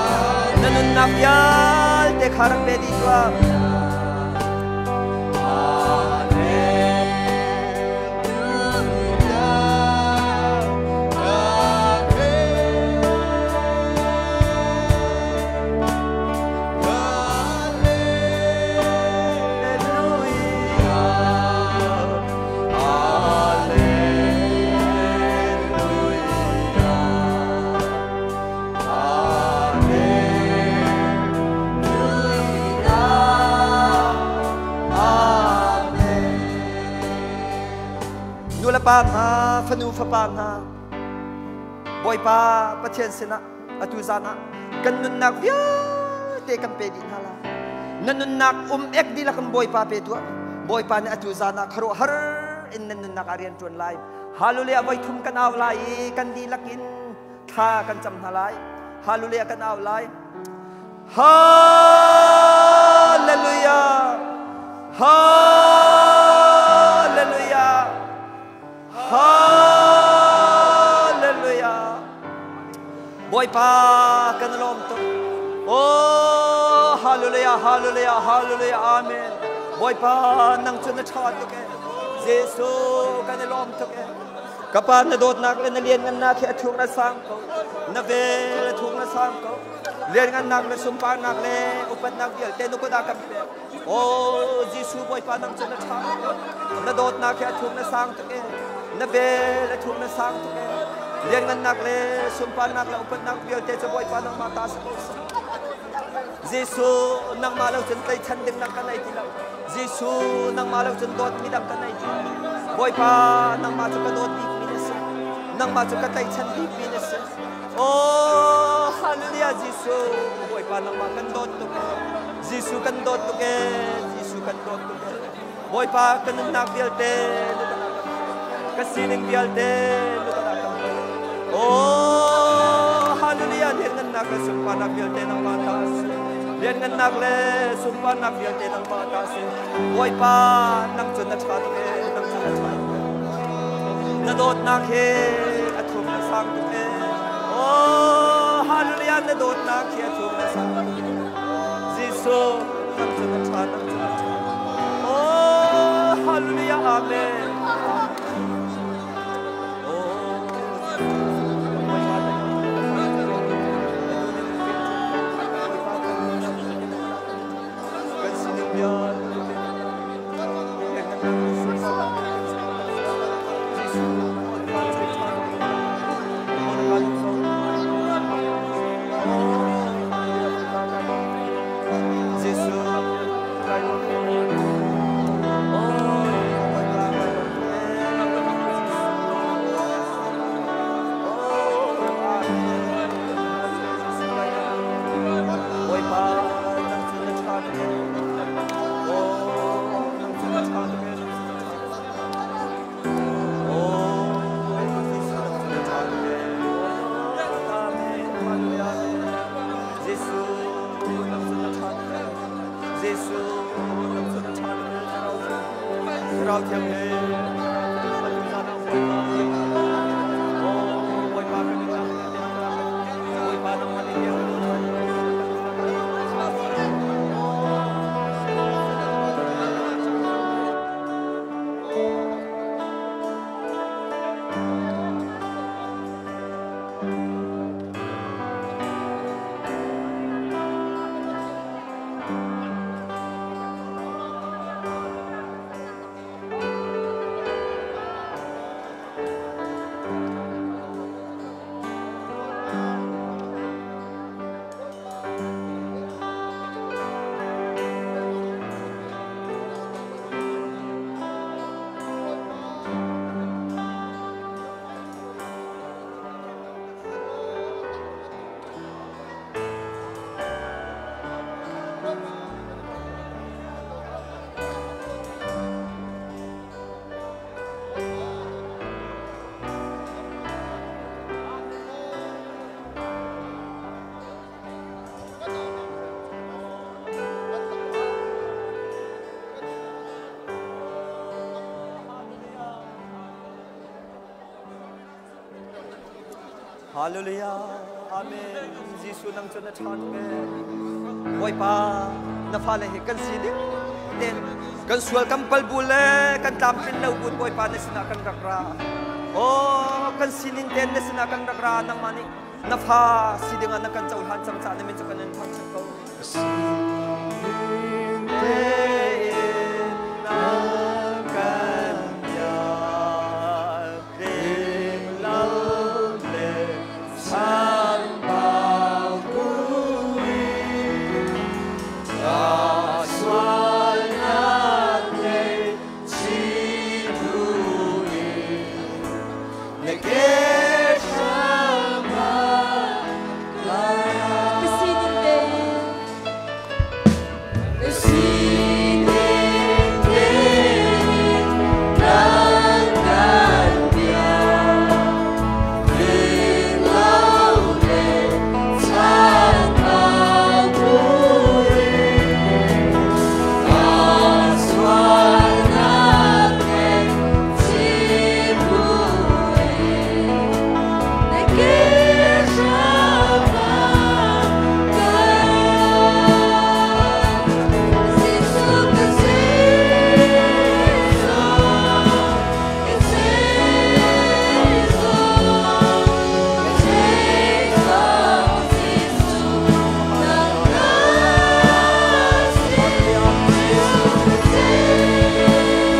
Na nunnak vialte kha rak pe dih tuah. Nulepa hna, fanu fapa hna, Bawipa Pathian sinah atu zan ah kan nunnak vialte kan pe dih hna lai. Na nunnak um ek dihlak in Bawipa pe tuah. Bawipa nih atu zan ah khuaruahhar in nan nunnak ah rian ṭuan lai. Hallelujah voi thum kan au lai i kan dihlak in thla kan cam hna lai. Hallelujah kan au lai. Hallelujah. Hallelujah. Hallelujah. Bawipa kan lawm tuk. Oh, hallelujah, hallelujah, hallelujah, amen. Bawipa nang cu na ṭha tuk ee. Jesuh kan i lawm tuk ee. Ka pa na dawtnak le na lianngannak hi a thuk na sang ko. Na vel a thuk na sang ko. Lianngannak le sunparnak le upatnak vialte na kut ah kan pek. Oh, Jesuh Bawipa nang cu na ṭha tuk. Na dawtnak hi a thuk na sang tuk ee. Na vel a thuk na sang tuk ee. Lianngannak le sunparnak le upatnak vialte cu Bawipa nangmah ta si ko seh. Jesuh nangmah lo cun tlaichan ding dang ka nei ti lo. Jesuh nangmah lo cun dawtmi dang ka nei ti lo. Bawipa nangmah cu ka dawt bikmi na si. Nangmah cu ka tlaichan bikmi na si. Oh, hallelujah Jesuh. Bawipa nangmah kan dawt tuk ee. Jesuh kan dawt tuk ee. Jesuh kan dawt tuk ee. Bawipa ka nunnak vialte ka sining vialte Oh, hallelujah lianngannak le sunparnak vialte nangmah ta a si. Lianngannak le sunparnak vialte nangmah ta a si. Bawipa nang cu na ṭha tuk ee, nang cu na ṭha tuk ee. Na dawtnak he a thuk na sang tuk ee. dawtnak hi a thuk na sang Jesuh nang cu na ṭha nang cu na ṭha Oh hallelujah amen Kan sining vialte Bawipa nang cu na ṭha tuk Oh, nang cu na ṭha tuk ee, nang cu na ṭha tuk. Oh, Jesuh nang cu na ṭha tuk ee. Amen. Hallelujah. Jesuh nang cu na ṭha tuk ee. Jesuh nang cu na ṭha tuk ee. Thlarau Thiang he atu zan ah Bawipa Oh, Bawipa kan i tlak Bawipa nangmah nih biak Hallelujah. Amen. Jesuh nang cu na ṭha tuk ee. Bawipa, na fale hi kan si ding ten kan sual kan pal bu le kan tlamtlin lo bu Bawipa na sinah kan rak ra. Oh, kan sinin ten na sinah kan rak ra nangmah nih na fa si dingah na kan cohlan cang caah na min cu kan in thangṭhat ko. Sinin tein na kan biak tling lo le chambau buin ka sualnak ngaihchih buin na ke hram ah Ka sining tein Ka sining tein na kan biak tling lo le chambau buin ka sualnak ngaihchih buin na ke hram ah ka Jesuh ka Jesuh ka Jesuh ka Jesuh nang ka si Jesuh ka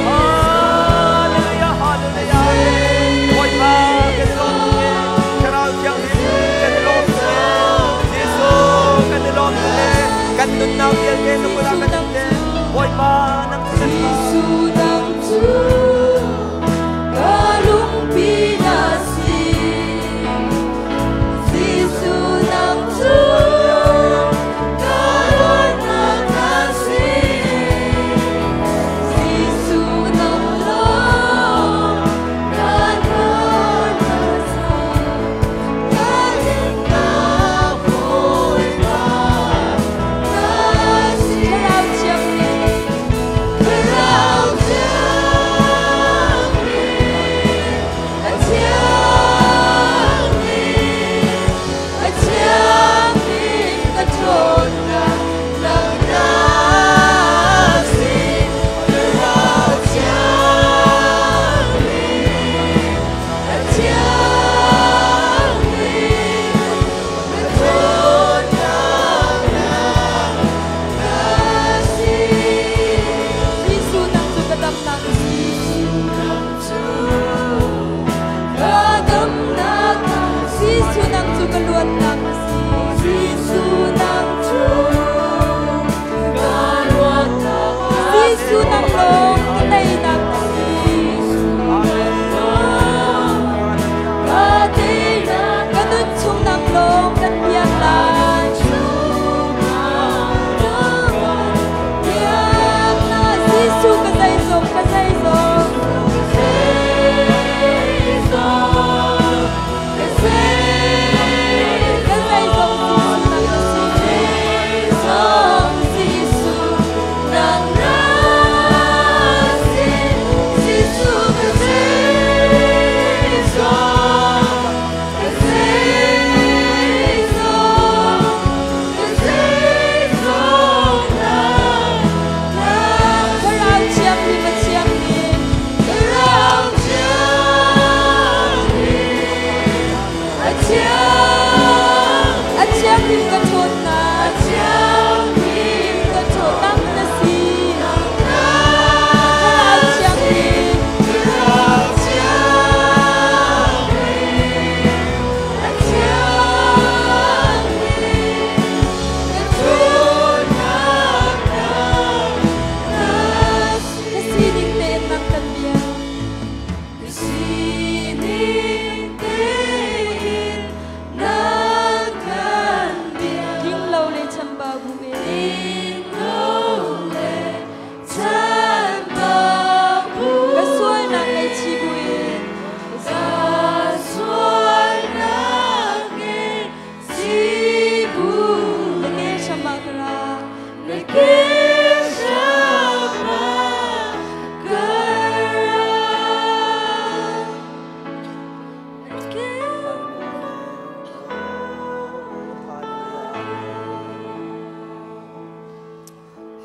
Hallelujah, hallelujah. Bawipa kan i lawm tuk ee. Thlarau Thianghlim kan i lawm tuk ee. Jesuh kan i lawm tuk ee. Kan nunnak vialte na kut ah kan um te. Bawipa nang cu na ṭha. Jesuh nang cu ka lungpi na si Jesuh nang cu ka ruahnak na si Jesuh nang lawng ka dornak sa ka dinnak Bawipa na si Thlarau Thianghlim Thlarau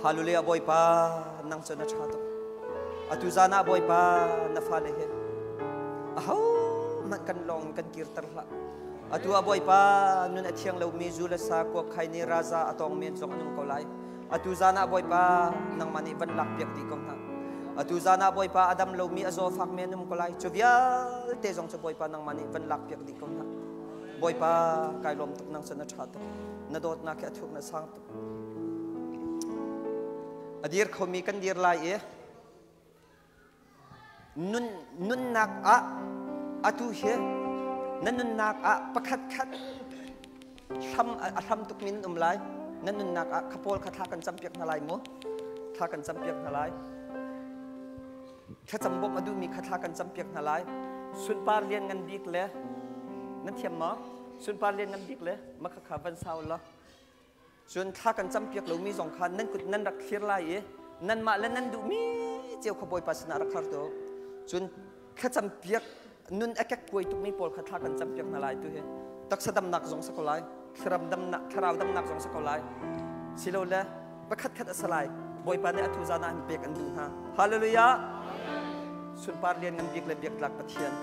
Hallelujah Bawipa nang cu na ṭha tuk. Atu zan ah Bawipa na fale he aho hmanh kan lawng kan kirter hlah. Atu ah Bawipa nun a thiang lomi zu le sa kuak khai ni raza a tawng men zong an um ko lai. Atu zan ah Bawipa nangmah nih van lak piak dih ko hna. Atu zan ah Bawipa a dam lomi a zaw fak men um ko lai. Cu vialte zong cu Bawipa nangmah nih van lak piak dih ko hna. Bawipa kai lawm tuk nang cu na ṭha tuk. Na dawtnak hi a thuk na sang tuk. A dir khomi kan dir lai i nun nunnak ah atu hi na nunnak ah pakhat khat hlam a hlam tukmi nan um lai. Na nunnak ah kha pawl kha thla kan campiak hna lai mu. Thla kan campiak hna lai. Thlacam bawmh a duhmi kha thla kan campiak hna lai. Sunpar lian ngan bik le nan thiam maw? Sunpar lian ngan bik le makha kha van sau law cun thla kan campiak lomi zong kha nan kut nan rak thlir lai i nanmah le nan duhmi cio kha Bawipa sinah rak har tu. Cun thlacam piak nun a kekkuai tukmi pawl kha thla kan campiak hna lai tu hi taksa damnak zong sa ko lai thlarau damnak thlarau damnak zong sa ko lai silole pakhat khat a sa lai Bawipa nih a thu zan ah hin pek an duh hna. Hallelujah. Sunpar lian ngan bik le biak tlak Pathian.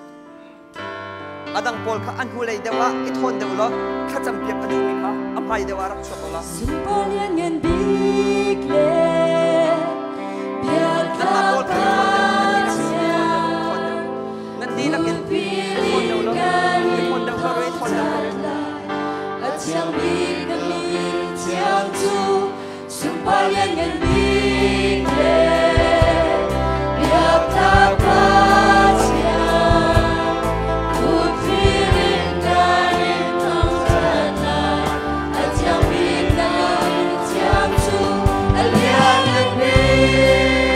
Adang pawl kha an hnulei deuh ah i thawn deuh law thlacam piak a duhmi kha a hmai deuh ah rak chuak law. Sunpar lian ngan bik le biak Nanmah pawl kha i thawn deuh, nan dihlak in i thawn deuh, i thawn deuh. Nan dihlak in i thawn deuh law, i thawn deuh law, i thawn deuh law. A thiang bik na min thiang cu sunpar lian ngan bik le biak tlak Pathian kutthlir in kan in thangṭhat lai. A thiang bik na min thiang cu a lian ngan bik.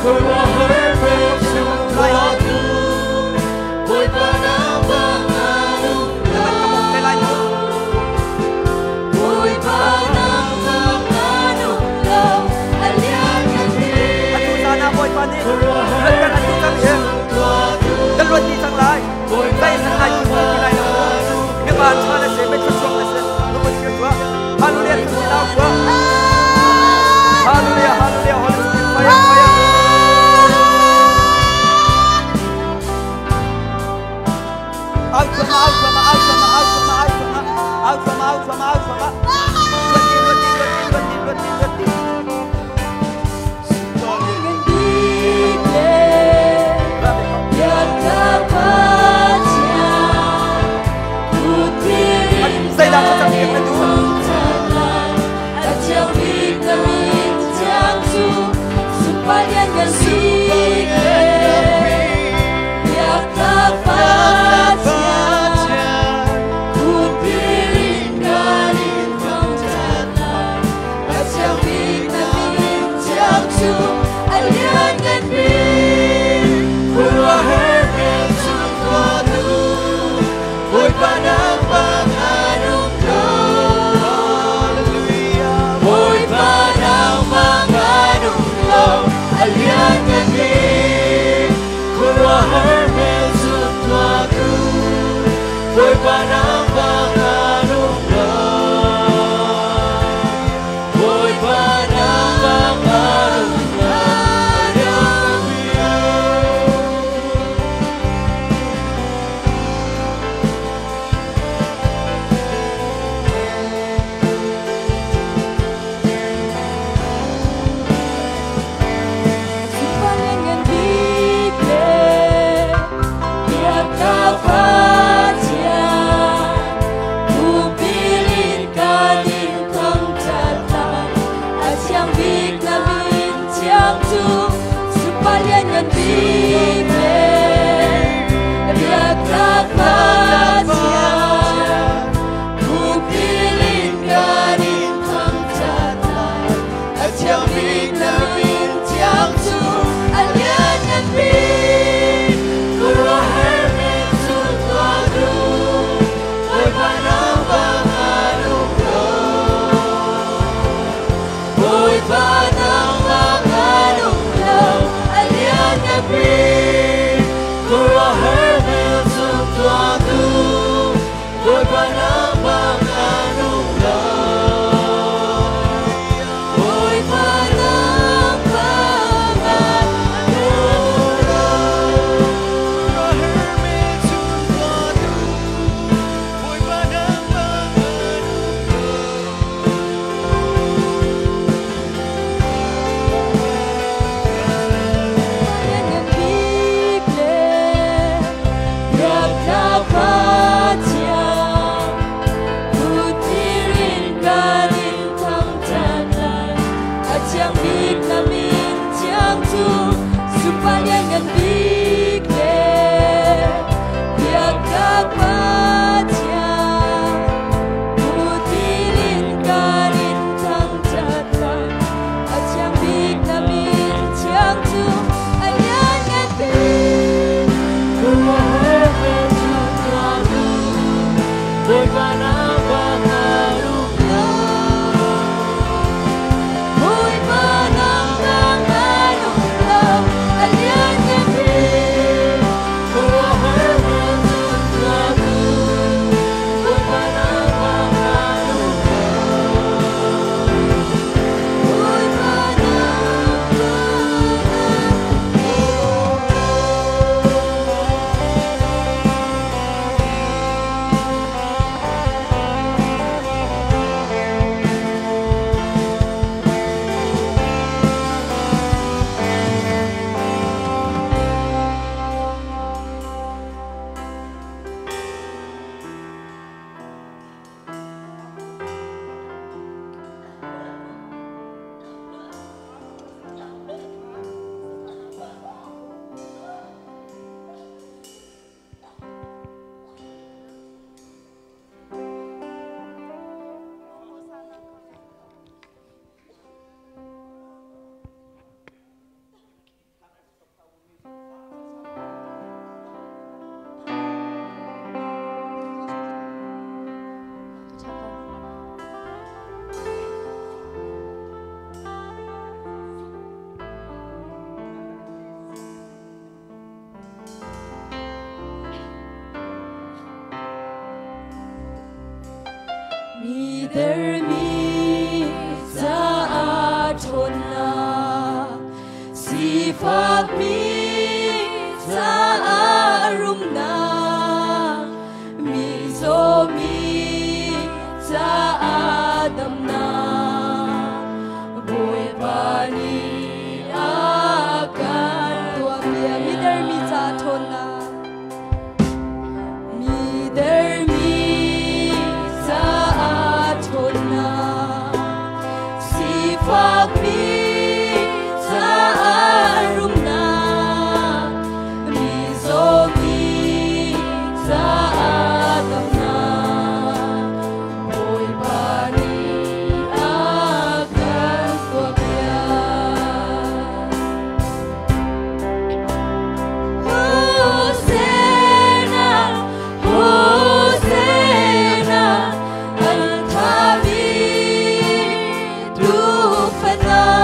Khuaruahhar pek chung tuahtu Bawipa nang bang an um Na van ka bawm te lai mu. Bawipa nang bang an um lo, a lian ngan bik. Atu zan ah Bawipa nih luatter an duh cang hi. Kan luat dih cang lai. Zeihmanh ai tum ti lai lo mu. Mipa ṭha na si, mithluachuak na si. Lungput thlir tuah. Hallelujah, tu nau tuah. Hallelujah, hallelujah, Holy Spirit, fire, fire. Au thluahmah, au thluahmah, au thluahmah, au thluahmah, au thluahmah, au thluahmah, au thluahmah, au thluahmah. Luat dih, luat dih, luat dih, luat dih, luat dih, luat dih. Ngan bik le biak tlak Pathian kutthlir in Zeidah kan thlacam piak in na duh? thangṭhat lai. A Midermi caah ṭhawnnak, sifakmi caah rumnak, mizawmi caah damnak, Bawipa nih a kan tuahpiak. Midermi caah ṭhawnnak. Midermi caah ṭhawnnak, sifakmi caah rumnak, mizawmi caah damnak, Bawipa nih a kan tuahpiak. Hosanna, Hosanna, an tha bik Tuufa.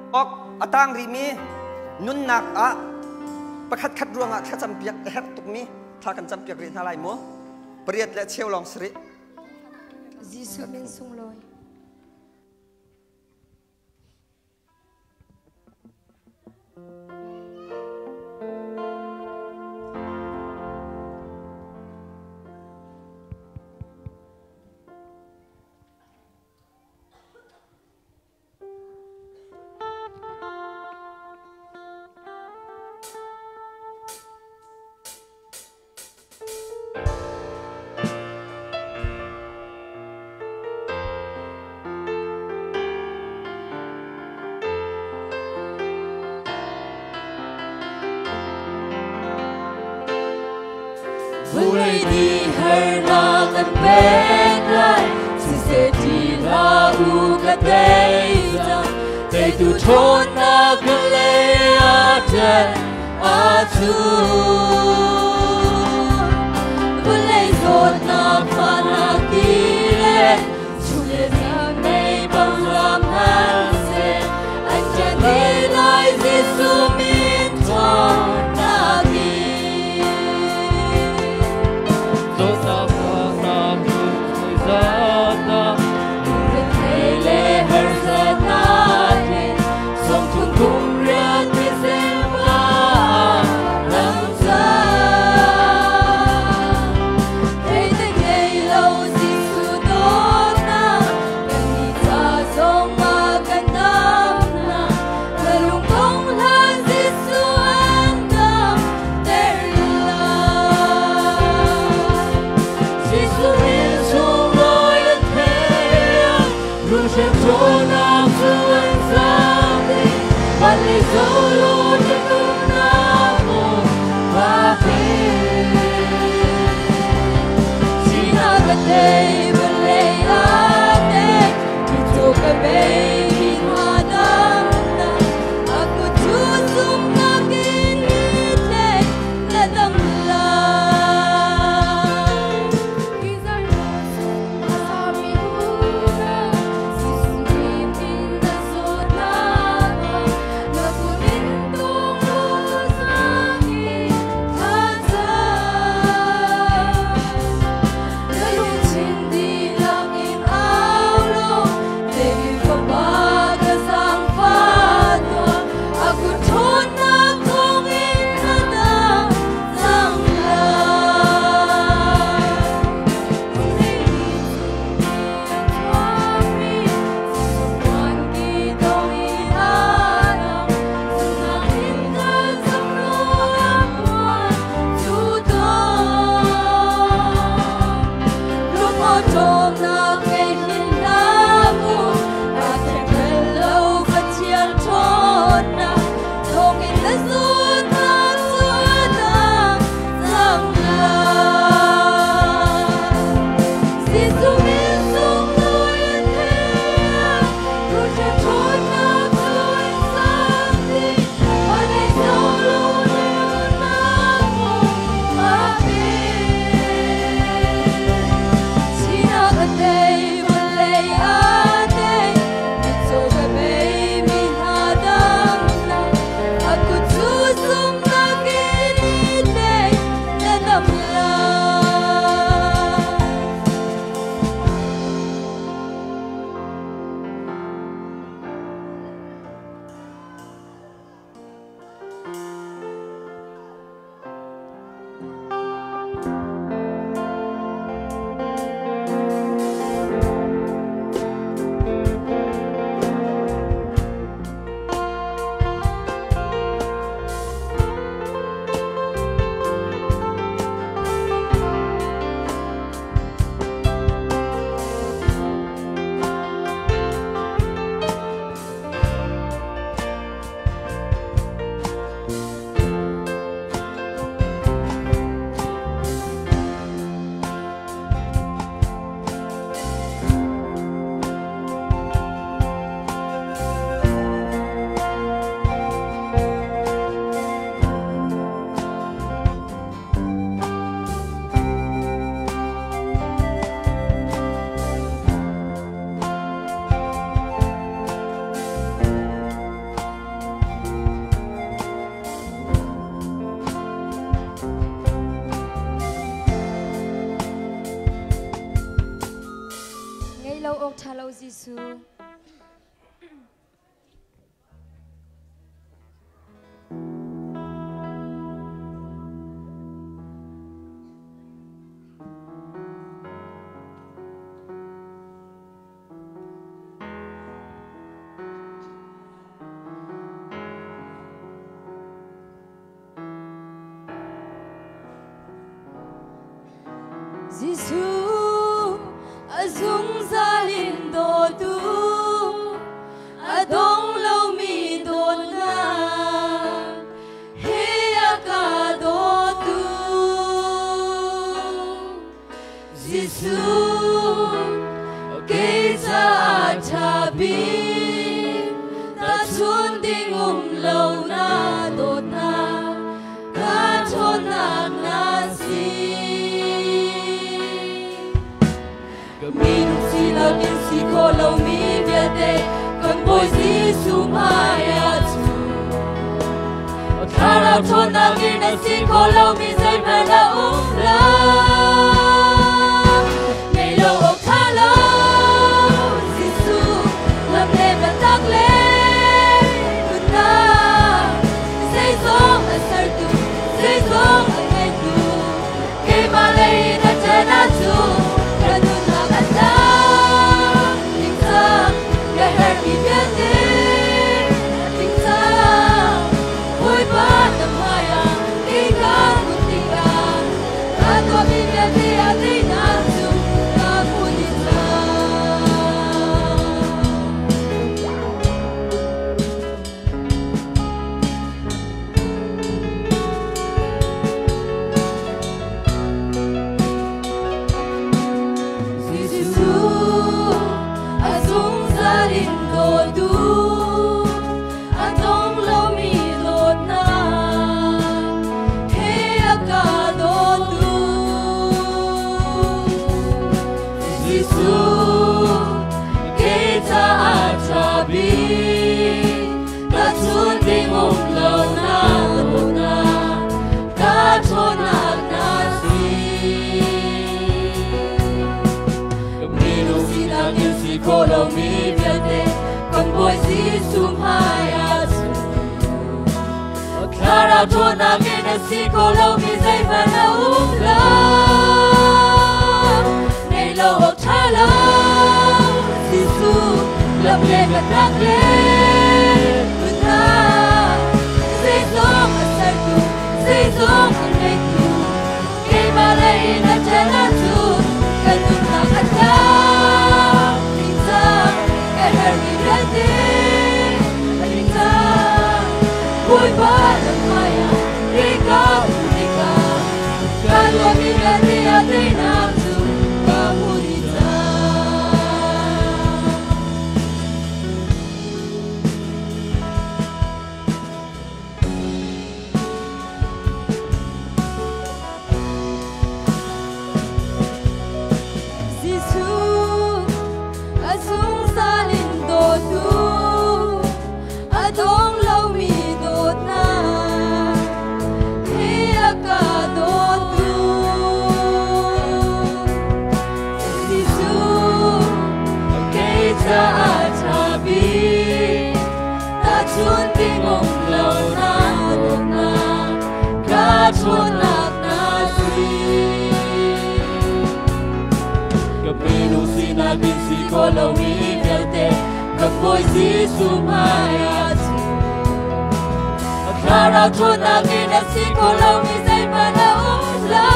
Ok atang rimi nunnak ah pakhat khat ruangah thlacam piak a herh tukmi thla kan cam piak rih hna lai mu. Pariat le cheu lawng si rih. Jesuh min sunglawi. Vulei di harnak an pek lai, siseh ti hlah u ka tei cang, teitu ṭhawnnak ka lei ah ṭet a cu. Vulei zawtnak fahnak ti le chung le zang nei bang lam hmanseh, an ṭan dih lai Jesuh min ṭhawnnak in. Zawtnak fahnak zeizatdah Rethei le harsatnak in sawmthum kum riat thisen pa lam cang. Thei te ngei lo Jesuh dawtnak, kannih ca zongah kan damnak, na lungdong hlah Jesuh an dam ter lai. Jesuh min sunglawi an theih, Ruhhrem ṭhawnnak cu an zaam dih, van lei zoh law ṭihnak maw pa pe. Thihnak ka tei, vawlei a tei, mitcaw ka bei, mi hna damnak, a kut cu zumhnak in i tlek, na dam lai. Jesuh a zungzal in dawtu a dong lomi dawtnak he a ka dawtu. Jesuh kei caah ṭha bik tahchun ding um lo na dawtnak ka ṭhawnnak na si. Ka minung sinak in si khawh lomi vialte kan Bawi Jesuh hmaiah cu Thlarau ṭhawnnak in a si khawh lomi zeihmanh a um lo. Ngei lo awk ṭha lo Jesuh lam le biatak le nunnak zeizong a sertu zeizong a ngeitu keimah lei in a ṭan ahcun ka nunnak a tlam ding cang ka herhmi vialte a tling cang. Bawipa na hmaiah kei ka kun tikah ka tuahmi vialte ah teinak cu ka hmu dih cang. Jesuh a zungzal in dawtu a dong lomi dawtnak he a ka dawtu. Jesuh kei caah ṭha bik tahchun ding um lo na dawtnak ka ṭhawnnak na si. Minung sinak in si khawh lomi vialte kan Bawi Jesuh hmaiah cun Thlarau ṭhawnnak in a si khawh lomi zeihmanh a um lo. Ngei lo awk ṭha lo Jesuh lam le biatak le nunnak zeizong a sertu zeizong a ngeitu keimah lei in a ṭan ahcun ka nunnak a tlam ding cang ka herhmi vialte a tling cang. Bawipa na hmaiah kei ka um tikah ka tuahmi vialte ah teinak cu ka hmu dih cang. Jesuh a zungzal in dawtu a dong lomi dawtnak he a ka dawtu. Jesuh kei caah ṭha bik tahchun ding um lo na dawtnak ka ṭhawnnak na si. Ka minung sinak in si khawh lomi vialte kan Bawi Jesuh hmaiah cun Thlarau ṭhawnnak in a si khawh lomi zeihmanh a um lo.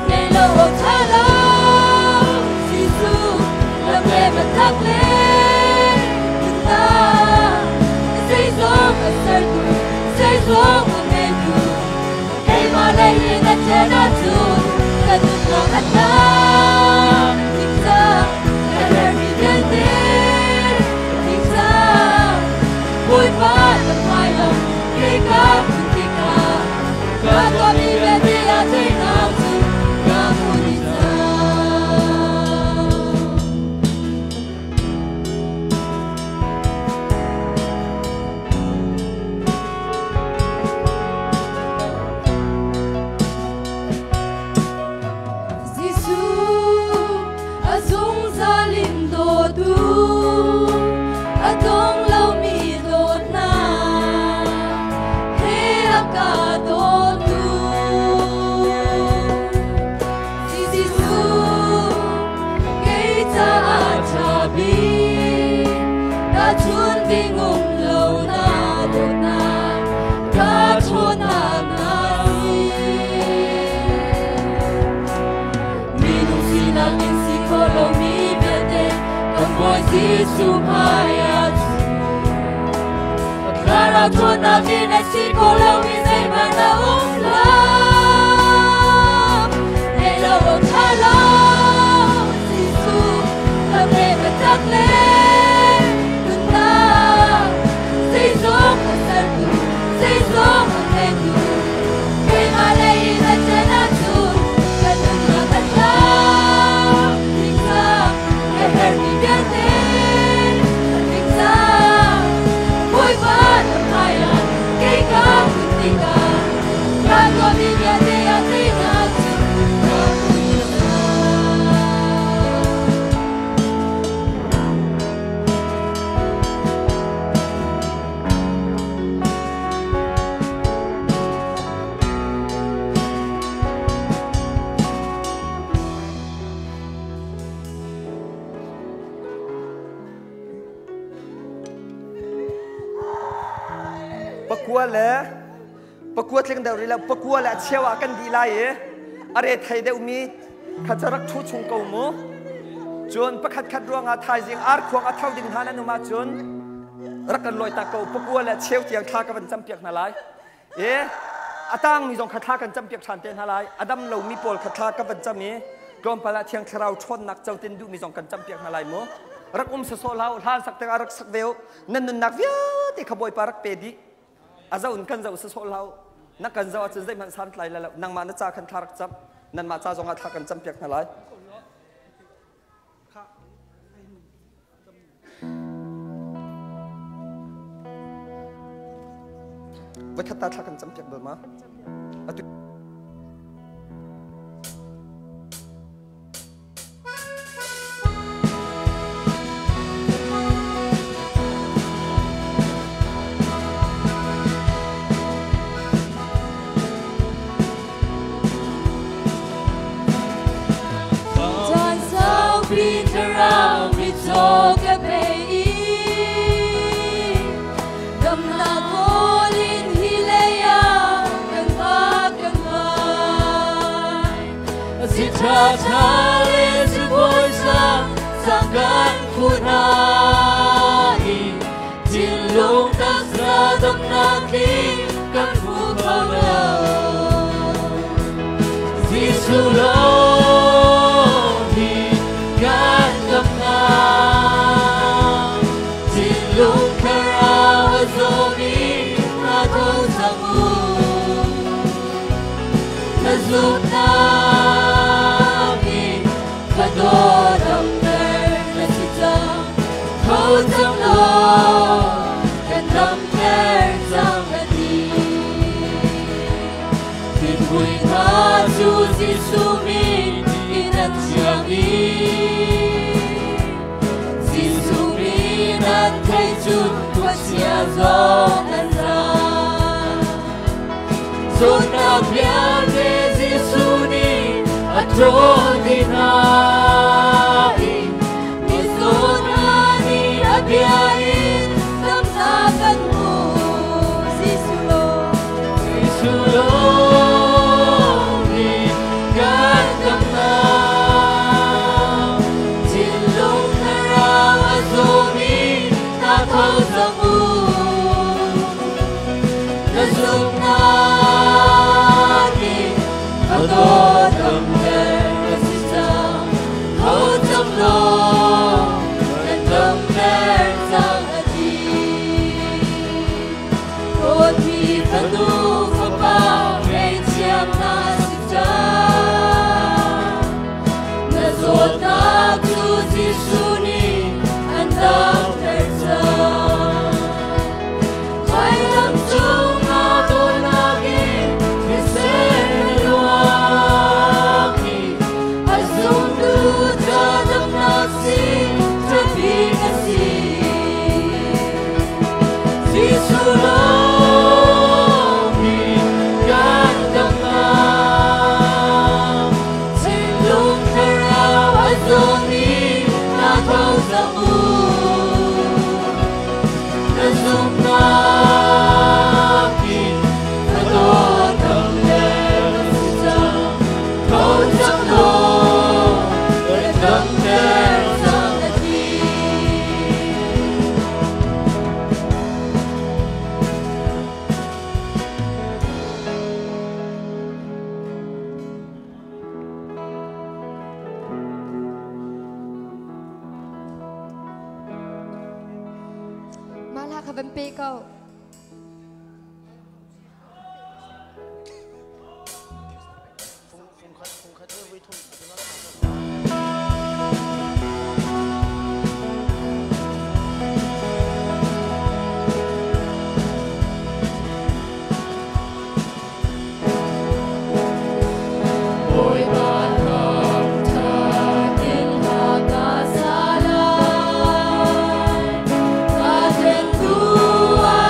Ngei lo awk ṭha lo Jesuh lam le biatak le nunnak zeizong a sertu zeizong a ngeitu keimah lei in a ṭan ahcun ka nunnak a tlam ding cang ka herhmi vialte a tling cang. Bawipa na hmaiah kei ka kun tikah ka tuahmi vialte ah teinak cu ka hmu dih cang. Jesuh a zungzal in dawtu a dong lomi dawtnak he a ka dawtu. Jesuh kei caah ṭha bik tahchun ding um lo na dawtnak ka ṭhawnnak na si. Jesuh hmaiah cun Thlarau ṭhawnnak in a si ko lomi zeihmanh a um lo. Ngeih lo awk ṭha lo, Jesuh lam le biatak le nunnak. Zeizong a sertu, zeizong a ngeitu, keimah lei in a ṭan ahcun ka nunnak a tlam ding cang. Ka herhmi vialte a tling cang. Bawipa na hmaiah kei ka kun tikah ka tuahmi vialte ah teinak cu ka hmu cang. Pakua le pakua tling deuh rih lo pakua le a cheu ah kan dih lai i a re thei deuhmi kha cu rak ṭhu chung ko mu. Cun pakhat khat ruangah thaizing arkhuang a tho ding hna nan um ahcun rak kan lawi ta ko. Pakua le cheu tiang thla ka van campiak hna lai. E a tangmi zong kha thla kan campiak ṭhan te hna lai. A dam lomi pawl kha thla ka van cam i tlawmpal ah Thiang Thlarau ṭhawnnak cotin duhmi zong kan campiak hna lai mu. Rak um sawsawh hlah u, hlan sak tikah rak sak ve u. Nan nunnak vialte kha Bawipa rak pe dih. A zoh in kan zoh sawsawh hlah u. Na kan zoh ahcun zeihmanh santlai lai lo. Nangmah na ca khan thla rak cam. Nanmah ca zongah thla kan campiak hna lai. Voikhat ta thla kan campiak bal ma? Atu Caan saupi thlarau mitcaw ka bei i damnak kawl in hi lei ah kan vak kan vai. Si ṭha ṭha le sibawi sang sang kan phu hna i thinlung taksa damnak tling kan hmu kho lo. Jesuh lawng hi kan damnak. Thinlung thlarau a zawmi hna tho cang u. Na zumhnak in ka dawt-damter na si cang. Tho cang law kan damter cang a ti. Thinghmui hna cu Jesuh min in an thiang i Jesuh min an theih cun khuachia zong an zaam. Zawtnak vialte Jesuh nih a ṭhawl dih hna i mizaw hna nih a bia in damnak kan hmu. Jesuh lawng. Jesuh lawng nih kan damnak. Thinlung thlarau a zawmi hna tho cang u. Na zumhnak in ka dawt-damter na si cang. Tho cang law kan damter cang a ti. Dawtmi fanu fapa ngaihthiam na si cang. Na zawtnak cu Jesuh nih an damter cang. Vailam cungah dawtnak in thisen a luang i a zumtu ca damnak si ṭha-bik a si. Jesuh lawng nih kan damnak. Thinlung thlarau a zawmi hna tho cang u. Na zumhnak in ka dawt-damter na si cang. Tho cang law kan damter cang a ti. kha van pe ko. Bawipa thangṭhat in hla ka sa lai, ka tlentu a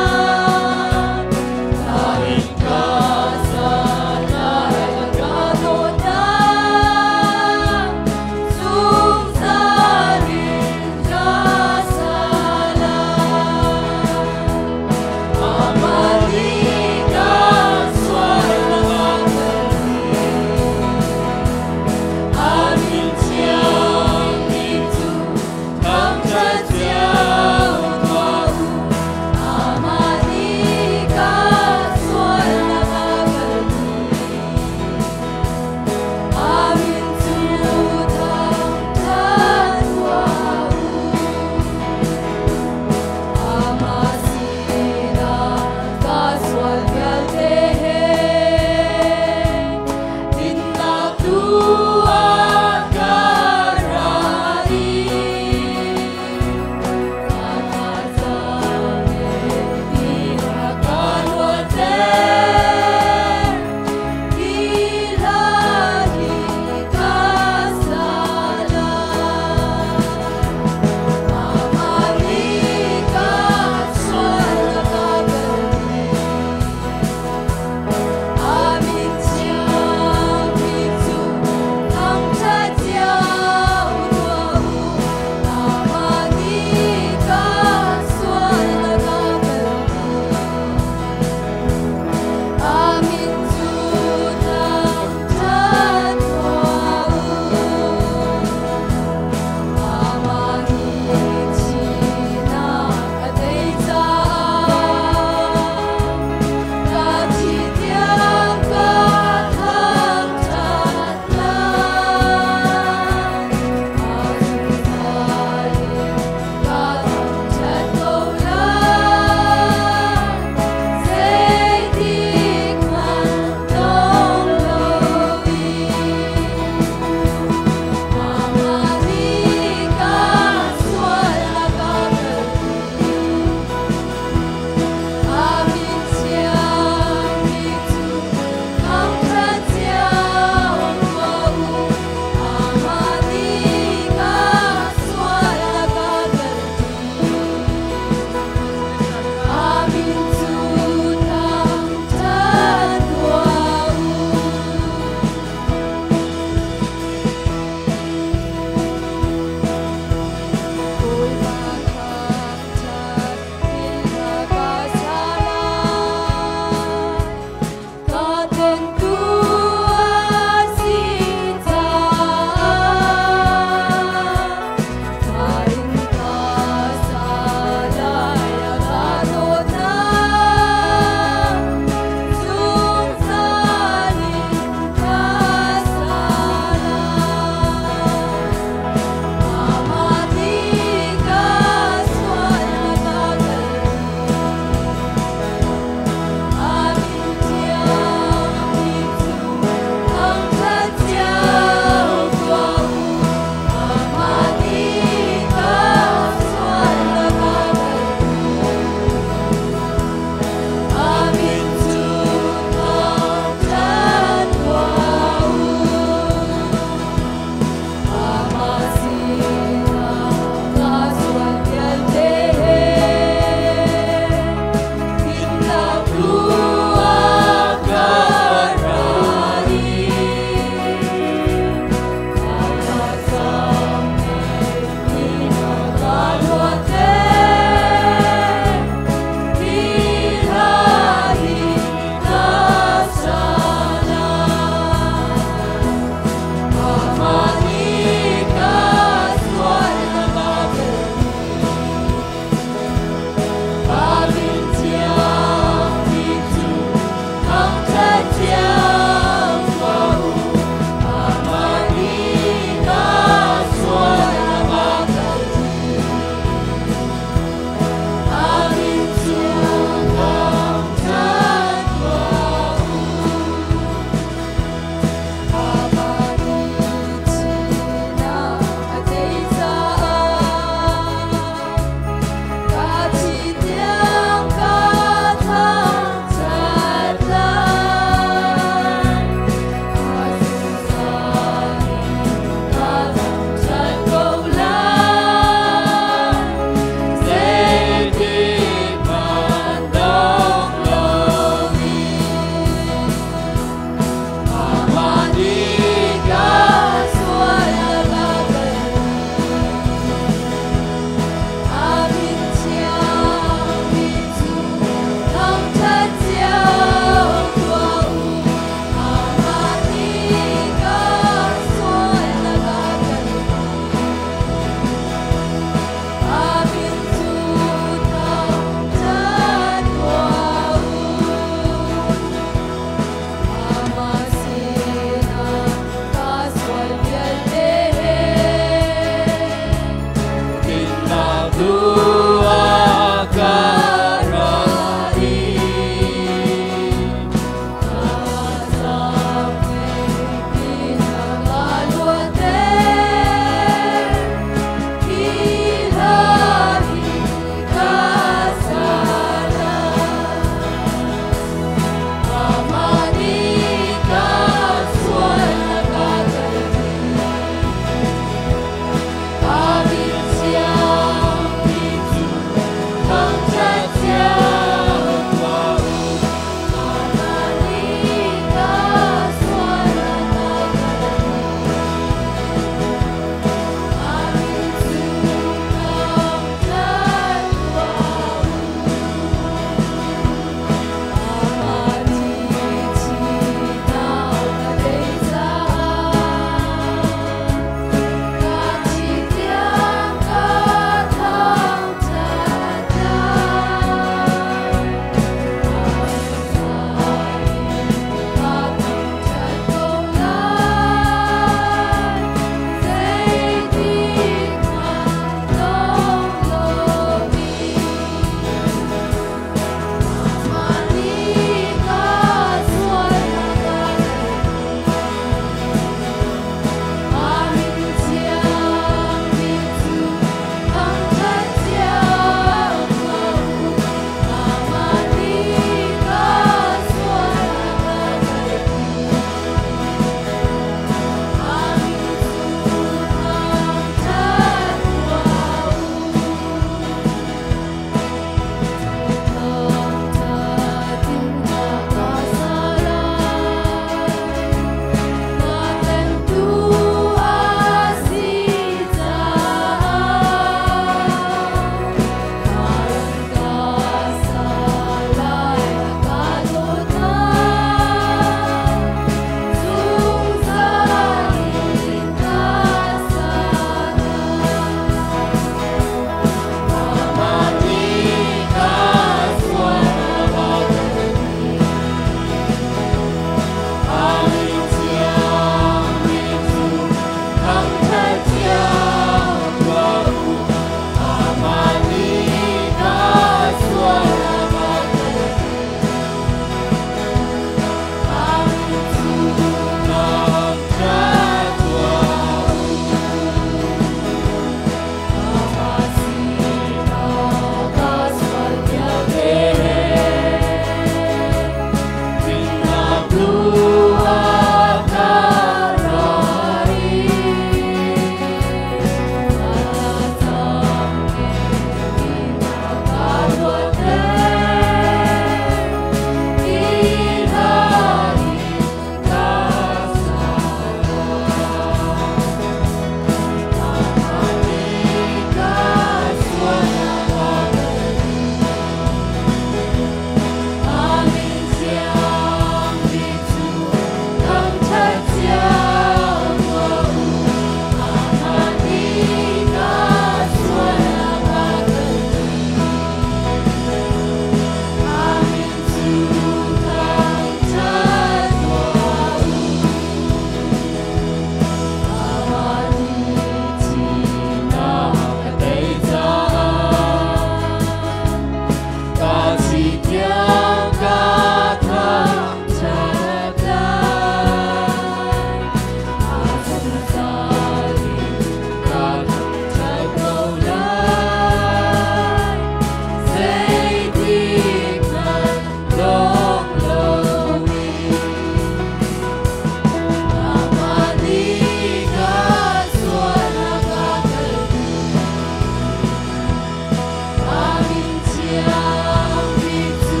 Thiang Bik cu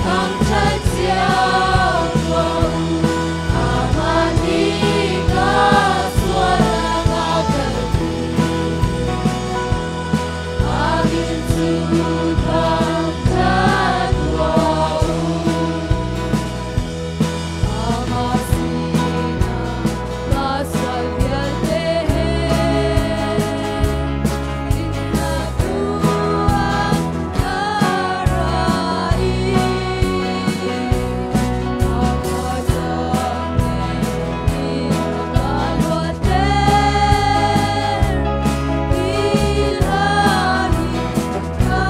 thangṭhat cio tuah u. Amah nih ka sualnak a ka A min cu thangṭhat tuah u. Amah sinah ka sual vialte he dinnak tuah ka ra i a zaanghlei in a ka luatter. Hi hla hi ka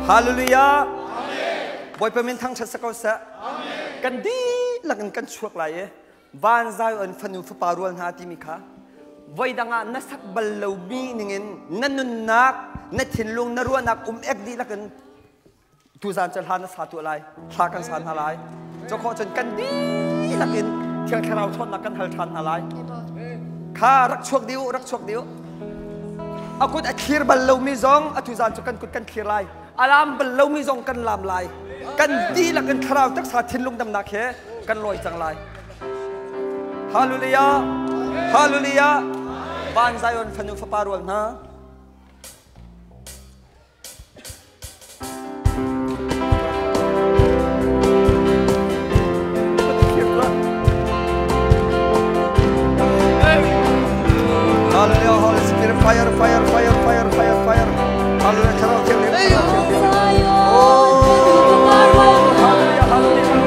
Hallelujah. Bawipa min thangṭhat si ko seh. Kan dihlak in kan chuak lai i van Zion fanu fapa rual hna timi kha voidang ah na sak bal lomi ningin na nunnak, na thinlung, na ruahnak um ek dihlak in tuzan cu hla na sa tuah lai, thla kan sa hna lai. Cu khawh cun kan dihlak in Thiang Thlarau ṭhawnnak kan hal ṭhan hna lai. Kha rak chuak dih u, rak chuak dih u. A kut a thlir bal lomi zong atu zan cu kan kut kan thlir lai. A lam bal lomi zong kan lam lai. Kan dihlak in thlarau taksa thinlung damnak he kan lawi cang lai. Hallelujah! Hallelujah! Van Zion fanu fapa rual hna. Hallelujah, Holy Spirit, fire, fire, fire, fire, fire, fire. Hallelujah, thlarau thiang lim, thlarau thiang lim. Oh, hallelujah, hallelujah.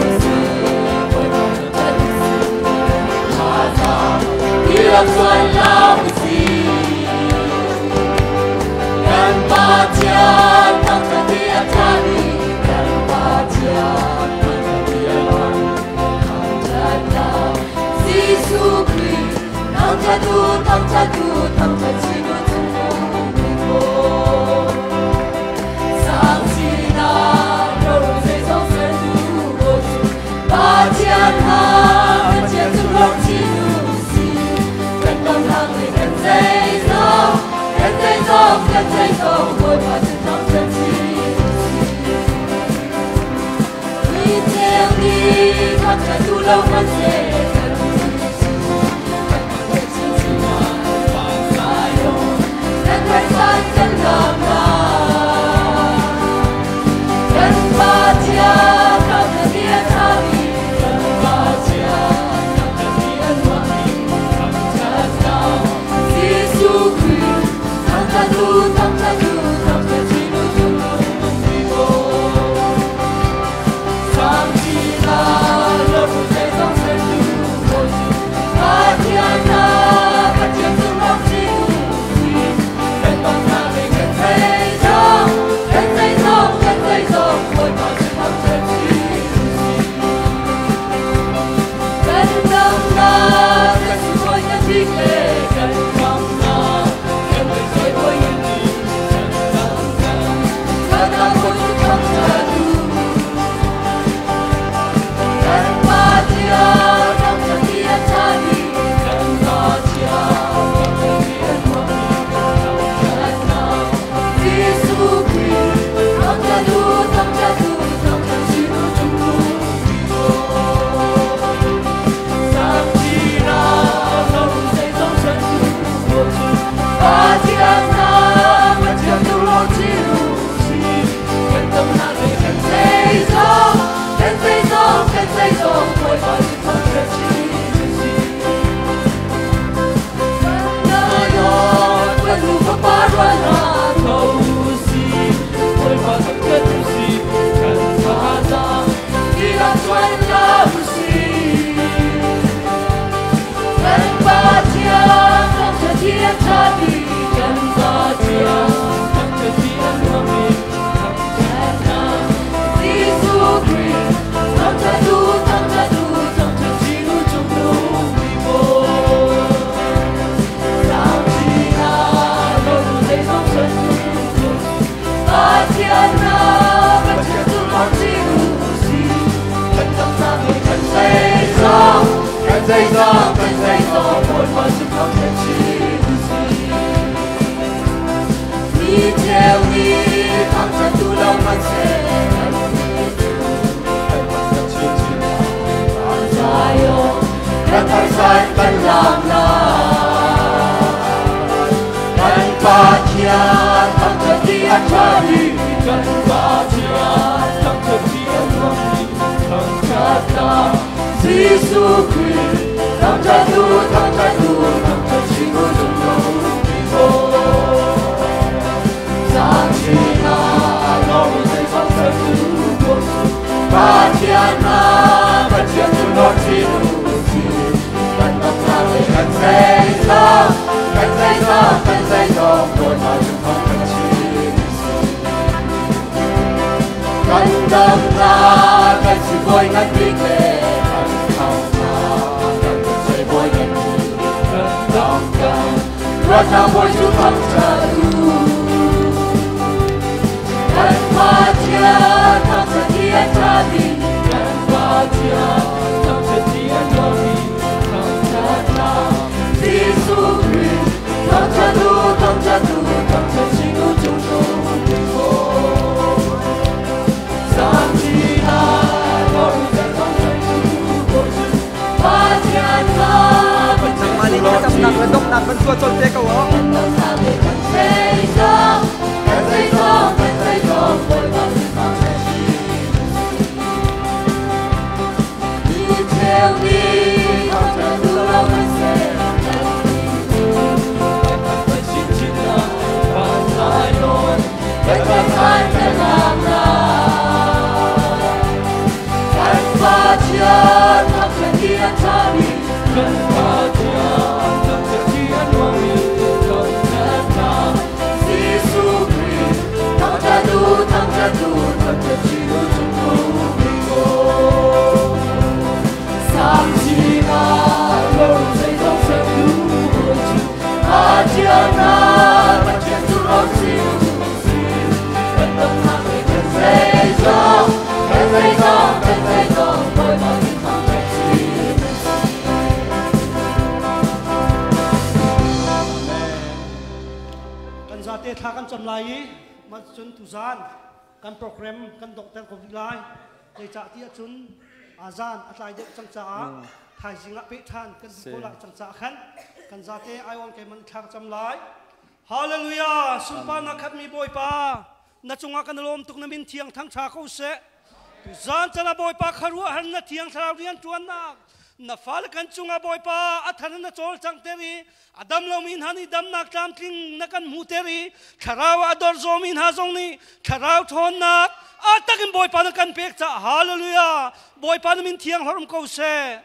Sunparnak Bawi cu thangṭhat u. Kan Pathian thangṭhat hi a ṭha bik, kan Pathian thangṭhat hi a nuam bik, thangṭhatnak Jesuh Khrih thangṭhat u, thangṭhat u, thangṭhat chin u cungnung bik aw. Nangmah nih thlacamnak le donghnak kan tuah colh te ko aw. Kan zate thla kan cam lai i mah cun tuzan kan program kan donghter ko rih lai. Zeicah ti ahcun azan a tlai deuh cang caah thaizing ah peh ṭhan kan si ko lai cang caah khan kan zate aion keiman thla ka cam lai. Hallelujah! Sunparnak khatmi Bawipa, na cungah kan lawm tuk na min thiang thangṭha ko seh. Tuzan cana Bawipa kharuahhar na thiang thlarau rian ṭuannak na fale kan cungah Bawipa a thar na cawlcangh ter i a dam lomi hna nih damnak tlamtling na kan hmuhter i thlarau a dor zawmi hna zong nih thlarau ṭhawnnak a takin Bawipa na kan pek caah hallelujah Bawipa na min thiang hlorh um ko seh.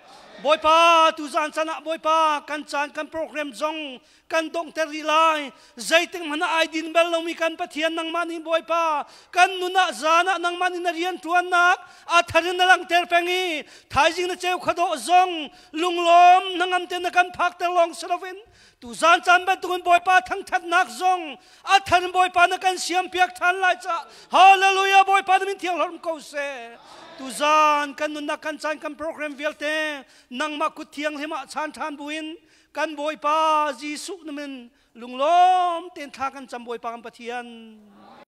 Bawipa tuzan chan ah Bawipa kan caan kan program zong kan donghter rih lai. Zeitik hmanh ah ai din bal lomi kan Pathian nangmah nih Bawipa kan nun ah zan ah nangmah nih na rian ṭuannak a thar in na langhter peng i thaizing na ceu khuadawh zong lunglawm hnangam tein na kan phakter lawng si loin tuzan caan bantukin Bawipa thangṭhatnak zong a thar in Bawipa na kan siampiak ṭhan lai caah hallelujah Bawipa na min thiang hlorh ko seh. Tuzan kan nunnak kan caan kan program vialte nangmah kut thianghlim ah chan ṭhan buin kan Bawipa Jesuh na min lunglawm tein thla kan cam Bawipa kan Pathian.